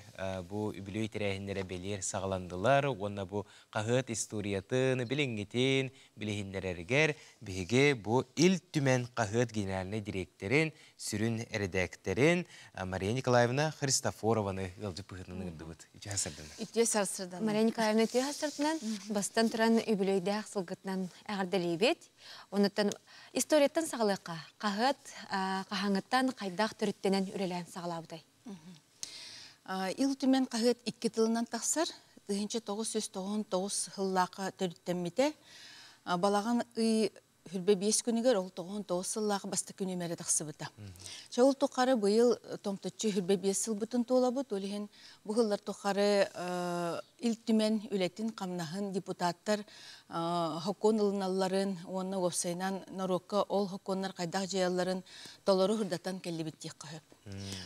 бу үбүлүөй тэрээһиннэрэ бэлиэр саҕаландылар уонна бу хаһыат историятын, билиҥҥитин билиһиннэрэригэр биһиги бу Ил Түмэн хаһыат генеральнай дириэктэрин, сүрүн эрэдээктэрин Мария Николаевна Христофорованы ыалдьыт быһыытынан ыҥырдыбыт. Үтүө сарсыарданан. Үтүө сарсыарданан. Мария Николаевна үтүө сарсыарданан бастан туран үбүлүөйдээх сылгытынан эҕэрдэлиибит. Онуттан историяттан саҕалыахха. Хаһыат хаһааҥҥыттан хайдах төрүттэнэн үлэлээн саҕалаабытай? Ил Түмэн хаһыат икки тылынан тахсар. 1999 сыллаахха төрүттэммитэ. Балаҕан ый хүрбэ биэс күнүгэр ол 99 сыллаах бастакы нүмерэ тахсыбыта. Чэ ол тухары быйыл томточчу хүрбэ биэс сылбытын туолабыт. Ол иһин бу сыллар тухары Ил Түмэн үлэтин-хамнаһын депутаттар хокуон ылыналларын уонна уопсайынан норуокка ол хокуоннар хайдах дьайалларын толору сырдатан кэллибит диэххэ сөп.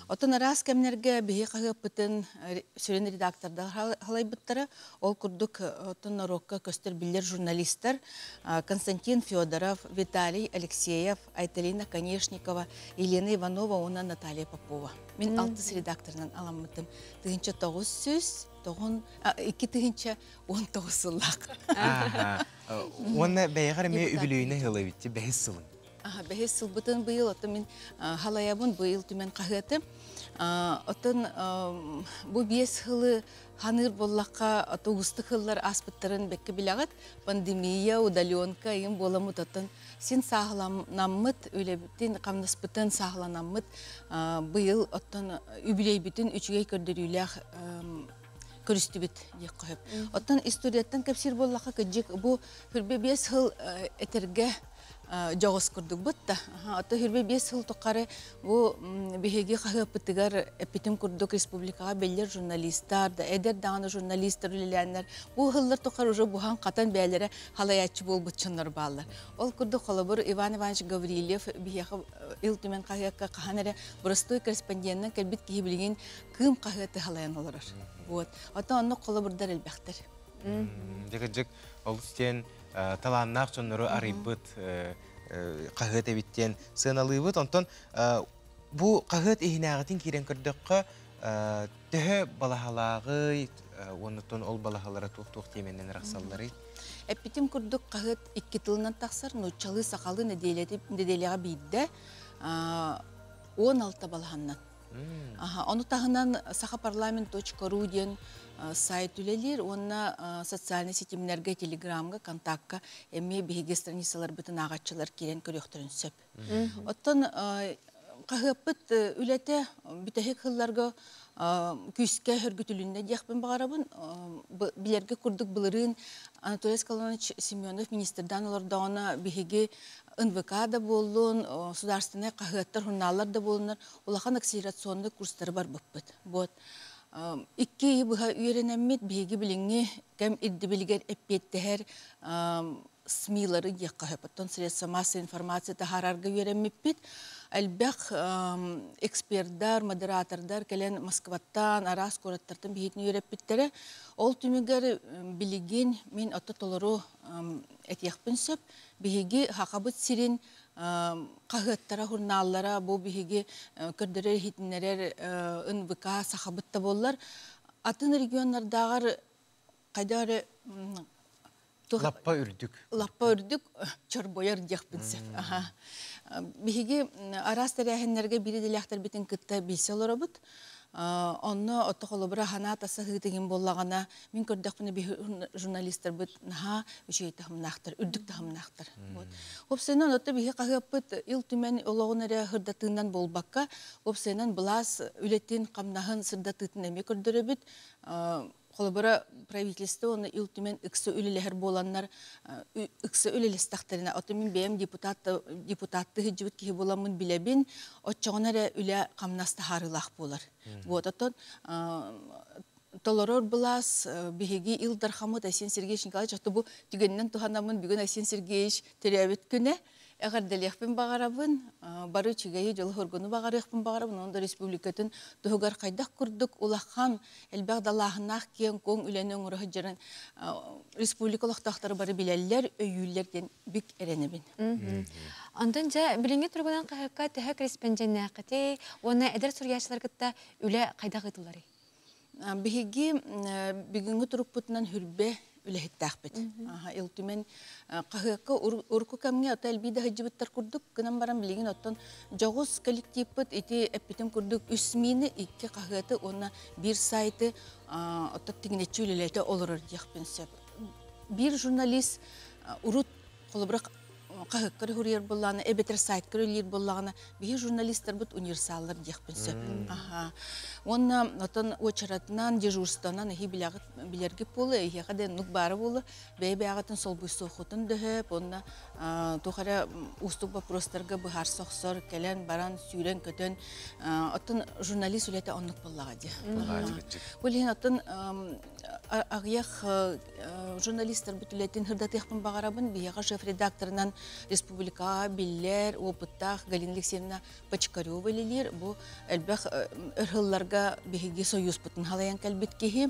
Оттон араас кэмнэргэ биһи хаһыаппытын сүрүн редактордар халайбыттара. Ол курдук оттон норуокка көстөр биллэр журналистар Константин Федоров, Виталий Алексеев, Айталина Конешникова, Елена Иванова уонна Наталья Попова. Мин алтыс редакторынан аламмытым. 1900 тоҕун 2019 сыллаах. Уонна бэйэҕэр эмиэ үбүлүөйүнэй сыл эбит бэһис сылыҥ. Бэһис сылбытын быйыл оттон мин халайабын быйыл түмэн хаһыаты. Оттон бу биэс сылы ханыыр буоллахха уустук сыллар ааспыттарын бэккэ билэҕит. Пандемия, удаленка ыйын буоламмыт оттон син сааһыламмыт, үлэбитин, хамнаспытын сааһыланаммыт быйыл оттон үбүлүөйбүтүн үчүгэй көрдөрүүлээх көрүстүбүт диэххэ сөп. Оттон историяттан кэпсиир буоллахха кыдьык бу хүрбэ биэс сыл этэргэ дьоҕус курдук бутта. Ото хүрбэ биэс сыл тухары бу биһиги хаһыаппытыгар эппитим курдук республикаҕа биллэр журналистар да эдэр даҕаны журналистар үлэлээннэр бу сыллар тухары уже буһан-хатан бэйэлэрэ халайааччы буолбут дьоннор бааллар. Ол курдук холобур Иван Иванович Гаврильев биһиэхэ Ил Түмэн хаһыакка хаһан эрэ боростуой корреспонденынан кэлбит киһи билигин Кыым хаһыаты халайан олорор. Вот. Оттон оннук холобурдар элбэхтэр. Дьык олус диэн талааннаах дьоннору арыйбыт хаһыат эбит диэн сыаналыыбыт. Онтон Бу хаһыат иһинээҕитин киирэн көрдөххө, төһө балаһалааҕый, уоннуттан ол балаһалара туох-туох тиэмэннэн арахсалларый? Эппитим курдук хаһыат икки тылынан тахсар, нууччалыы, сахалыы нэдиэлэҕэ биирдэ 16 балаһаннан. Ону таһынан сахапарламент.ру диэн сайт үлэлиир уонна социальнай ситимнэргэ, телеграмга, контакка эмиэ биһиги страницаларбытын ааҕаччылар киирэн көрүөхтэрин сөп. Оттон хаһыаппыт үлэтэ бүтэһик сылларга күүскэ хөргүтүлүннэ диэхпин баҕарабын. Билэргэ курдук былырыын Анатолий Скалонович Семенов министрдаан олордоҕуна биһиги НВК да буоллун, государственнай хаһыаттар, журналлар да буоллуннар улахан акселерационный курстары барбыппыт. Вот. Икки ыйы быһа үөрэнэммит биһиги билиҥҥи кэм ирдэбилигэр эппиэттэһэр СМИлары диэххэ сөп. Оттон средства массовой информации таһаарарга үөрэммиппит. Элбэх экспердар, модератордар кэлэн Москваттан, араас куораттартан биһитин үөрэппиттэрэ. Ол түмүгэр билигин мин отто толору этиэхпин сөп. Биһиги Хахабыт сирин хаһыаттара, журналлара бу биһиги көрдөрөр иһитиннэрэр НВК Сахабыт да буоллар атын регионнардааҕар хайда эрэ Лаппа үрдүк. Лаппа үрдүк чорбойор диэхпин сөп. Биһиги араас тэрээһиннэргэ биир идэлээхтэрбитин кытта билсэ олоробут. Онно отто холобура ханаа таса ыытыгын буоллаҕына, мин көрдөхпүнэ биһи журналистарбыт наһаа үчүгэй таһымнаахтар, үрдүк таһымнаахтар. Уопсайынан отто биһи хаһыаппыт Ил Түмэн олоҕун эрэ сырдатыынан буолбакка, уопсайынан былаас үлэтин, хамнаһын сырдатыытын эмиэ көрдөрөбүт. Холобура, правительство уонна Ил Түмэн ыкса үлэлэһэр буоланнар, ыкса үлэлэстэхтэринэ, ото мин бэйэм депутат депутатты сылдьыбыт киһи буоламмын билэбин, оччоҕуна эрэ үлэ хамнас таһаарыылаах буолар. Вот оттон толорор былаас биһиги Ил Дархаммыт Айсен Сергеевич Николаевич отто бу түгэнинэн туһанаммын бүгүн Айсен Сергеевич төрөөбүт күнэ эҕэрдэлиэхпин баҕарабын, бары үчүгэйи, дьолу-соргуну баҕарыахпын баҕарабын, онон да республикатын туһугар хайдах курдук улахан, элбэх далааһыннаах киэҥ-куоҥ үлэни оҥоро сылдьарын республика олохтоохторо бары билэллэр, өйүүллэр диэн бүк эрэнэбин. Онтон дьэ, билиҥҥи туругунан хаһыакка төһө корреспонденнээххитий уонна эдэр суруйааччылар кытта үлэ хайдах ыытылларый? Биһиги бүгүҥҥү турукпутунан хүрбэ үлэһиттээхпит. Ил Түмэн хаһыакка урукку кэмҥэ ото элбии да сылдьыбыттар курдук гынан баран билигин оттон дьоҕус коллективпыт ити эппитим курдук үс СМИны, икки хаһыаты уонна биир сайты оттон тигинэччи үлэлэтэ олорор диэхпин сөп. Биир журналист урут холобура хаһыаккар суруйар буоллаҕына эбэтэр сайтка үлэлиир буоллаҕына биһи журналистарбыт универсаллар диэхпин сөп. Аха. Уонна отон уочаратынан, дежурствонан эһи билэҕит билэргит буолуо, эһиэхэ да оннук баара буолуо, бэйэ-бэйэҕитин солбуйсуоххутун дөһөп, уонна туох эрэ уустук боппуруостарга быһаарса охсор, кэлэн баран, сүүрэн-көтөн, оттон журналист үлэтэ оннук буоллаҕа дии. Ол иһин оттон аҕыйах журналистарбыт үлэтин сырдатыахпын баҕарабын. Биһиэхэ шеф-редакторынан республикаҕа биллэр, опыттаах Галина Алексеевна Бочкарева үлэлиир. Бу элбэх өр сылларга биһиги союзпутун халайан кэлбит киһи.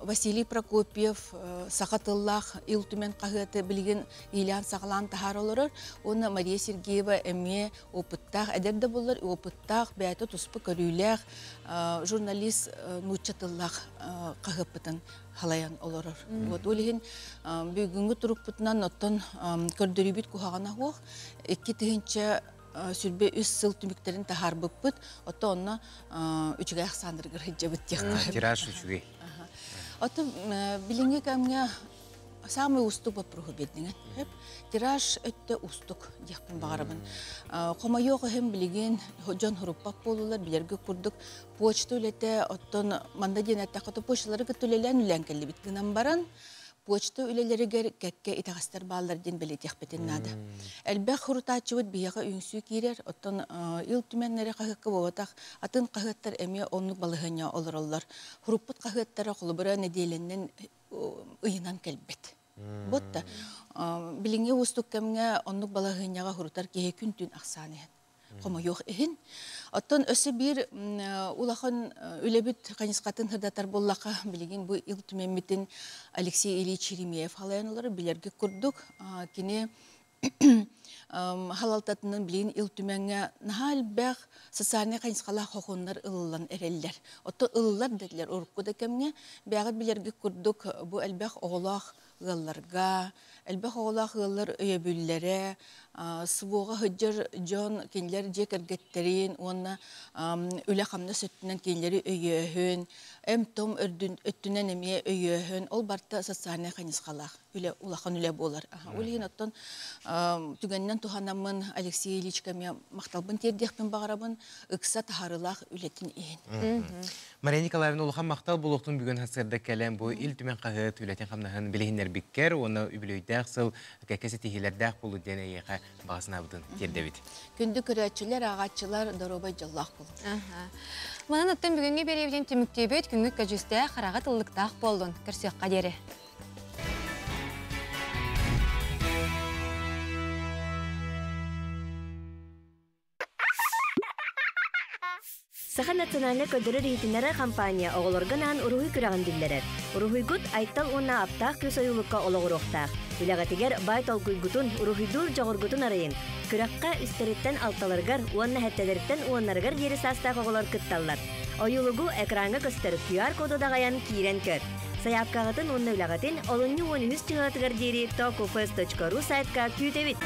Василий Прокопьев саха тыллаах Ил Түмэн хаһыаты билигин иилээн саҕалаан таһаара олорор. Уонна Мария Сергеева эмиэ опыттаах, эдэр да буоллар, опыттаах, бэйэтэ туспа көрүүлээх журналист нуучча тыллаах хаһыаппытын халайан олорор. Вот ол иһин бүгүҥҥү турукпутунан оттон көрдөрүүбүт куһаҕана суох. 2023 сыл түмүктэрин таһаарбыппыт. Оттон онно үчүгэй ахсааннарыгар сылдьабыт диэххэ. Тираж үчүгэй. Оттон билиҥҥи кэмҥэ Самый уустук боппуруоһу биэрдиҥин. Тираж өттө уустук диэхпин баҕарабын. Хомойуох иһин билигин дьон хуруппат буолулар, билэргэ курдук почта үлэтэ, оттон манна диэн эттэххэ, почталары кытта үлэлээн үлээн кэллибит гынан баран, почта үлэлэригэр кэккэ итэҕэстэр бааллар диэн бэлиэтиэхпитин наада. Элбэх хурутааччыбыт биһиэхэ үҥсүү киирэр, оттон Ил Түмэннэри хаһыакка буолбатах, атын хаһыаттар эмиэ оннук балаһыанньа олороллор. Хуруппут хаһыаттара холобура нэдиэлэннэн ыйынан кэлбит. Бутта билиҥҥи уустук кэмҥэ оннук балаһыанньаҕа хурутар киһи күн-түүн ахсаан иһэн хомойуох иһин. Оттон өссө биир улахан үлэбит хайысхатын сырдатар буоллахха, билигин бу Ил Түмэммитин Алексей Ильич Еремеев халайан олорор, билэргэ курдук, кини Халалтатынан билин Ил Түмэҥҥэ наһаа элбэх социальнай хайысхалаах хохуннар ылыллан эрэллэр. Отто ылыллар дэтилэр урукку да кэмҥэ бэйэҕит билэргит курдук бу элбэх оҕолоох ыалларга, элбэх оҕолоох ыаллар өйөбүллэрэ, СВО-ҕа сылдьар дьон кинилэр дьиэ кэргэттэрин уонна үлэ-хамнас өттүнэн кинилэри өйөөһүн, эм-том өттүнэн эмиэ өйөөһүн, ол барыта социальнай хайысхалаах үлэ, улахан үлэ буолар. Ол иһин оттон түгэнинэн туһанаммын Алексей Ильичка эмиэ махталбын тиэрдиэхпин баҕарабын, ыкса таһаарыылаах үлэтин иһин. Мария Николаевна улахан махтал буолуохтун бүгүн сарсыарда кэлэн бу Ил Түмэн хаһыат үлэтин-хамнаһын билиһиннэрбиккэр уонна үбүлүөйдээх сыл кэккэ ситиһиилэрдээх буолуу диэн эйиэхэ баҕа санаабытын тиэрдэбит. Күндү көрөөччүлэр, ааҕааччылар доруобай дьоллоох буолун. Манан оттон бүгүҥҥү биэриибитин түмүктүүбүт, күҥҥүт көдьүүстээх, хараҕа тыллыктаах буоллун. Көрсүөххэ диэри. Саха национальнай көрдөрөр-иһитиннэрэр компания оҕолорго анаан уруһуй күрэҕин биллэрэр. Уруһуйгут Айтал уонна Аптаах кыыс ойуулукка олоҕуруохтаах. Үлэҕитигэр баай толкуйгутун, уруһуйдуур дьоҕургутун арыйыҥ. Күрэххэ үстэриттэн алталарыгар уонна сэттэлэриттэн уоннарыгар диэри саастаах оҕолор кытталлар. Ойуулугу экраҥҥа көстөр QR-коду даҕайан киирэн көр. Сайаапкаҕытын уонна үлэҕитин олунньу 13 чыһыатыгар диэри tokufest.ru сайтка күүтэбит!